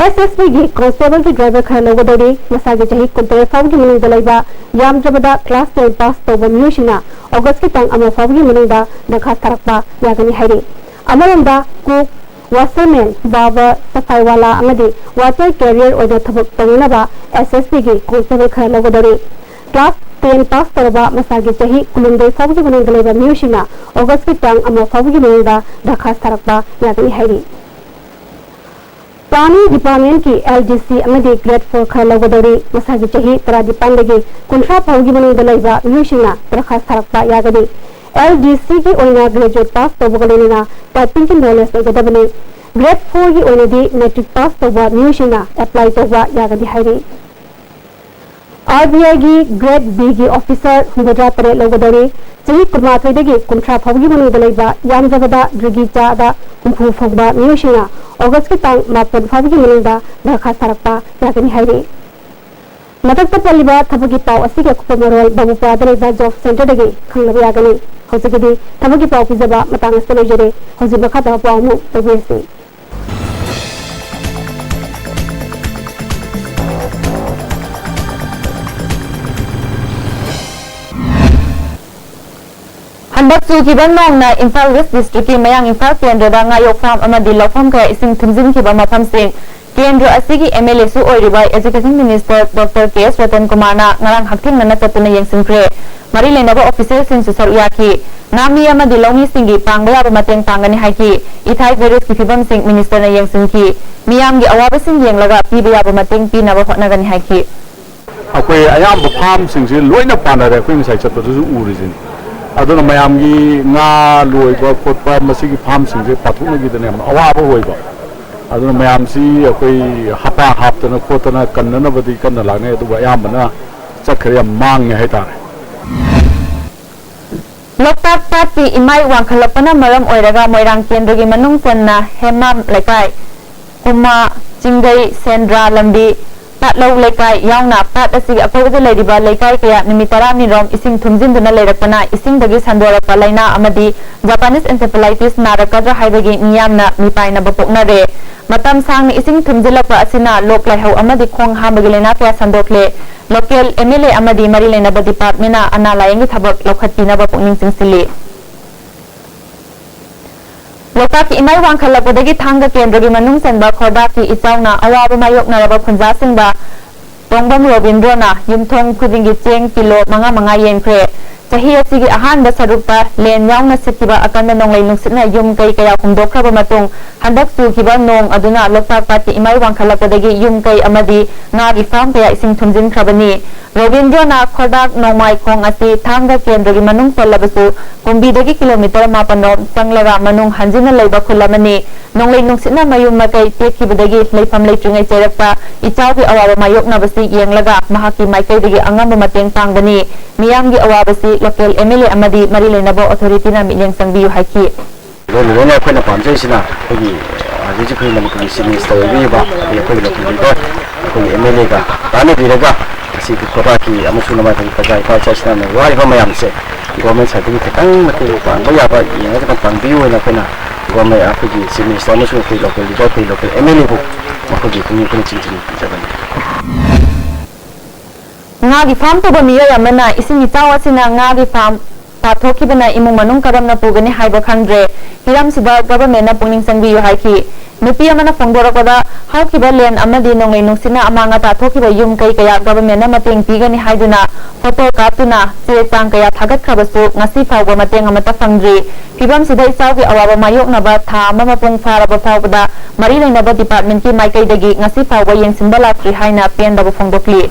ꯑꯦꯁ ꯑꯦꯁ ꯕꯤꯒꯤ ꯀꯣꯟꯁꯇꯦꯕꯜꯒꯤ ꯗ꯭ꯔꯥꯏꯚꯔ ꯈꯔ ꯂꯧꯒꯗꯧꯔꯤ꯫ ꯃꯁꯥꯒꯤ ꯆꯍꯤ ꯀꯨꯟꯇꯔꯦꯠ ꯐꯥꯎꯕꯒꯤ ꯃꯅꯨꯡꯗ ꯂꯩꯕ, ꯌꯥꯝꯗ꯭ꯔꯕꯗ ꯀ꯭ꯂꯥꯁ ꯇꯦꯟ ꯄꯥꯁ ꯇꯧꯕ ꯃꯤꯑꯣꯏꯁꯤꯡꯅ ꯑꯣꯒꯁꯀꯤ ꯇꯥꯡ ꯑꯃ ꯐꯥꯎꯕꯒꯤ ꯃꯅꯨꯡꯗ ꯗꯔꯈꯥꯁ ꯊꯥꯔꯛꯄ ꯌꯥꯒꯅꯤ ꯍꯥꯏꯔꯤ꯫ ꯑꯃꯔꯣꯝꯗ, ꯀꯨꯛ, ꯋꯥꯁꯔꯃꯦꯟ, ꯕꯥꯔꯕꯔ, ꯁꯐꯥꯏꯋꯥꯂꯥ ꯑꯃꯗꯤ ꯋꯥꯇꯔ ꯀꯦꯔꯤꯌꯔ ꯑꯣꯏꯅ ꯊꯕꯛ ꯇꯧꯅꯅꯕ ꯑꯦꯁ ꯑꯦꯁ ꯕꯤꯒꯤ ꯀꯣꯟꯁꯇꯦꯕꯜ ꯈꯔ ꯂꯧꯒꯗꯧꯔꯤ꯫ ꯀ꯭ꯂꯥꯁ ꯇꯦꯟ ꯄꯥꯁ ꯇꯧꯔꯕ, ꯃꯁꯥꯒꯤ ꯆꯍꯤ ꯀꯨꯟꯍꯨꯝꯗꯣꯏ ꯐꯥꯎꯕꯒꯤ ꯃꯅꯨꯡꯗ ꯂꯩꯕ ꯃꯤꯑꯣꯏꯁꯤꯡꯅ ꯑꯣꯒꯁꯀꯤ ꯇꯥꯡ ꯑꯃ ꯐꯥꯎꯕꯒꯤ ꯃꯅꯨꯡꯗ ꯗꯔꯈꯥꯁ ꯊꯥꯔꯛꯄ ꯌꯥꯒꯅꯤ ꯍꯥꯏꯔꯤ꯫ ꯄ꯭ꯂꯥꯅꯤꯡ ꯗꯤꯄꯥꯔꯠꯃꯦꯟꯠꯀꯤ ꯑꯦꯜ ꯗꯤ ꯁꯤ ꯑꯃꯗꯤ ꯒ꯭ꯔꯦꯗ ꯐꯣꯔ ꯈꯔ ꯂꯧꯒꯗꯧꯔꯤ꯫ ꯃꯁꯥꯒꯤ ꯆꯍꯤ ꯇꯔꯥꯅꯤꯄꯥꯟꯗꯒꯤ ꯀꯨꯟꯊ꯭ꯔꯥ ꯐꯥꯎꯒꯤ ꯃꯅꯨꯡꯗ ꯂꯩꯕ ꯃꯤꯑꯣꯏꯁꯤꯡꯅ ꯗꯔꯈꯥꯁ ꯊꯥꯔꯛꯄ ꯌꯥꯒꯅꯤ꯫ ꯑꯦꯜ ꯗꯤ ꯁꯤꯒꯤ ꯑꯣꯏꯅ ꯒ꯭ꯔꯦꯖꯨꯑꯦꯠ ꯄꯥꯁ ꯇꯧꯕꯒ ꯂꯣꯏꯅꯅ ꯇꯥꯏꯄꯤꯡꯒꯤ ꯅꯣꯂꯦꯖ ꯂꯩꯒꯗꯕꯅꯤ꯫ ꯒ꯭ꯔꯦꯗ ꯐꯣꯔꯒꯤ ꯑꯣꯏꯅꯗꯤ ꯃꯦꯇ꯭ꯔꯤꯛ ꯄꯥꯁ ꯇꯧꯕ ꯃꯤꯑꯣꯏꯁꯤꯡꯅ ꯑꯦꯄ꯭ꯂꯥꯏ ꯇꯧꯕ ꯌꯥꯒꯅꯤ ꯍꯥꯏꯔꯤ꯫ ꯑꯥꯔ ꯕꯤ ꯑꯥꯏꯒꯤ ꯒ꯭ꯔꯦꯗ ꯕꯤꯒꯤ ꯑꯣꯐꯤꯁꯥꯔ ꯍꯨꯝꯐꯨꯇꯔꯥ ꯇꯔꯦꯠ ꯂꯧꯒꯗꯧꯔꯤ꯫ ꯆꯍꯤ ꯀꯨꯟꯃꯥꯊꯣꯏꯗꯒꯤ ꯀꯨꯟꯊ꯭ꯔꯥ ꯐꯥꯎꯕꯒꯤ ꯃꯅꯨꯡꯗ ꯂꯩꯕ, ꯌꯥꯝꯗ꯭ꯔꯕꯗ ꯗꯤꯒ꯭ꯔꯤ ꯆꯥꯗ ꯍꯨꯝꯐꯨ ꯐꯪꯕ ꯃꯤꯑꯣꯏꯁꯤꯡꯅ ꯑꯣꯒꯁꯀꯤ ꯇꯥꯡ ꯃꯥꯄꯟ ꯐꯥꯎꯕꯒꯤ ꯃꯅꯨꯡꯗ ꯗꯔꯈꯥꯁ ꯊꯥꯔꯛꯄ ꯌꯥꯒꯅꯤ ꯍꯥꯏꯔꯤ꯫ ꯃꯊꯛꯇ ꯄꯜꯂꯤꯕ ꯊꯕꯛꯀꯤ ꯄꯥꯎ ꯑꯁꯤꯒꯤ ꯑꯀꯨꯞꯄ ꯃꯔꯣꯜ ꯕꯥꯕꯨꯄꯥꯗ ꯂꯩꯕ ꯖꯣꯕ ꯁꯦꯟꯇꯔꯗꯒꯤ ꯈꯪꯅꯕ ꯌꯥꯒꯅꯤ꯫ ꯍꯧꯖꯤꯛꯀꯤꯗꯤ ꯊꯕꯛꯀꯤ ꯄꯥꯎ ꯄꯤꯖꯕ ꯃꯇꯥꯡ ꯑꯁꯤꯗ ꯂꯣꯏꯖꯔꯦ꯫ ꯍꯧꯖꯤꯛ ꯃꯈꯥ ꯇꯥꯕ ꯄꯥꯎ ꯑꯃꯨꯛ ꯇꯧꯕꯤꯔꯁꯤ꯫ ꯍꯟꯗꯛ ꯆꯨꯈꯤꯕ ꯅꯣꯡꯅ ꯏꯝꯐꯥꯜ ꯋꯦꯁ ꯗꯤꯁꯇ꯭ꯔꯤꯛꯀꯤ ꯃꯌꯥꯡ ꯏꯝꯐꯥꯜ ꯀꯦꯟꯗ꯭ꯔꯗ ꯉꯥꯌꯣꯛ ꯐꯥꯝ ꯑꯃꯗꯤ ꯂꯧꯐꯝ ꯈꯔ ꯏꯁꯤꯡ ꯊꯨꯝꯖꯤꯟꯈꯤꯕ ꯃꯐꯝꯁꯤꯡ ꯀꯦꯟꯗ꯭ꯔ ꯑꯁꯤꯒꯤ ꯑꯦꯝ ꯑꯦꯜ ꯑꯦꯁꯨ ꯑꯣꯏꯔꯤꯕ ꯑꯦꯖꯨꯀꯦꯁꯟ ꯃꯤꯅꯤꯁꯇꯔ ꯗꯣꯛꯇꯔ ꯀꯦ ꯑꯦꯁ ꯔꯇꯟ ꯀꯨꯃꯥꯔꯅ ꯉꯔꯥꯡ ꯍꯛꯊꯦꯡꯅꯅ ꯆꯠꯇꯨꯅ ꯌꯦꯡꯁꯤꯟꯈ꯭ꯔꯦ꯫ ꯃꯔꯤ ꯂꯩꯅꯕ ꯑꯣꯐꯤꯁꯤꯌꯦꯜꯁꯤꯡꯁꯨ ꯁꯔꯨꯛ ꯌꯥꯈꯤ꯫ ꯉꯥꯃꯤ ꯑꯃꯗꯤ ꯂꯧꯃꯤꯁꯤꯡꯒꯤ ꯄꯥꯡꯕ ꯌꯥꯕ ꯃꯇꯦꯡ ꯄꯥꯡꯒꯅꯤ ꯍꯥꯏꯈꯤ꯫ ꯏꯊꯥꯏ ꯚꯥꯏꯔꯁꯀꯤ ꯐꯤꯕꯝꯁꯤꯡ ꯃꯤꯅꯤꯁꯇꯔꯅ ꯌꯦꯡꯁꯤꯟꯈꯤ꯫ ꯃꯤꯌꯥꯝꯒꯤ ꯑꯋꯥꯕꯁꯤꯡ ꯌꯦꯡꯂꯒ ꯄꯤꯕ ꯌꯥꯕ ꯃꯇꯦꯡ ꯄꯤꯅꯕ ꯍꯣꯠꯅꯒꯅꯤ ꯍꯥꯏꯈꯤ꯫ ꯑꯩꯈꯣꯏ ꯑꯌꯥꯝꯕ ꯐꯥꯔꯝꯁꯤꯡꯁꯦ ꯂꯣꯏꯅ ꯄꯥꯟꯅꯔꯦ, ꯑꯩꯈꯣꯏ ꯉꯁꯥꯏ ꯆꯠꯄꯗꯁꯨ ꯎꯔꯤꯁꯤꯅꯤ꯫ ꯑꯗꯨꯅ ꯃꯌꯥꯝꯒꯤ ꯉꯥ ꯂꯣꯏꯕ ꯈꯣꯠꯄ, ꯃꯁꯤꯒꯤ ꯐꯥꯔꯝꯁꯤꯡꯁꯦ ꯄꯥꯊꯣꯛꯅꯈꯤꯗꯅ ꯌꯥꯝꯅ ꯑꯋꯥꯕ ꯑꯣꯏꯕ꯫ ꯑꯗꯨꯅ ꯃꯌꯥꯝꯁꯤ ꯑꯩꯈꯣꯏ ꯍꯥꯄꯥ ꯍꯥꯞꯇꯅ ꯈꯣꯠꯇꯅ ꯀꯟꯅꯅꯕꯗꯤ ꯀꯟꯅ ꯂꯥꯛꯅꯩ, ꯑꯗꯨꯕꯨ ꯑꯌꯥꯝꯕꯅ ꯆꯠꯈ꯭ꯔꯦ, ꯌꯥꯝ ꯃꯥꯡꯉꯦ ꯍꯥꯏꯇꯥꯔꯦ꯫ ꯂꯣꯛꯇꯥꯛ ꯄꯥꯠꯀꯤ ꯏꯃꯥꯏ ꯋꯥꯡꯈꯠꯂꯛꯄꯅ ꯃꯔꯝ ꯑꯣꯏꯔꯒ ꯃꯣꯏꯔꯥꯡ ꯀꯦꯟꯗ꯭ꯔꯒꯤ ꯃꯅꯨꯡ ꯆꯟꯅ ꯍꯦꯃꯥꯝ ꯂꯩꯀꯥꯏ, ꯀꯨꯃꯥ, ꯆꯤꯡꯒꯩ, ꯁꯦꯟꯗ꯭ꯔꯥ ꯂꯝꯕꯤ, ꯄꯥꯠꯂꯧ ꯂꯩꯀꯥꯏ ꯌꯥꯎꯅ ꯄꯥꯠ ꯑꯁꯤꯒꯤ ꯑꯀꯣꯏꯕꯗ ꯂꯩꯔꯤꯕ ꯂꯩꯀꯥꯏ ꯀꯌꯥ ꯅꯨꯃꯤꯠ ꯇꯔꯥꯅꯤꯔꯣꯝ ꯏꯁꯤꯡ ꯊꯨꯝꯖꯤꯟꯗꯨꯅ ꯂꯩꯔꯛꯄꯅ ꯏꯁꯤꯡꯗꯒꯤ ꯁꯟꯗꯣꯔꯛꯄ ꯂꯥꯏꯅꯥ ꯑꯃꯗꯤ Japanese encephalitis ꯅꯥꯔꯛꯀꯗ꯭ꯔꯥ ꯍꯥꯏꯕꯒꯤ ꯃꯤꯌꯥꯝꯅ ꯃꯤꯄꯥꯏꯅꯕ ꯄꯣꯛꯅꯔꯦ꯫ ꯃꯇꯝ ꯁꯥꯡꯅ ꯏꯁꯤꯡ ꯊꯨꯝꯖꯤꯜꯂꯛꯄ ꯑꯁꯤꯅ ꯂꯣꯛ ꯂꯥꯏꯍꯧ ꯑꯃꯗꯤ ꯈꯣꯡ ꯍꯥꯝꯕꯒꯤ ꯂꯥꯏꯅꯥ ꯀꯌꯥ ꯁꯟꯗꯣꯛꯂꯦ꯫ Local M L A ꯑꯃꯗꯤ ꯃꯔꯤ ꯂꯩꯅꯕ department ꯅ ꯑꯅꯥ ꯂꯥꯌꯦꯡꯒꯤ ꯊꯕꯛ ꯂꯧꯈꯠꯄꯤꯅꯕ ꯄꯨꯛꯅꯤꯡ ꯆꯤꯡꯁꯤꯜꯂꯤ꯫ ꯂꯣꯛꯇꯥꯛꯀꯤ ꯏꯃꯥꯏ ꯋꯥꯡꯈꯠꯂꯛꯄꯗꯒꯤ ꯊꯥꯡꯒ ꯀꯦꯟꯗ꯭ꯔꯒꯤ ꯃꯅꯨꯡ ꯆꯟꯕ ꯈꯣꯔꯕꯥꯛꯀꯤ ꯏꯆꯥꯎꯅ ꯑꯋꯥꯕ ꯃꯥꯌꯣꯛꯅꯔꯕ ꯈꯨꯟꯖꯥꯁꯤꯡꯗ ꯇꯣꯡꯕꯝ ꯔꯣꯕꯤꯟꯗ꯭ꯔꯣꯅ ꯌꯨꯝꯊꯣꯡ ꯈꯨꯗꯤꯡꯒꯤ ꯆꯦꯡ ꯀꯤꯂꯣ ꯃꯉꯥ ꯃꯉꯥ ꯌꯦꯟꯈ꯭ꯔꯦ꯫ ꯆꯍꯤ ꯑꯁꯤꯒꯤ ꯑꯍꯥꯟꯕ ꯁꯔꯨꯛꯇ ꯂꯦꯟ ꯌꯥꯎꯅ ꯁꯤꯠꯈꯤꯕ ꯑꯀꯟꯕ ꯅꯣꯡꯂꯩ ꯅꯨꯡꯁꯤꯠꯅ ꯌꯨꯝ ꯀꯩ ꯀꯌꯥ ꯍꯨꯝꯗꯣꯛꯈ꯭ꯔꯕ ꯃꯇꯨꯡ, ꯍꯟꯗꯛ ꯆꯨꯈꯤꯕ ꯅꯣꯡ ꯑꯗꯨꯅ ꯂꯣꯛꯇꯥꯛ ꯄꯥꯠꯀꯤ ꯏꯃꯥꯏ ꯋꯥꯡꯈꯠꯂꯛꯄꯗꯒꯤ ꯌꯨꯝ ꯀꯩ ꯑꯃꯗꯤ ꯉꯥꯒꯤ farm ꯀꯌꯥ ꯏꯁꯤꯡ ꯊꯨꯝꯖꯤꯟꯈ꯭ꯔꯕꯅꯤ꯫ ꯔꯣꯕꯤꯟꯗ꯭ꯔꯣꯅ ꯈꯣꯔꯕꯥꯛ ꯅꯣꯡꯃꯥꯏꯈꯣꯡ ꯑꯁꯤ ꯊꯥꯡꯒ ꯀꯦꯟꯗ꯭ꯔꯒꯤ ꯃꯅꯨꯡ ꯆꯜꯂꯕꯁꯨ, ꯀꯨꯝꯕꯤꯗꯒꯤ ꯀꯤꯂꯣꯃꯤꯇꯔ ꯃꯥꯄꯟ ꯔꯣꯝ ꯆꯪꯂꯒ ꯃꯅꯨꯡ ꯍꯟꯖꯤꯟꯅ ꯂꯩꯕ ꯈꯨꯜ ꯑꯃꯅꯤ꯫ ꯅꯣꯡꯂꯩ ꯅꯨꯡꯁꯤꯠꯅ ꯃꯌꯨꯝ ꯃꯀꯩ ꯇꯦꯛꯈꯤꯕꯗꯒꯤ ꯂꯩꯐꯝ ꯂꯩꯇ꯭ꯔꯤꯉꯩ ꯆꯩꯔꯛꯇ ꯏꯆꯥꯎꯒꯤ ꯑꯋꯥꯕ ꯃꯥꯌꯣꯛꯅꯕꯁꯤ ꯌꯦꯡꯂꯒ ꯃꯍꯥꯛꯀꯤ ꯃꯥꯏꯀꯩꯗꯒꯤ ꯑꯉꯝꯕ ꯃꯇꯦꯡ ꯄꯥꯡꯕꯅꯤ꯫ ꯃꯤꯌꯥꯝꯒꯤ ꯑꯋꯥꯕꯁꯤ local M L A ꯑꯃꯗꯤ ꯃꯔꯤ ꯂꯩꯅꯕ authority ꯅ ꯃꯤꯠꯌꯦꯡ ꯆꯪꯕꯤꯌꯨ ꯍꯥꯏꯈꯤ꯫ ꯂꯣꯏꯅ ꯂꯣꯏꯅ ꯑꯩꯈꯣꯏꯅ ꯄꯥꯝꯖꯔꯤꯁꯤꯅ ꯑꯩꯈꯣꯏꯒꯤ, ꯑ, ꯍꯧꯖꯤꯛ ꯍꯧꯖꯤꯛ ꯑꯩꯈꯣꯏ ꯃꯅꯤꯄꯨꯔꯒꯤ Chief Minister ꯑꯣꯏꯕꯤꯔꯤꯕ, ꯑꯗꯩ ꯑꯩꯈꯣꯏꯒꯤ local leader, ꯑꯩꯈꯣꯏꯒꯤ M L A ꯒ ꯇꯥꯟꯅꯕꯤꯔꯒ ꯉꯁꯤꯒꯤ ꯈꯣꯔꯕꯥꯛꯀꯤ ꯑꯃꯁꯨꯡ ꯅꯃꯥꯏ ꯄ꯭ꯔꯖꯥ ꯏꯄꯥ ꯏꯆꯥ ꯏꯆꯤꯟ ꯏꯅꯥꯎꯅ ꯋꯥꯔꯤꯕ ꯃꯌꯥꯝꯁꯦ government side ꯇꯒꯤ ꯈꯤꯇꯪ ꯃꯇꯦꯡ ꯄꯥꯡꯕ ꯌꯥꯕ ꯌꯦꯡꯉꯒ ꯈꯤꯇꯪ ꯄꯥꯡꯕꯤꯌꯨ ꯍꯥꯏꯅ ꯑꯩꯈꯣꯏꯅ government, ꯑꯩꯈꯣꯏꯒꯤ Chief Minister ꯑꯃꯁꯨꯡ ꯑꯩꯈꯣꯏ local leader, ꯑꯩꯈꯣꯏ local M L A ꯕꯨ ꯃꯈꯣꯏꯒꯤ ꯄꯨꯛꯅꯤꯡ ꯑꯩꯈꯣꯏꯅ ꯆꯤꯡꯁꯤꯟꯖꯕꯅꯤ꯫ ꯉꯥꯒꯤ farm ꯇꯧꯕ ꯃꯤꯑꯣꯏ ꯑꯃꯅ ꯏꯁꯤꯡ ꯏꯆꯥꯎ ꯑꯁꯤꯅ ꯉꯥꯒꯤ farm ꯄꯥꯊꯣꯛꯈꯤꯕꯅ ꯏꯃꯨꯡ ꯃꯅꯨꯡ ꯀꯔꯝꯅ ꯄꯨꯒꯅꯤ ꯍꯥꯏꯕ ꯈꯪꯗ꯭ꯔꯦ꯫ ꯍꯤꯔꯝꯁꯤꯗ government ꯅ ꯄꯨꯛꯅꯤꯡ ꯆꯪꯕꯤꯌꯨ ꯍꯥꯏꯈꯤ꯫ ꯅꯨꯄꯤ ꯑꯃꯅ ꯐꯣꯡꯗꯣꯔꯛꯄꯗ, ꯍꯧꯈꯤꯕ ꯂꯦꯟ ꯑꯃꯗꯤ ꯅꯣꯡꯂꯩ ꯅꯨꯡꯁꯤꯠꯅ ꯑꯃꯥꯡ ꯑꯇꯥ ꯊꯣꯛꯈꯤꯕ ꯌꯨꯝ ꯀꯩ ꯀꯌꯥ government ꯅ ꯃꯇꯦꯡ ꯄꯤꯒꯅꯤ ꯍꯥꯏꯗꯨꯅ photo ꯀꯥꯞꯇꯨꯅ ꯆꯦ ꯆꯥꯡ ꯀꯌꯥ ꯊꯥꯒꯠꯈ꯭ꯔꯕꯁꯨ ꯉꯁꯤ ꯐꯥꯎꯕ ꯃꯇꯦꯡ ꯑꯃꯠꯇ ꯐꯪꯗ꯭ꯔꯤ꯫ ꯐꯤꯕꯝꯁꯤꯗ ꯏꯆꯥꯎꯒꯤ ꯑꯋꯥꯕ ꯃꯥꯌꯣꯛꯅꯕ ꯊꯥ ꯑꯃ ꯃꯄꯨꯡ ꯐꯥꯔꯕ ꯐꯥꯎꯕꯗ ꯃꯔꯤ ꯂꯩꯅꯕ department ꯀꯤ ꯃꯥꯏꯀꯩꯗꯒꯤ ꯉꯁꯤ ꯐꯥꯎꯕ ꯌꯦꯡꯁꯤꯟꯕ ꯂꯥꯛꯇ꯭ꯔꯤ ꯍꯥꯏꯅ ꯄꯦꯟꯗꯕ ꯐꯣꯡꯗꯣꯛꯂꯤ꯫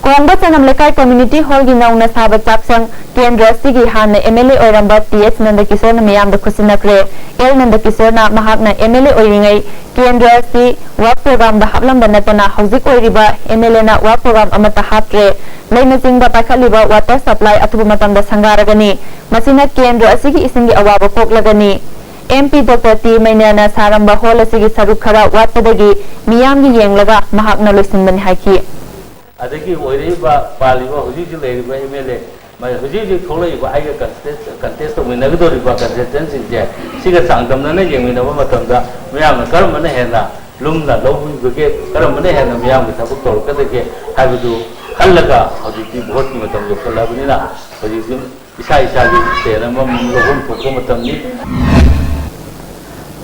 ꯀꯣꯡꯕ ꯆꯅꯝ ꯂꯩꯀꯥꯏ community hall ꯒꯤ ꯅꯧꯅ ꯁꯥꯕ ꯆꯥꯛꯁꯪ ꯀꯦꯟꯗ꯭ꯔ ꯑꯁꯤꯒꯤ ꯍꯥꯟꯅ M L A ꯑꯣꯏꯔꯝꯕ T H ꯅꯟꯗꯀꯤꯁꯣꯔꯅ ꯃꯤꯌꯥꯝꯗ ꯈꯨꯠꯁꯤꯟꯅꯈ꯭ꯔꯦ꯫ ꯑꯦꯜ ꯅꯟꯗꯀꯤꯁꯣꯔꯅ ꯃꯍꯥꯛꯅ M L A ꯑꯣꯏꯔꯤꯉꯩ ꯀꯦꯟꯗ꯭ꯔ ꯑꯁꯤ work program ꯗ ꯍꯥꯞꯂꯝꯕ ꯅꯠꯇꯅ ꯍꯧꯖꯤꯛ ꯑꯣꯏꯔꯤꯕ M L A ꯅ work program ꯑꯃꯠꯇ ꯍꯥꯞꯇ꯭ꯔꯦ꯫ ꯂꯩꯅꯆꯤꯡꯕ ꯄꯥꯏꯈꯠꯂꯤꯕ water supply ꯑꯊꯨꯕ ꯃꯇꯝꯗ ꯁꯪꯒꯥꯔꯒꯅꯤ꯫ ꯃꯁꯤꯅ ꯀꯦꯟꯗ꯭ꯔ ꯑꯁꯤꯒꯤ ꯏꯁꯤꯡꯒꯤ ꯑꯋꯥꯕ ꯀꯣꯛꯂꯒꯅꯤ꯫ ꯑꯦꯝ ꯄꯤ ꯗꯣꯛꯇꯔ ꯇꯤ ꯃꯩꯅ꯭ꯌꯥꯅ ꯁꯥꯔꯝꯕ ꯍꯣꯜ ꯑꯁꯤꯒꯤ ꯁꯔꯨꯛ ꯈꯔ ꯋꯥꯠꯄꯗꯒꯤ ꯃꯤꯌꯥꯝꯒꯤ ꯌꯦꯡꯂꯒ ꯃꯍꯥꯛꯅ ꯂꯣꯏꯁꯤꯟꯕꯅꯤ ꯍꯥꯏꯈꯤ꯫ ꯑꯗꯒꯤ ꯑꯣꯏꯔꯛꯏꯕ, ꯄꯥꯜꯂꯤꯕ, ꯍꯧꯖꯤꯛ ꯍꯧꯖꯤꯛ ꯂꯩꯔꯤꯕ ꯑꯦꯝ ꯑꯦꯜ ꯑꯦ, ꯃ-, ꯍꯧꯖꯤꯛ ꯍꯧꯖꯤꯛ ꯊꯣꯛꯂꯛꯏꯕ ꯑꯩꯒ ꯀꯟꯇꯦꯁ, ꯀꯟꯇꯦꯁ ꯇꯧꯃꯤꯟꯅꯒꯗꯧꯔꯤꯕ ꯀꯟꯇꯦꯁꯇꯦꯟꯁꯤꯡꯁꯦ ꯁꯤꯒ ꯆꯥꯡꯗꯝꯅꯅ ꯌꯦꯡꯃꯤꯟꯅꯕ ꯃꯇꯝꯗ ꯃꯤꯌꯥꯝꯅ ꯀꯔꯝꯕꯅ ꯍꯦꯟꯅ ꯂꯨꯝꯅ ꯂꯧꯕꯤꯕꯒꯦ, ꯀꯔꯝꯕꯅ ꯍꯦꯟꯅ ꯃꯤꯌꯥꯝꯒꯤ ꯊꯕꯛ ꯇꯧꯔꯛꯀꯗꯒꯦ ꯍꯥꯏꯕꯗꯨ ꯈꯜꯂꯒ ꯍꯧꯖꯤꯛꯇꯤ ꯚꯣꯠꯀꯤ ꯃꯇꯝ ꯌꯧꯁꯜꯂꯕꯅꯤꯅ ꯍꯧꯖꯤꯛꯇꯤ ꯏꯁꯥ ꯏꯁꯥꯒꯤ stand ꯑꯃꯃꯝ ꯂꯧꯐꯝ ꯊꯣꯛꯄ ꯃꯇꯝꯅꯤ꯫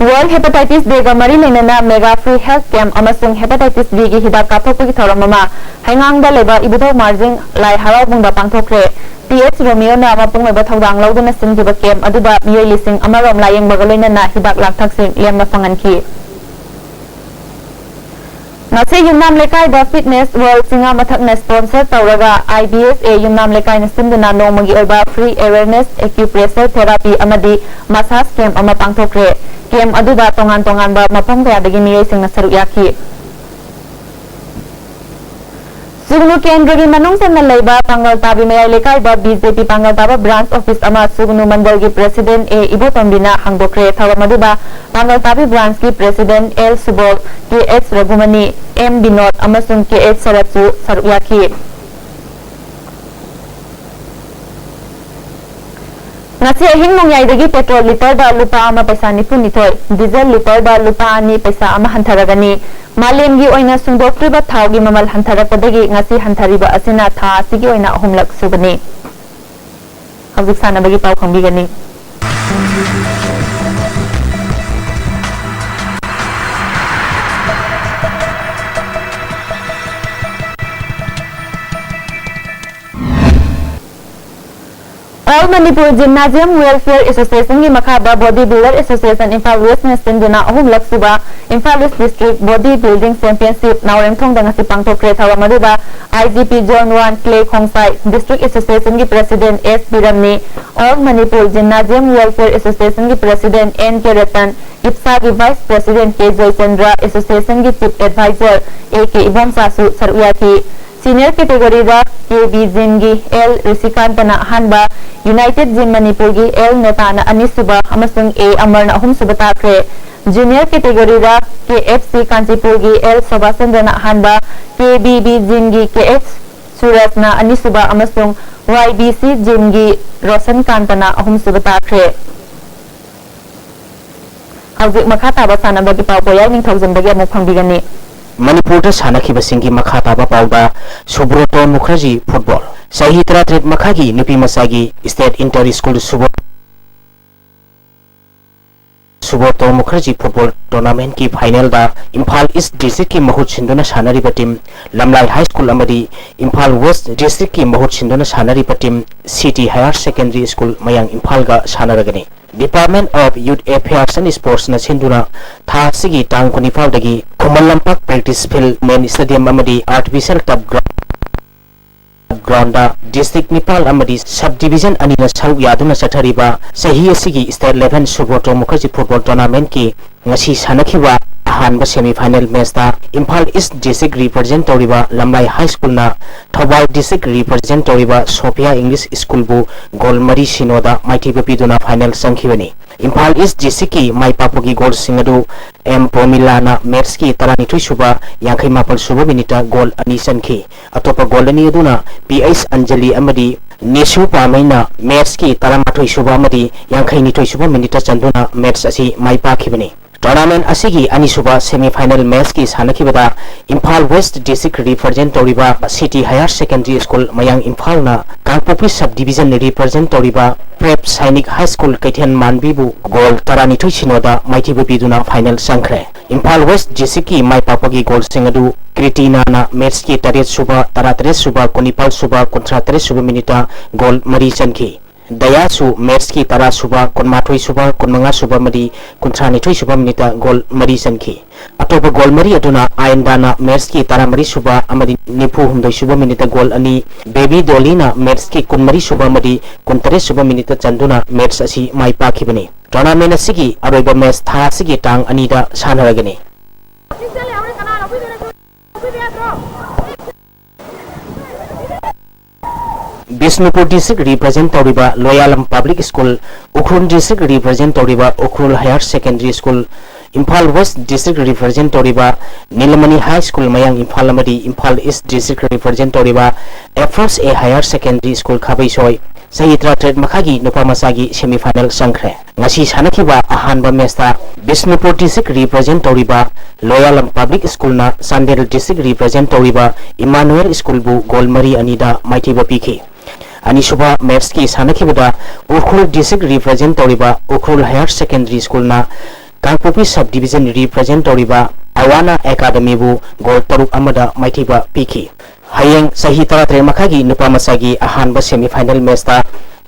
World Hepatitis Day ꯒ ꯃꯔꯤ ꯂꯩꯅꯅ mega free health camp ꯑꯃꯁꯨꯡ Hepatitis B ꯒꯤ ꯍꯤꯗꯥꯛ ꯀꯥꯞꯊꯣꯛꯄꯒꯤ ꯊꯧꯔꯝ ꯑꯃ ꯍꯩꯉꯥꯡꯗ ꯂꯩꯕ ꯏꯕꯨꯙꯧ ꯃꯥꯔꯖꯤꯡ ꯂꯥꯏ ꯍꯔꯥꯎꯕꯨꯡꯗ ꯄꯥꯡꯊꯣꯛꯈ꯭ꯔꯦ꯫ ꯇꯤ ꯑꯦꯆ ꯔꯣꯃꯤꯌꯣꯅ ꯃꯄꯨꯡ ꯑꯣꯏꯕ ꯊꯧꯗꯥꯡ ꯂꯧꯗꯨꯅ ꯁꯤꯟꯈꯤꯕ camp ꯑꯗꯨꯗ ꯃꯤꯑꯣꯏ ꯂꯤꯁꯤꯡ ꯑꯃ ꯔꯣꯝ ꯂꯥꯌꯦꯡꯕꯒ ꯂꯣꯏꯅꯅ ꯍꯤꯗꯥꯛ ꯂꯥꯡꯊꯛꯁꯤꯡ ꯂꯦꯝꯅ ꯐꯪꯍꯟꯈꯤ꯫ ꯉꯁꯤ ꯌꯨꯝꯅꯥꯝ ꯂꯩꯀꯥꯏꯗ Fitness World ꯆꯤꯉꯥ ꯃꯊꯛꯅ sponsor ꯇꯧꯔꯒ I B S A ꯌꯨꯝꯅꯥꯝ ꯂꯩꯀꯥꯏꯅ ꯁꯤꯟꯗꯨꯅ ꯅꯣꯡꯃꯒꯤ ꯑꯣꯏꯕ free awareness acupressure therapy ꯑꯃꯗꯤ massage camp ꯑꯃ ꯄꯥꯡꯊꯣꯛꯈ꯭ꯔꯦ꯫ Camp ꯑꯗꯨꯗ ꯇꯣꯉꯥꯟ ꯇꯣꯉꯥꯟꯕ ꯃꯐꯝ ꯀꯌꯥꯗꯒꯤ ꯃꯤꯑꯣꯏꯁꯤꯡꯅ ꯁꯔꯨꯛ ꯌꯥꯈꯤ꯫ ꯁꯨꯒꯅꯨ ꯀꯦꯟꯗ꯭ꯔꯒꯤ ꯃꯅꯨꯡ ꯆꯟꯅ ꯂꯩꯕ ꯄꯥꯡꯒꯜ ꯇꯥꯕꯤ ꯃꯌꯥꯏ ꯂꯩꯀꯥꯏꯗ B J P ꯄꯥꯡꯒꯜ ꯇꯥꯕ branch office ꯑꯃ ꯁꯨꯒꯅꯨ ꯃꯟꯗꯜꯒꯤ president A ꯏꯕꯣꯇꯣꯝꯕꯤꯅ ꯍꯥꯡꯗꯣꯛꯈ꯭ꯔꯦ꯫ ꯊꯧꯔꯝ ꯑꯗꯨꯗ ꯄꯥꯡꯒꯜ ꯇꯥꯕꯤ branch ꯀꯤ president L ꯁꯨꯕꯣꯜ, K H ꯔꯘꯨꯃꯅꯤ, M ꯕꯤꯅꯣꯗ ꯑꯃꯁꯨꯡ K H ꯁꯔꯠꯁꯨ ꯁꯔꯨꯛ ꯌꯥꯈꯤ꯫ ꯉꯁꯤ ꯑꯍꯤꯡ ꯅꯣꯡꯌꯥꯏꯗꯒꯤ petrol litre ꯗ ꯂꯨꯄꯥ ꯑꯃ ꯄꯩꯁꯥ ꯅꯤꯐꯨ ꯅꯤꯊꯣꯏ, diesel litre ꯗ ꯂꯨꯄꯥ ꯑꯅꯤ ꯄꯩꯁꯥ ꯑꯃ ꯍꯟꯊꯔꯒꯅꯤ꯫ ꯃꯥꯂꯦꯝꯒꯤ ꯑꯣꯏꯅ ꯁꯨꯡꯗꯣꯛꯇ꯭ꯔꯤꯕ ꯊꯥꯎꯒꯤ ꯃꯃꯜ ꯍꯟꯊꯔꯛꯄꯗꯒꯤ ꯉꯁꯤ ꯍꯟꯊꯔꯤꯕ ꯑꯁꯤꯅ ꯊꯥ ꯑꯁꯤꯒꯤ ꯑꯣꯏꯅ ꯑꯍꯨꯝꯂꯛ ꯁꯨꯕꯅꯤ꯫ ꯍꯧꯖꯤꯛ ꯁꯥꯟꯅꯕꯒꯤ ꯄꯥꯎ ꯈꯪꯕꯤꯒꯅꯤ꯫ All Manipur Gymnasium Welfare Association ꯒꯤ ꯃꯈꯥꯗ Body Builder Association Imphal West ꯅ ꯁꯤꯟꯗꯨꯅ ꯑꯍꯨꯝꯂꯛ ꯁꯨꯕ Imphal East District Body Building Championship ꯅꯥꯎꯔꯦꯝꯊꯣꯡꯗ ꯉꯁꯤ ꯄꯥꯡꯊꯣꯛꯈ꯭ꯔꯦ꯫ ꯊꯧꯔꯝ ꯑꯗꯨꯗ I G P Zone one Kle Khongsai, District Association ꯒꯤ President S Biramani, All Manipur Gymnasium Welfare Association ꯒꯤ President N K ꯔꯇꯟ, ꯏꯞꯁꯥꯒꯤ Vice President K Jayachandra, Association ꯒꯤ Chief Advisor A K ꯏꯕꯣꯝꯆꯥꯁꯨ ꯁꯔꯨꯛ ꯌꯥꯈꯤ꯫ Senior category ꯗ ꯀꯦ ꯕꯤ ꯖꯤꯝꯒꯤ ꯑꯦꯜ ꯔꯤꯁꯤꯀꯥꯟꯇꯅ ꯑꯍꯥꯟꯕ, ꯌꯨꯅꯥꯏꯇꯦꯗ ꯖꯤꯝ ꯃꯅꯤꯄꯨꯔꯒꯤ ꯑꯦꯜ ꯅꯦꯇꯥꯅ ꯑꯅꯤꯁꯨꯕ ꯑꯃꯁꯨꯡ ꯑꯦ ꯑꯃꯔꯅ ꯑꯍꯨꯝꯁꯨꯕ ꯇꯥꯈ꯭ꯔꯦ꯫ Junior category ꯗ ꯀꯦ ꯑꯦꯐ ꯁꯤ ꯀꯥꯟꯆꯤꯄꯨꯔꯒꯤ ꯑꯦꯜ ꯁꯣꯚꯥꯆꯟꯗ꯭ꯔꯅ ꯑꯍꯥꯟꯕ, ꯀꯦ ꯕꯤ ꯕꯤ ꯖꯤꯝꯒꯤ ꯀꯦ ꯑꯦꯐ ꯁꯨꯔꯖꯅ ꯑꯅꯤꯁꯨꯕ ꯑꯃꯁꯨꯡ ꯋꯥꯏ ꯕꯤ ꯁꯤ ꯖꯤꯝꯒꯤ ꯔꯣꯁꯟ ꯀꯥꯟꯇꯅ ꯑꯍꯨꯝꯁꯨꯕ ꯇꯥꯈ꯭ꯔꯦ꯫ ꯍꯧꯖꯤꯛ ꯃꯈꯥ ꯇꯥꯕ ꯁꯥꯟꯅꯕꯒꯤ ꯄꯥꯎ ꯄꯣꯌꯥꯏ ꯅꯤꯡꯊꯧꯖꯝꯗꯒꯤ ꯑꯃꯨꯛ ꯐꯪꯕꯤꯒꯅꯤ꯫ ꯃꯅꯤꯄꯨꯔꯗ ꯁꯥꯟꯅꯈꯤꯕꯁꯤꯡꯒꯤ ꯃꯈꯥ ꯇꯥꯕ ꯄꯥꯎꯗ ꯁꯨꯕ꯭ꯔꯇꯣ ꯃꯨꯈꯔꯖꯤ ꯐꯨꯠꯕꯣꯜ꯫ ꯆꯍꯤ ꯇꯔꯥꯇꯔꯦꯠ ꯃꯈꯥꯒꯤ ꯅꯨꯄꯤ ꯃꯆꯥꯒꯤ state enter school ꯁꯨꯕ꯭ꯔ-, ꯁꯨꯕ꯭ꯔꯇꯣ Mukherjee football ꯇꯣꯔꯅꯥꯃꯦꯟꯠꯀꯤ ꯐꯥꯏꯅꯦꯜꯗ ꯏꯝꯐꯥꯜ ꯏꯁ꯭ꯠ ꯗꯤꯁꯇ꯭ꯔꯤꯛꯀꯤ ꯃꯍꯨꯠ ꯁꯤꯟꯗꯨꯅ ꯁꯥꯟꯅꯔꯤꯕ ꯇꯤꯝ ꯂꯝꯂꯥꯏ ꯍꯥꯏ ꯁ꯭ꯀꯨꯜ ꯑꯃꯗꯤ ꯏꯝꯐꯥꯜ ꯋꯦꯁ꯭ꯠ ꯗꯤꯁꯇ꯭ꯔꯤꯛꯀꯤ ꯃꯍꯨꯠ ꯁꯤꯟꯗꯨꯅ ꯁꯥꯟꯅꯔꯤꯕ team city higher secondary school ꯃꯌꯥꯡ ꯏꯝꯐꯥꯜꯒ ꯁꯥꯟꯅꯔꯒꯅꯤ꯫ Department of Youth Affairs and Sportsꯅ ꯁꯤꯟꯗꯨꯅ ꯊꯥ ꯑꯁꯤꯒꯤ ꯇꯥꯡ ꯀꯨꯟꯅꯤꯄꯥꯜꯗꯒꯤ ꯈꯨꯃꯟ ꯂꯝꯄꯥꯛ ꯄ꯭ꯔꯦꯛꯇꯤꯁ ꯐꯤꯜꯗ, ꯃꯦꯟ ꯁ꯭ꯇꯦꯗꯤꯌꯝ ꯑꯃꯗꯤ ꯑꯥꯔꯇꯤꯐꯤꯁꯤꯌꯦꯜ ꯇꯔꯐ ꯒ꯭ꯔꯥꯎꯟꯗ ꯗꯤꯁꯇ꯭ꯔꯤꯛ ꯅꯤꯄꯥꯜ ꯑꯃꯗꯤ ꯁꯕ ꯗꯤꯕꯤꯖꯟ ꯑꯅꯤꯅ ꯁꯔꯨꯛ ꯌꯥꯗꯨꯅ ꯆꯠꯊꯔꯤꯕ ꯆꯍꯤ ꯑꯁꯤꯒꯤ state level Subrato Mukherjee football ꯇꯣꯔꯅꯥꯃꯦꯟꯠꯀꯤ ꯉꯁꯤ ꯁꯥꯟꯅꯈꯤꯕ ꯑꯍꯥꯟꯕ ꯁꯦꯃꯤ ꯐꯥꯏꯅꯦꯜ ꯃꯦꯆꯇ ꯏꯝꯐꯥꯜ ꯏꯁ꯭ꯠ ꯗꯤꯁꯇ꯭ꯔꯤꯛ ꯔꯤꯄ꯭ꯔꯖꯦꯟꯠ ꯇꯧꯔꯤꯕ ꯂꯝꯂꯥꯏ ꯍꯥꯏ ꯁ꯭ꯀꯨꯜꯅ ꯊꯧꯕꯥꯜ ꯗꯤꯁꯇ꯭ꯔꯤꯛ ꯔꯤꯄ꯭ꯔꯖꯦꯟꯠ ꯇꯧꯔꯤꯕ ꯁꯣꯐꯤꯌꯥ ꯏꯪꯂꯤꯁ ꯁ꯭ꯀꯨꯜꯕꯨ ꯒꯣꯜ ꯃꯔꯤ ꯁꯤꯅꯣꯗ ꯃꯥꯏꯊꯤꯕ ꯄꯤꯗꯨꯅ ꯐꯥꯏꯅꯦꯜ ꯆꯪꯈꯤꯕꯅꯤ꯫ ꯏꯝꯐꯥꯜ ꯏꯁ꯭ꯠ ꯗꯤꯁꯇ꯭ꯔꯤꯛꯀꯤ ꯃꯥꯏ ꯄꯥꯛꯄꯒꯤ ꯒꯣꯜꯁꯤꯡ ꯑꯗꯨ ꯑꯦꯝ ꯄ꯭ꯔꯣꯃꯤꯂꯥꯅ ꯃꯦꯆꯀꯤ ꯇꯔꯥꯅꯤꯊꯣꯏ ꯁꯨꯕ, ꯌꯥꯡꯈꯩ ꯃꯥꯄꯜ ꯁꯨꯕ ꯃꯤꯅꯤꯠꯇ ꯒꯣꯜ ꯑꯅꯤ ꯆꯟꯈꯤ꯫ ꯑꯇꯣꯞꯄ ꯒꯣꯜ ꯑꯅꯤ ꯑꯗꯨꯅ ꯄꯤ ꯑꯩꯆ ꯑꯟꯖꯂꯤ ꯑꯃꯗꯤ ꯅꯤꯁꯨ ꯄꯥꯃꯩꯅ ꯃꯦꯆꯀꯤ ꯇꯔꯥꯃꯥꯊꯣꯏ ꯁꯨꯕ ꯑꯃꯗꯤ ꯌꯥꯡꯈꯩ ꯅꯤꯊꯣꯏ ꯁꯨꯕ ꯃꯤꯅꯤꯠꯇ ꯆꯟꯗꯨꯅ ꯃꯦꯆ ꯑꯁꯤ ꯃꯥꯏ ꯄꯥꯛꯈꯤꯕꯅꯤ꯫ ꯇꯣꯔꯅꯥꯃꯦꯟꯠ ꯑꯁꯤꯒꯤ ꯑꯅꯤꯁꯨꯕ ꯁꯦꯃꯤ ꯐꯥꯏꯅꯦꯜ ꯃꯦꯆꯀꯤ ꯁꯥꯟꯅꯈꯤꯕꯗ ꯏꯝꯐꯥꯜ ꯋꯦꯁ꯭ꯠ ꯗꯤꯁꯇ꯭ꯔꯤꯛ ꯔꯤꯄ꯭ꯔꯖꯦꯟꯠ ꯇꯧꯔꯤꯕ city higher secondary school Mayang ꯏꯝꯐꯥꯜꯅ ꯀꯥꯡꯄꯣꯛꯄꯤ ꯁꯕ ꯗꯤꯕꯤꯖꯟ ꯔꯤꯄ꯭ꯔꯖꯦꯟꯠ ꯇꯧꯔꯤꯕ prep Sainik high school Keithel ꯃꯥꯟꯕꯤꯕꯨ ꯒꯣꯜ ꯇꯔꯥꯅꯤꯊꯣꯏ ꯁꯤꯅꯣꯗ ꯃꯥꯏꯊꯤꯕ ꯄꯤꯗꯨꯅ ꯐꯥꯏꯅꯦꯜ ꯆꯪꯈ꯭ꯔꯦ꯫ ꯏꯝꯐꯥꯜ ꯋꯦꯁ꯭ꯠ ꯗꯤꯁꯇ꯭ꯔꯤꯛꯀꯤ ꯃꯥꯏ ꯄꯥꯛꯄꯒꯤ ꯒꯣꯜꯁꯤꯡ ꯑꯗꯨ ꯀ꯭ꯔꯤꯇꯤꯅꯥꯅ ꯃꯦꯆꯀꯤ ꯇꯔꯦꯠ ꯁꯨꯕ, ꯇꯔꯥꯇꯔꯦꯠ ꯁꯨꯕ, ꯀꯨꯟꯅꯤꯄꯥꯜ ꯁꯨꯕ, ꯀꯨꯟꯊ꯭ꯔꯥ ꯇꯔꯦꯠ ꯁꯨꯕ ꯃꯤꯅꯤꯠꯇ ꯒꯣꯜ ꯃꯔꯤ ꯆꯟꯈꯤ꯫ ꯗꯌꯥꯁꯨ ꯃꯦꯆꯀꯤ ꯇꯔꯥ ꯁꯨꯕ, ꯀꯨꯟꯃꯥꯊꯣꯏ ꯁꯨꯕ, ꯀꯨꯟꯃꯉꯥ ꯁꯨꯕ ꯑꯃꯗꯤ ꯀꯨꯟꯊ꯭ꯔꯥ ꯅꯤꯊꯣꯏ ꯁꯨꯕ ꯃꯤꯅꯤꯠꯇ ꯒꯣꯜ ꯃꯔꯤ ꯆꯟꯈꯤ꯫ ꯑꯇꯣꯞꯄ ꯒꯣꯜ ꯃꯔꯤ ꯑꯗꯨꯅ ꯑꯥꯏꯟꯗꯥꯅ ꯃꯦꯆꯀꯤ ꯇꯔꯥꯃꯔꯤ ꯁꯨꯕ ꯑꯃꯗꯤ ꯅꯤꯐꯨ ꯍꯨꯝꯗꯣꯏ ꯁꯨꯕ ꯃꯤꯅꯤꯠꯇ ꯒꯣꯜ ꯑꯅꯤ, ꯕꯦꯕꯤ ꯗꯣꯂꯤꯅ ꯃꯦꯆꯀꯤ ꯀꯨꯟꯃꯔꯤ ꯁꯨꯕ ꯑꯃꯗꯤ ꯀꯨꯟꯇꯔꯦꯠ ꯁꯨꯕ ꯃꯤꯅꯤꯠꯇ ꯆꯟꯗꯨꯅ ꯃꯦꯆ ꯑꯁꯤ ꯃꯥꯏ ꯄꯥꯛꯈꯤꯕꯅꯤ꯫ ꯇꯣꯔꯅꯥꯃꯦꯟꯠ ꯑꯁꯤꯒꯤ ꯑꯔꯣꯏꯕ ꯃꯦꯆ ꯊꯥ ꯑꯁꯤꯒꯤ ꯇꯥꯡ ꯑꯅꯤꯗ ꯁꯥꯟꯅꯔꯒꯅꯤ꯫ ꯕꯤꯁꯅꯨꯄꯨꯔ district represent ꯇꯧꯔꯤꯕ ꯂꯣꯌꯥꯂꯝ Public School, Ukhrul district represent ꯇꯧꯔꯤꯕ Ukhrul Higher Secondary School, Imphal West district represent ꯇꯧꯔꯤꯕ ꯅꯤꯂꯃꯅꯤ High School ꯃꯌꯥꯡ ꯏꯝꯐꯥꯜ ꯑꯃꯗꯤ ꯏꯝꯐꯥꯜ East district represent ꯇꯧꯔꯤꯕ Afros A Higher Secondary School ꯈꯥꯕꯩꯁꯣꯏ ꯆꯍꯤ ꯇꯔꯥꯇꯔꯦꯠ ꯃꯈꯥꯒꯤ ꯅꯨꯄꯥ ꯃꯆꯥꯒꯤ semi final ꯆꯪꯈ꯭ꯔꯦ꯫ ꯉꯁꯤ ꯁꯥꯟꯅꯈꯤꯕ ꯑꯍꯥꯟꯕ matchꯇ ꯕꯤꯁꯅꯨꯄꯨꯔ district represent ꯇꯧꯔꯤꯕ ꯂꯣꯌꯥꯂꯝ Public Schoolꯅ ꯆꯥꯟꯗꯦꯜ district represent ꯇꯧꯔꯤꯕ Emmanuel Schoolꯕꯨ goal ꯃꯔꯤ ꯑꯅꯤꯗ ꯃꯥꯏꯊꯤꯕ ꯄꯤꯈꯤ꯫ ꯑꯅꯤꯁꯨꯕ matchꯀꯤ ꯁꯥꯟꯅꯈꯤꯕꯗ ꯎꯈ꯭ꯔꯨꯜ district represent ꯇꯧꯔꯤꯕ ꯎꯈ꯭ꯔꯨꯜ Higher Secondary Schoolꯅ ꯀꯥꯡꯄꯣꯛꯄꯤ sub division represent ꯇꯧꯔꯤꯕ ꯑꯋꯥꯅ Academyꯕꯨ goal ꯇꯔꯨꯛ ꯑꯃꯗ ꯃꯥꯏꯊꯤꯕ ꯄꯤꯈꯤ꯫ ꯍꯌꯦꯡ ꯆꯍꯤ ꯇꯔꯥꯇꯔꯦꯠ ꯃꯈꯥꯒꯤ ꯅꯨꯄꯥ ꯃꯆꯥꯒꯤ ꯑꯍꯥꯟꯕ semi final matchꯇ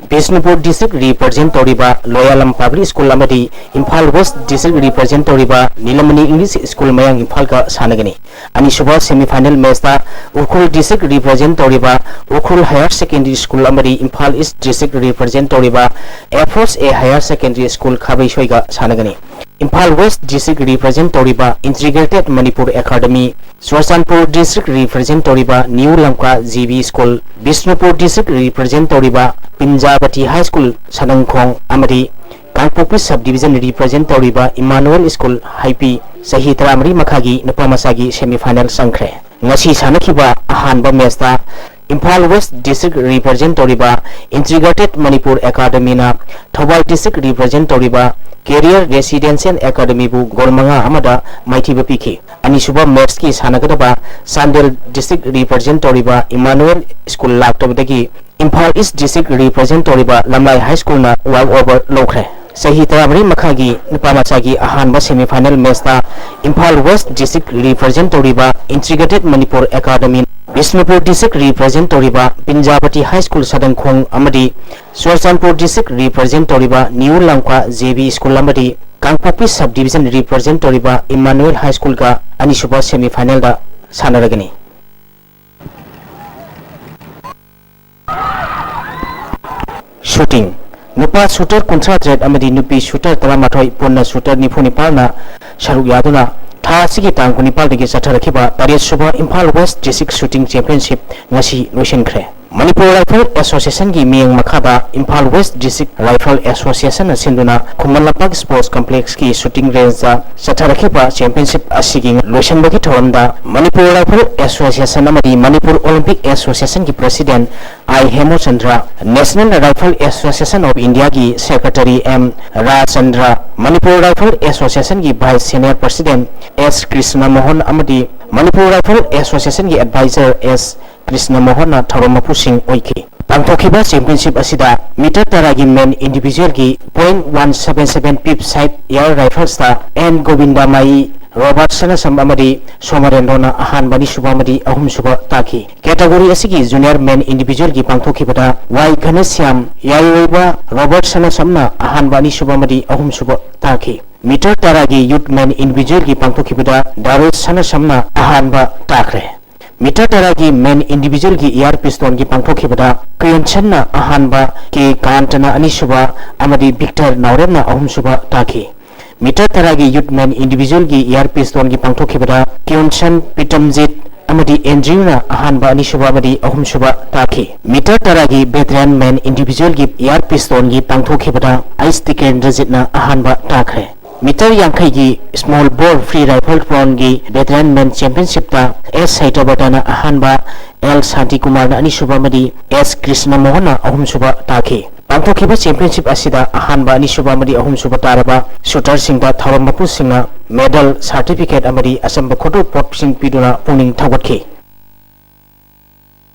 Bishnupur district represent ꯇꯧꯔꯤꯕ ꯂꯣꯌꯥꯂꯝ Public School ꯑꯃꯗꯤ ꯏꯝꯐꯥꯜ West district represent ꯇꯧꯔꯤꯕ ꯅꯤꯂꯃꯅꯤ English School ꯃꯌꯥꯡ ꯏꯝꯐꯥꯜꯒ ꯁꯥꯟꯅꯒꯅꯤ꯫ ꯑꯅꯤꯁꯨꯕ semi final matchꯇ Ukhrul district represent ꯇꯧꯔꯤꯕ ꯎꯈ꯭ꯔꯨꯜ Higher Secondary School ꯑꯃꯗꯤ ꯏꯝꯐꯥꯜ East district represent ꯇꯧꯔꯤꯕ Afros A Higher Secondary School ꯈꯥꯕꯩꯁꯣꯏꯒ ꯁꯥꯟꯅꯒꯅꯤ꯫ ꯏꯝꯐꯥꯜ West district represent ꯇꯧꯔꯤꯕ Integrated Manipur Academy, Churachandpur district represent ꯇꯧꯔꯤꯕ New Lamka G B School, Bishnupur district represent ꯇꯧꯔꯤꯕ ꯄꯤꯟꯖꯥꯕꯇꯤ High School ꯁꯥꯗꯪꯈꯣꯡ ꯑꯃꯗꯤ ꯀꯥꯡꯄꯣꯛꯄꯤ sub division represent ꯇꯧꯔꯤꯕ Emmanuel School ꯍꯩꯄꯤ ꯆꯍꯤ ꯇꯔꯥꯃꯔꯤ ꯃꯈꯥꯒꯤ ꯅꯨꯄꯥ ꯃꯆꯥꯒꯤ semi final ꯆꯪꯈ꯭ꯔꯦ꯫ ꯉꯁꯤ ꯁꯥꯟꯅꯈꯤꯕ ꯑꯍꯥꯟꯕ matchꯇ ꯏꯝꯐꯥꯜ West district represent ꯇꯧꯔꯤꯕ Integrated Manipur Academyꯅ Thoubal district represent ꯇꯧꯔꯤꯕ Career Residential Academyꯕꯨ goal ꯃꯉꯥ ꯑꯃꯗ ꯃꯥꯏꯊꯤꯕ ꯄꯤꯈꯤ꯫ ꯑꯅꯤꯁꯨꯕ matchꯀꯤ ꯁꯥꯟꯅꯒꯗꯕ ꯆꯥꯟꯗꯦꯜ district represent ꯇꯧꯔꯤꯕ Emmanuel School ꯂꯥꯛꯇꯕꯗꯒꯤ Imphal East district represent ꯇꯧꯔꯤꯕ ꯂꯝꯂꯥꯏ High Schoolꯅ walk over ꯂꯧꯈ꯭ꯔꯦ꯫ ꯆꯍꯤ ꯇꯔꯥꯃꯔꯤ ꯃꯈꯥꯒꯤ ꯅꯨꯄꯥ ꯃꯆꯥꯒꯤ ꯑꯍꯥꯟꯕ semi final matchꯇ Imphal West district represent ꯇꯧꯔꯤꯕ Integrated Manipur Academy, Bishnupur district represent ꯇꯧꯔꯤꯕ ꯄꯤꯟꯖꯥꯕꯇꯤ High School ꯁꯥꯗꯪꯈꯣꯡ ꯑꯃꯗꯤ ꯆꯨꯔꯆꯥꯟꯄꯨꯔ district represent ꯇꯧꯔꯤꯕ New Lamka G B School ꯑꯃꯗꯤ ꯀꯥꯡꯄꯣꯛꯄꯤ sub division represent ꯇꯧꯔꯤꯕ Emmanuel High Schoolꯒ ꯑꯅꯤꯁꯨꯕ semi finalꯗ ꯁꯥꯟꯅꯔꯒꯅꯤ꯫ Shooting, ꯅꯨꯄꯥ shooter ꯀꯨꯟꯊ꯭ꯔꯥ ꯇꯔꯦꯠ ꯑꯃꯗꯤ ꯅꯨꯄꯤ shooter ꯇꯔꯥꯃꯥꯊꯣꯏ, ꯄꯨꯟꯅ shooter ꯅꯤꯐꯨ ꯅꯤꯄꯥꯜꯅ ꯁꯔꯨꯛ ꯌꯥꯗꯨꯅ ꯊꯥ ꯑꯁꯤꯒꯤ ꯇꯥꯡ ꯀꯨꯟꯅꯤꯄꯥꯜꯗꯒꯤ ꯆꯠꯊꯔꯛꯈꯤꯕ ꯇꯔꯦꯠ ꯁꯨꯕ Imphal West District Shooting Championship ꯉꯁꯤ ꯂꯣꯏꯁꯤꯟꯈ꯭ꯔꯦ꯫ ꯃꯅꯤꯄꯨꯔ ꯔꯥꯏꯐꯜ ꯑꯦꯁꯣꯁꯤꯌꯦꯁꯟꯒꯤ ꯃꯤꯠꯌꯦꯡ ꯃꯈꯥꯗ ꯏꯝꯐꯥꯜ ꯋꯦꯁ ꯗꯤꯁꯇ꯭ꯔꯤꯛ ꯔꯥꯏꯐꯜ ꯑꯦꯁꯣꯁꯤꯌꯦꯁꯟꯅ ꯁꯤꯟꯗꯨꯅ ꯈꯨꯃꯟ ꯂꯝꯄꯥꯛ ꯁ꯭ꯄꯣꯔꯠꯁ ꯀꯝꯄ꯭ꯂꯦꯛꯁꯀꯤ ꯁꯨꯇꯤꯡ ꯔꯦꯟꯖꯇ ꯆꯠꯊꯔꯛꯈꯤꯕ ꯆꯦꯝꯄꯤꯌꯟꯁꯤꯞ ꯑꯁꯤꯒꯤ ꯂꯣꯏꯁꯤꯟꯕꯒꯤ ꯊꯧꯔꯝꯗ ꯃꯅꯤꯄꯨꯔ ꯔꯥꯏꯐꯜ ꯑꯦꯁꯣꯁꯤꯌꯦꯁꯟ ꯑꯃꯗꯤ ꯃꯅꯤꯄꯨꯔ ꯑꯣꯂꯤꯝꯄꯤꯛ ꯑꯦꯁꯣꯁꯤꯌꯦꯁꯟꯒꯤ president I Hemchandra, national rifle association of ꯏꯟꯗꯤꯌꯥꯒꯤ secretary M Rajchandra, Manipur rifle ꯑꯦꯁꯣꯁꯤꯌꯦꯁꯟꯒꯤ vice senior president S Krishna Mohan ꯑꯃꯗꯤ ꯃꯅꯤꯄꯨꯔ ꯔꯥꯏꯐꯜ ꯑꯦꯁꯣꯁꯤꯌꯦꯁꯟꯒꯤ ꯑꯦꯗꯚꯥꯏꯖꯔ ꯑꯦꯁ ꯀ꯭ꯔꯤꯁꯅ ꯃꯣꯍꯟꯅ ꯊꯧꯔꯝ ꯃꯄꯨꯁꯤꯡ ꯑꯣꯏꯈꯤ꯫ ꯄꯥꯡꯊꯣꯛꯈꯤꯕ ꯆꯦꯝꯄꯤꯌꯟꯁꯤꯞ ꯑꯁꯤꯗ ꯃꯤꯇꯔ ꯇꯔꯥꯒꯤ ꯃꯦꯟ ꯏꯟꯗꯤꯚꯤꯖꯨꯋꯦꯜꯒꯤ point one seven seven ꯄꯤꯞ sight air ꯔꯥꯏꯐꯜꯁꯇ ꯑꯦꯟ ꯒꯣꯕꯤꯟꯗ ꯃꯥꯌꯤ, ꯔꯣꯕꯥꯔꯠ ꯁꯅꯥꯁꯝ ꯑꯃꯗꯤ ꯁꯣꯃꯔꯦꯟꯗ꯭ꯔꯣꯅ ꯑꯍꯥꯟꯕ, ꯑꯅꯤꯁꯨꯕ ꯑꯃꯗꯤ ꯑꯍꯨꯝꯁꯨꯕ ꯇꯥꯈꯤ꯫ ꯀꯦꯇꯥꯒꯣꯔꯤ ꯑꯁꯤꯒꯤ ꯖꯨꯅꯤꯌꯔ ꯃꯦꯟ ꯏꯟꯗꯤꯚꯤꯖꯨꯋꯦꯜꯒꯤ ꯄꯥꯡꯊꯣꯛꯈꯤꯕꯗ ꯋꯥꯏ ꯘꯅꯁ꯭ꯌꯥꯝ, ꯌꯥꯏꯔꯣꯏꯕ ꯔꯣꯕꯥꯔꯠ ꯁꯅꯥꯁꯝꯅ ꯑꯍꯥꯟꯕ, ꯑꯅꯤꯁꯨꯕ ꯑꯃꯗꯤ ꯑꯍꯨꯝꯁꯨꯕ ꯇꯥꯈꯤ꯫ ꯃꯤꯇꯔ ꯇꯔꯥꯒꯤ ꯌꯨꯠ ꯃꯦꯟ ꯏꯟꯗꯤꯚꯤꯖꯨꯋꯦꯜꯒꯤ ꯄꯥꯡꯊꯣꯛꯈꯤꯕꯗ ꯗꯥꯔꯨꯁ ꯁꯅꯥꯁꯝꯅ ꯑꯍꯥꯟꯕ ꯇꯥꯈ꯭ꯔꯦ꯫ ꯃꯤꯇꯔ ꯇꯔꯥꯒꯤ ꯃꯦꯟ ꯏꯟꯗꯤꯚꯤꯖꯨꯋꯦꯜꯒꯤ ꯏꯌꯥꯔ ꯄꯤꯁꯇꯣꯟꯒꯤ ꯄꯥꯡꯊꯣꯛꯈꯤꯕꯗ ꯀ꯭ꯔꯤꯌꯟꯁꯟꯅ ꯑꯍꯥꯟꯕ, ꯀꯦ ꯀꯥꯟꯇꯅ ꯑꯅꯤꯁꯨꯕ ꯑꯃꯗꯤ ꯚꯤꯛꯇꯔ ꯅꯥꯎꯔꯦꯝꯅ ꯑꯍꯨꯝꯁꯨꯕ ꯇꯥꯈꯤ꯫ ꯃꯤꯇꯔ ꯇꯔꯥꯒꯤ ꯌꯨꯠ ꯃꯦꯟ ꯏꯟꯗꯤꯚꯤꯖꯨꯋꯦꯜꯒꯤ ꯏꯌꯥꯔ ꯄꯤꯁꯇꯣꯟꯒꯤ ꯄꯥꯡꯊꯣꯛꯈꯤꯕꯗ ꯀ꯭ꯌꯣꯟꯁꯟ, ꯄꯤꯇꯝꯖꯤꯠ ꯑꯃꯗꯤ ꯑꯦꯟꯗ꯭ꯔꯤꯌꯨꯅ ꯑꯍꯥꯟꯕ, ꯑꯅꯤꯁꯨꯕ ꯑꯃꯗꯤ ꯑꯍꯨꯝꯁꯨꯕ ꯇꯥꯈꯤ꯫ ꯃꯤꯇꯔ ꯇꯔꯥꯒꯤ ꯚꯦꯇꯔꯥꯟ ꯃꯦꯟ ꯏꯟꯗꯤꯚꯤꯖꯨꯋꯦꯜꯒꯤ ꯏꯌꯥꯔ ꯄꯤꯁꯇꯣꯟꯒꯤ ꯄꯥꯡꯊꯣꯛꯈꯤꯕꯗ ꯑꯩꯁ ꯇꯤꯀꯦꯟꯗ꯭ꯔꯖꯤꯠꯅ ꯑꯍꯥꯟꯕ ꯇꯥꯈ꯭ꯔꯦ꯫ ꯃꯤꯇꯔ ꯌꯥꯡꯈꯩꯒꯤ ꯁ꯭ꯃꯣꯜ ꯕꯣꯔ ꯐ꯭ꯔꯤ ꯔꯥꯏꯐꯜ ꯔꯥꯎꯟꯒꯤ ꯚꯦꯇꯔꯥꯟ ꯃꯦꯟ ꯆꯦꯝꯄꯤꯌꯟꯁꯤꯞꯇ ꯑꯦꯁ ꯁꯩꯇꯕꯇꯥꯅ ꯑꯍꯥꯟꯕ, ꯑꯦꯜ ꯁꯥꯟꯇꯤꯀꯨꯃꯥꯔꯅ ꯑꯅꯤꯁꯨꯕ ꯑꯃꯗꯤ ꯑꯦꯁ ꯀ꯭ꯔꯤꯁꯅ ꯃꯣꯍꯟꯅ ꯑꯍꯨꯝꯁꯨꯕ ꯇꯥꯈꯤ꯫ ꯄꯥꯡꯊꯣꯛꯈꯤꯕ ꯆꯦꯝꯄꯤꯌꯟꯁꯤꯞ ꯑꯁꯤꯗ ꯑꯍꯥꯟꯕ, ꯑꯅꯤꯁꯨꯕ ꯑꯃꯗꯤ ꯑꯍꯨꯝꯁꯨꯕ ꯇꯥꯔꯕ ꯁꯨꯇꯔꯁꯤꯡꯗ ꯊꯧꯔꯝ ꯃꯄꯨꯁꯤꯡꯅ ꯃꯦꯗꯜ, ꯁꯥꯔꯇꯤꯐꯤꯀꯦꯠ ꯑꯃꯗꯤ ꯑꯆꯝꯕ ꯈꯣꯟꯗꯣꯛ ꯄꯣꯠꯁꯤꯡ ꯄꯤꯗꯨꯅ ꯄꯨꯛꯅꯤꯡ ꯊꯧꯒꯠꯈꯤ꯫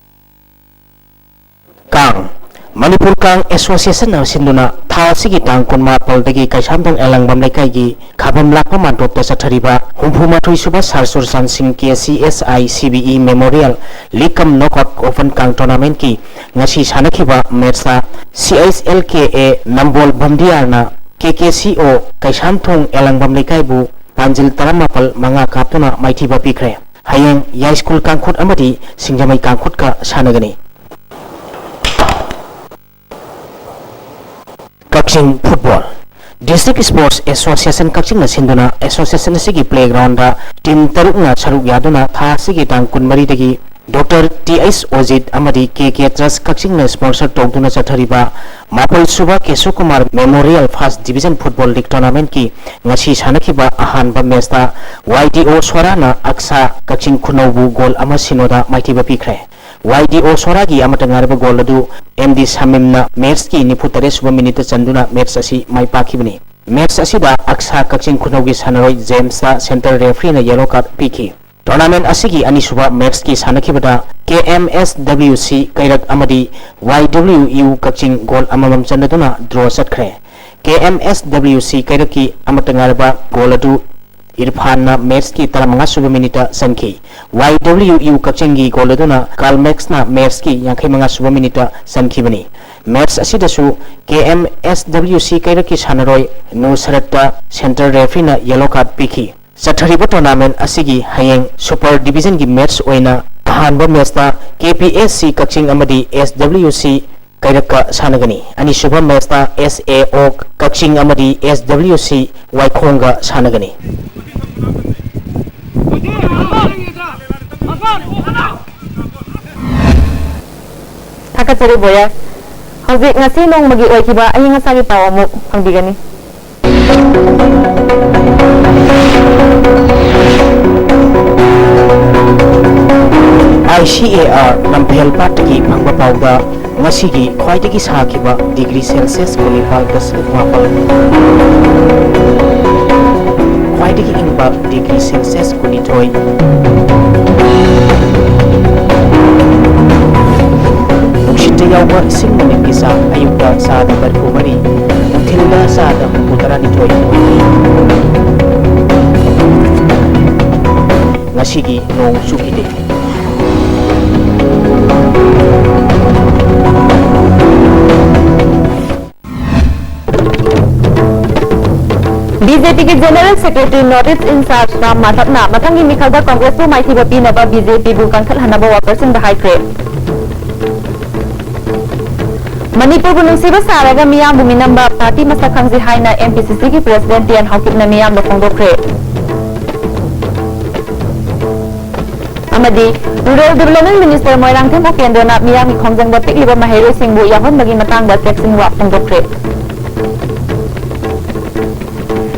ꯀꯥꯡ꯫ ꯃꯅꯤꯄꯨꯔ ꯀꯥꯡ ꯑꯦꯁꯣꯁꯤꯌꯦꯁꯟꯅ ꯁꯤꯟꯗꯨꯅ ꯊꯥ ꯑꯁꯤꯒꯤ ꯇꯥꯡ ꯀꯨꯟꯃꯥꯄꯜꯗꯒꯤ ꯀꯩꯁꯥꯝꯊꯣꯡ ꯑꯦꯂꯥꯡꯕꯝ ꯂꯩꯀꯥꯏꯒꯤ ꯈꯥꯕꯝ ꯂꯥꯛꯄ ꯃꯥꯟꯇꯣꯞꯇ ꯆꯠꯊꯔꯤꯕ ꯍꯨꯝꯐꯨ ꯃꯥꯊꯣꯏ ꯁꯨꯕ ꯁꯥꯔ ꯆꯨꯔꯆꯥꯟ ꯁꯤꯡ K C S I C B E memorial league cum knock out open ꯀꯥꯡ ꯇꯣꯔꯅꯥꯃꯦꯟꯠꯀꯤ ꯉꯁꯤ ꯁꯥꯟꯅꯈꯤꯕ ꯃꯦꯠꯁꯇ ꯁꯤ H L K A Nambol ꯚꯝꯗꯤꯌꯥꯔꯅ K K C ꯑꯣ ꯀꯩꯁꯥꯝꯊꯣꯡ ꯑꯦꯂꯥꯡꯕꯝ ꯂꯩꯀꯥꯏꯕꯨ ꯄꯥꯟꯖꯤꯜ ꯇꯔꯥꯃꯥꯄꯜ ꯃꯉꯥ ꯀꯥꯞꯇꯨꯅ ꯃꯥꯏꯊꯤꯕ ꯄꯤꯈ꯭ꯔꯦ꯫ ꯍꯌꯦꯡ ꯌꯥꯏꯁ꯭ꯀꯨꯜ ꯀꯥꯡꯈꯨꯠ ꯑꯃꯗꯤ ꯁꯤꯡꯖꯃꯩ ꯀꯥꯡꯈꯨꯠꯀ ꯁꯥꯟꯅꯒꯅꯤ꯫ ꯀꯛꯆꯤꯡ ꯐꯨꯠꯕꯣꯜ꯫ ꯗꯤꯁꯇ꯭ꯔꯤꯛ ꯁ꯭ꯄꯣꯔꯠꯁ ꯑꯦꯁꯣꯁꯤꯌꯦꯁꯟ ꯀꯛꯆꯤꯡꯅ ꯁꯤꯟꯗꯨꯅ ꯑꯦꯁꯣꯁꯤꯌꯦꯁꯟ ꯑꯁꯤꯒꯤ ꯄ꯭ꯂꯦꯒ꯭ꯔꯥꯎꯟꯗ ꯇꯤꯝ ꯇꯔꯨꯛꯅ ꯁꯔꯨꯛ ꯌꯥꯗꯨꯅ ꯊꯥ ꯑꯁꯤꯒꯤ ꯇꯥꯡ ꯀꯨꯟꯃꯔꯤꯗꯒꯤ ꯗꯣꯛꯇꯔ ꯇꯤ ꯑꯩꯆ ꯑꯣꯖꯤꯠ ꯑꯃꯗꯤ ꯀꯦ ꯀꯦ ꯇ꯭ꯔꯁ ꯀꯛꯆꯤꯡꯅ sponsor ꯇꯧꯗꯨꯅ ꯆꯠꯊꯔꯤꯕ ꯃꯥꯄꯜ ꯁꯨꯕ ꯀꯦꯁꯣ Kumar Memorial First Division Football League Tournament ꯀꯤ ꯉꯁꯤ ꯁꯥꯟꯅꯈꯤꯕ ꯑꯍꯥꯟꯕ match ꯇ ꯋꯥꯏ ꯗꯤ ꯑꯣ ꯁꯣꯔꯥꯅ ꯑꯛꯁꯥ ꯀꯛꯆꯤꯡ ꯈꯨꯅꯧꯕꯨ goal ꯑꯃ ꯁꯤꯅꯣꯗ ꯃꯥꯏꯊꯤꯕ ꯄꯤꯈ꯭ꯔꯦ꯫ ꯋꯥꯏ ꯗꯤ ꯑꯣ ꯁꯣꯔꯥꯒꯤ ꯑꯃꯠꯇ ꯉꯥꯏꯔꯕ goal ꯑꯗꯨ ꯑꯦꯝ ꯗꯤ ꯁꯃꯤꯝꯅ match ꯀꯤ ꯅꯤꯐꯨ ꯇꯔꯦꯠ ꯁꯨꯕ minute ꯇ ꯆꯟꯗꯨꯅ match ꯑꯁꯤ ꯃꯥꯏ ꯄꯥꯛꯈꯤꯕꯅꯤ꯫ Match ꯑꯁꯤꯗ ꯑꯛꯁꯥ ꯀꯛꯆꯤꯡ ꯈꯨꯅꯧꯒꯤ ꯁꯥꯟꯅꯔꯣꯏ ꯖꯦꯝꯁꯇ centre referee ꯅ yellow card ꯄꯤꯈꯤ꯫ Tournament ꯑꯁꯤꯒꯤ ꯑꯅꯤꯁꯨꯕ match ꯀꯤ ꯁꯥꯟꯅꯈꯤꯕꯗ ꯀꯦ ꯑꯦꯝ ꯑꯦꯁ ꯗꯕ꯭ꯂꯤꯎ ꯁꯤ ꯀꯩꯔꯛ ꯑꯃꯗꯤ ꯋꯥꯏ ꯗꯕ꯭ꯂꯤꯎ ꯌꯨ ꯀꯛꯆꯤꯡ goal ꯑꯃꯃꯝ ꯆꯟꯅꯗꯨꯅ draw ꯆꯠꯈ꯭ꯔꯦ꯫ ꯀꯦ ꯑꯦꯝ ꯑꯦꯁ ꯗꯕ꯭ꯂꯤꯎ ꯁꯤ ꯀꯩꯔꯛꯀꯤ ꯑꯃꯠꯇ ꯉꯥꯏꯔꯕ goal ꯑꯗꯨ ꯏꯔꯐꯥꯟꯅ match ꯀꯤ ꯇꯔꯥꯃꯉꯥ ꯁꯨꯕ minute ꯇ ꯆꯟꯈꯤ꯫ ꯋꯥꯏ ꯗꯕ꯭ꯂꯤꯎ ꯌꯨ ꯀꯛꯆꯤꯡꯒꯤ goal ꯑꯗꯨꯅ ꯀꯥꯔꯜꯃꯦꯛꯁꯅ match ꯀꯤ ꯌꯥꯡꯈꯩ ꯃꯉꯥ ꯁꯨꯕ minute ꯇ ꯆꯟꯈꯤꯕꯅꯤ꯫ Match ꯑꯁꯤꯗꯁꯨ ꯀꯦ ꯑꯦꯝ ꯑꯦꯁ ꯗꯕ꯭ꯂꯤꯎ ꯁꯤ ꯀꯩꯔꯛꯀꯤ ꯁꯥꯟꯅꯔꯣꯏ ꯅꯨꯁꯔꯠꯇ centre referee ꯅ yellow card ꯄꯤꯈꯤ꯫ ꯆꯠꯊꯔꯤꯕ tournament ꯑꯁꯤꯒꯤ ꯍꯌꯦꯡ Super Division ꯒꯤ match ꯑꯣꯏꯅ ꯑꯍꯥꯟꯕ match ꯇ ꯀꯦ ꯄꯤ ꯑꯦꯁ ꯁꯤ ꯀꯛꯆꯤꯡ ꯑꯃꯗꯤ ꯑꯦꯁ ꯗꯕ꯭ꯂꯤꯎ ꯁꯤ ꯀꯩꯔꯛꯀ ꯁꯥꯟꯅꯒꯅꯤ꯫ ꯑꯅꯤꯁꯨꯕ match ꯇ ꯑꯦꯁ ꯑꯦ ꯑꯣ ꯀꯛꯆꯤꯡ ꯑꯃꯗꯤ ꯑꯦꯁ ꯗꯕ꯭ꯂꯤꯎ ꯁꯤ ꯋꯥꯏꯈꯣꯡꯒ ꯁꯥꯟꯅꯒꯅꯤ꯫ ꯊꯥꯒꯠꯆꯔꯤ ꯕꯣꯌꯔ꯫ ꯍꯧꯖꯤꯛ ꯉꯁꯤ ꯅꯣꯡꯃꯒꯤ ꯑꯣꯏꯈꯤꯕ ꯑꯏꯪ ꯑꯁꯥꯒꯤ ꯄꯥꯎ ꯑꯃꯨꯛ ꯐꯪꯕꯤꯒꯅꯤ꯫ ꯑꯥꯏ ꯁꯤ ꯑꯦ ꯑꯥꯔ ꯂꯝꯐꯦꯜ ꯄꯥꯠꯇꯒꯤ ꯐꯪꯕ ꯄꯥꯎꯗ ꯉꯁꯤꯒꯤ ꯈ꯭ꯋꯥꯏꯗꯒꯤ ꯁꯥꯈꯤꯕ degree Celsius ꯀꯨꯟꯅꯤꯄꯥꯜ point ꯃꯥꯄꯜ, ꯈ꯭ꯋꯥꯏꯗꯒꯤ ꯏꯪꯕ degree Celsius ꯀꯨꯟꯅꯤꯊꯣꯏ꯫ ꯅꯨꯡꯁꯤꯠꯇ ꯌꯥꯎꯕ ꯏꯁꯤꯡ ꯃꯅꯤꯟꯒꯤ ꯆꯥꯡ ꯑꯌꯨꯛꯇ ꯆꯥꯗ ꯃꯔꯤꯐꯨ ꯃꯔꯤ, ꯅꯨꯡꯊꯤꯜꯗ ꯆꯥꯗ ꯍꯨꯝꯐꯨ ꯇꯔꯥꯅꯤꯊꯣꯏ ꯑꯣꯏꯈꯤ꯫ ꯉꯁꯤꯒꯤ ꯅꯣꯡ ꯆꯨꯈꯤꯗꯦ꯫ ꯕꯤ ꯖꯦ ꯄꯤꯒꯤ General Secretary North East in charge Ram ꯃꯥꯙꯕꯅ ꯃꯊꯪꯒꯤ ꯃꯤꯈꯜꯗ ꯀꯪꯒ꯭ꯔꯦꯁꯄꯨ ꯃꯥꯏꯊꯤꯕ ꯄꯤꯅꯕ ꯕꯤ ꯖꯦ ꯄꯤꯕꯨ ꯀꯟꯈꯠꯍꯟꯅꯕ ꯋꯥꯀꯔꯁꯤꯡꯗ ꯍꯥꯏꯈ꯭ꯔꯦ꯫ ꯃꯅꯤꯄꯨꯔꯕꯨ ꯅꯨꯡꯁꯤꯕ ꯁꯥꯔꯒ ꯃꯤꯌꯥꯝꯕꯨ ꯃꯤꯅꯝꯕ ꯄꯥꯔꯇꯤ ꯃꯁꯛ ꯈꯪꯖꯩ ꯍꯥꯏꯅ ꯑꯦꯝ ꯄꯤ ꯁꯤ ꯁꯤꯒꯤ President ꯇꯤ ꯑꯦꯟ ꯍꯥꯎꯀꯤꯞꯅ ꯃꯤꯌꯥꯝꯗ ꯐꯣꯡꯗꯣꯛꯈ꯭ꯔꯦ꯫ ꯑꯃꯗꯤ Rural Development Minister ꯃꯣꯏꯔꯥꯡꯊꯦꯝ ꯎꯄꯦꯟꯗ꯭ꯔꯅ ꯃꯤꯌꯥꯝꯒꯤ ꯈꯣꯡꯖꯪꯗ ꯄꯤꯛꯂꯤꯕ ꯃꯍꯩꯔꯣꯏꯁꯤꯡꯕꯨ ꯌꯥꯎꯍꯟꯕꯒꯤ ꯃꯇꯥꯡꯗ ꯆꯦꯛꯁꯤꯟ ꯋꯥ ꯐꯣꯡꯗꯣꯛꯈ꯭ꯔꯦ꯫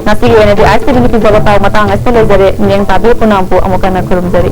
ꯉꯁꯤꯒꯤ ꯑꯣꯏꯅꯗꯤ ꯑꯥꯏ ꯑꯦꯁ ꯇꯤ ꯚꯤꯅ ꯄꯤꯖꯕ ꯄꯥꯎ ꯃꯇꯥꯡ ꯑꯁꯤꯗ ꯂꯣꯏꯖꯔꯦ꯫ ꯃꯤꯠꯌꯦꯡ ꯇꯥꯕꯤꯌꯨ ꯄꯨꯝꯅꯃꯛꯄꯨ ꯑꯃꯨꯛ ꯍꯟꯅ ꯈꯨꯔꯨꯝꯖꯔꯤ꯫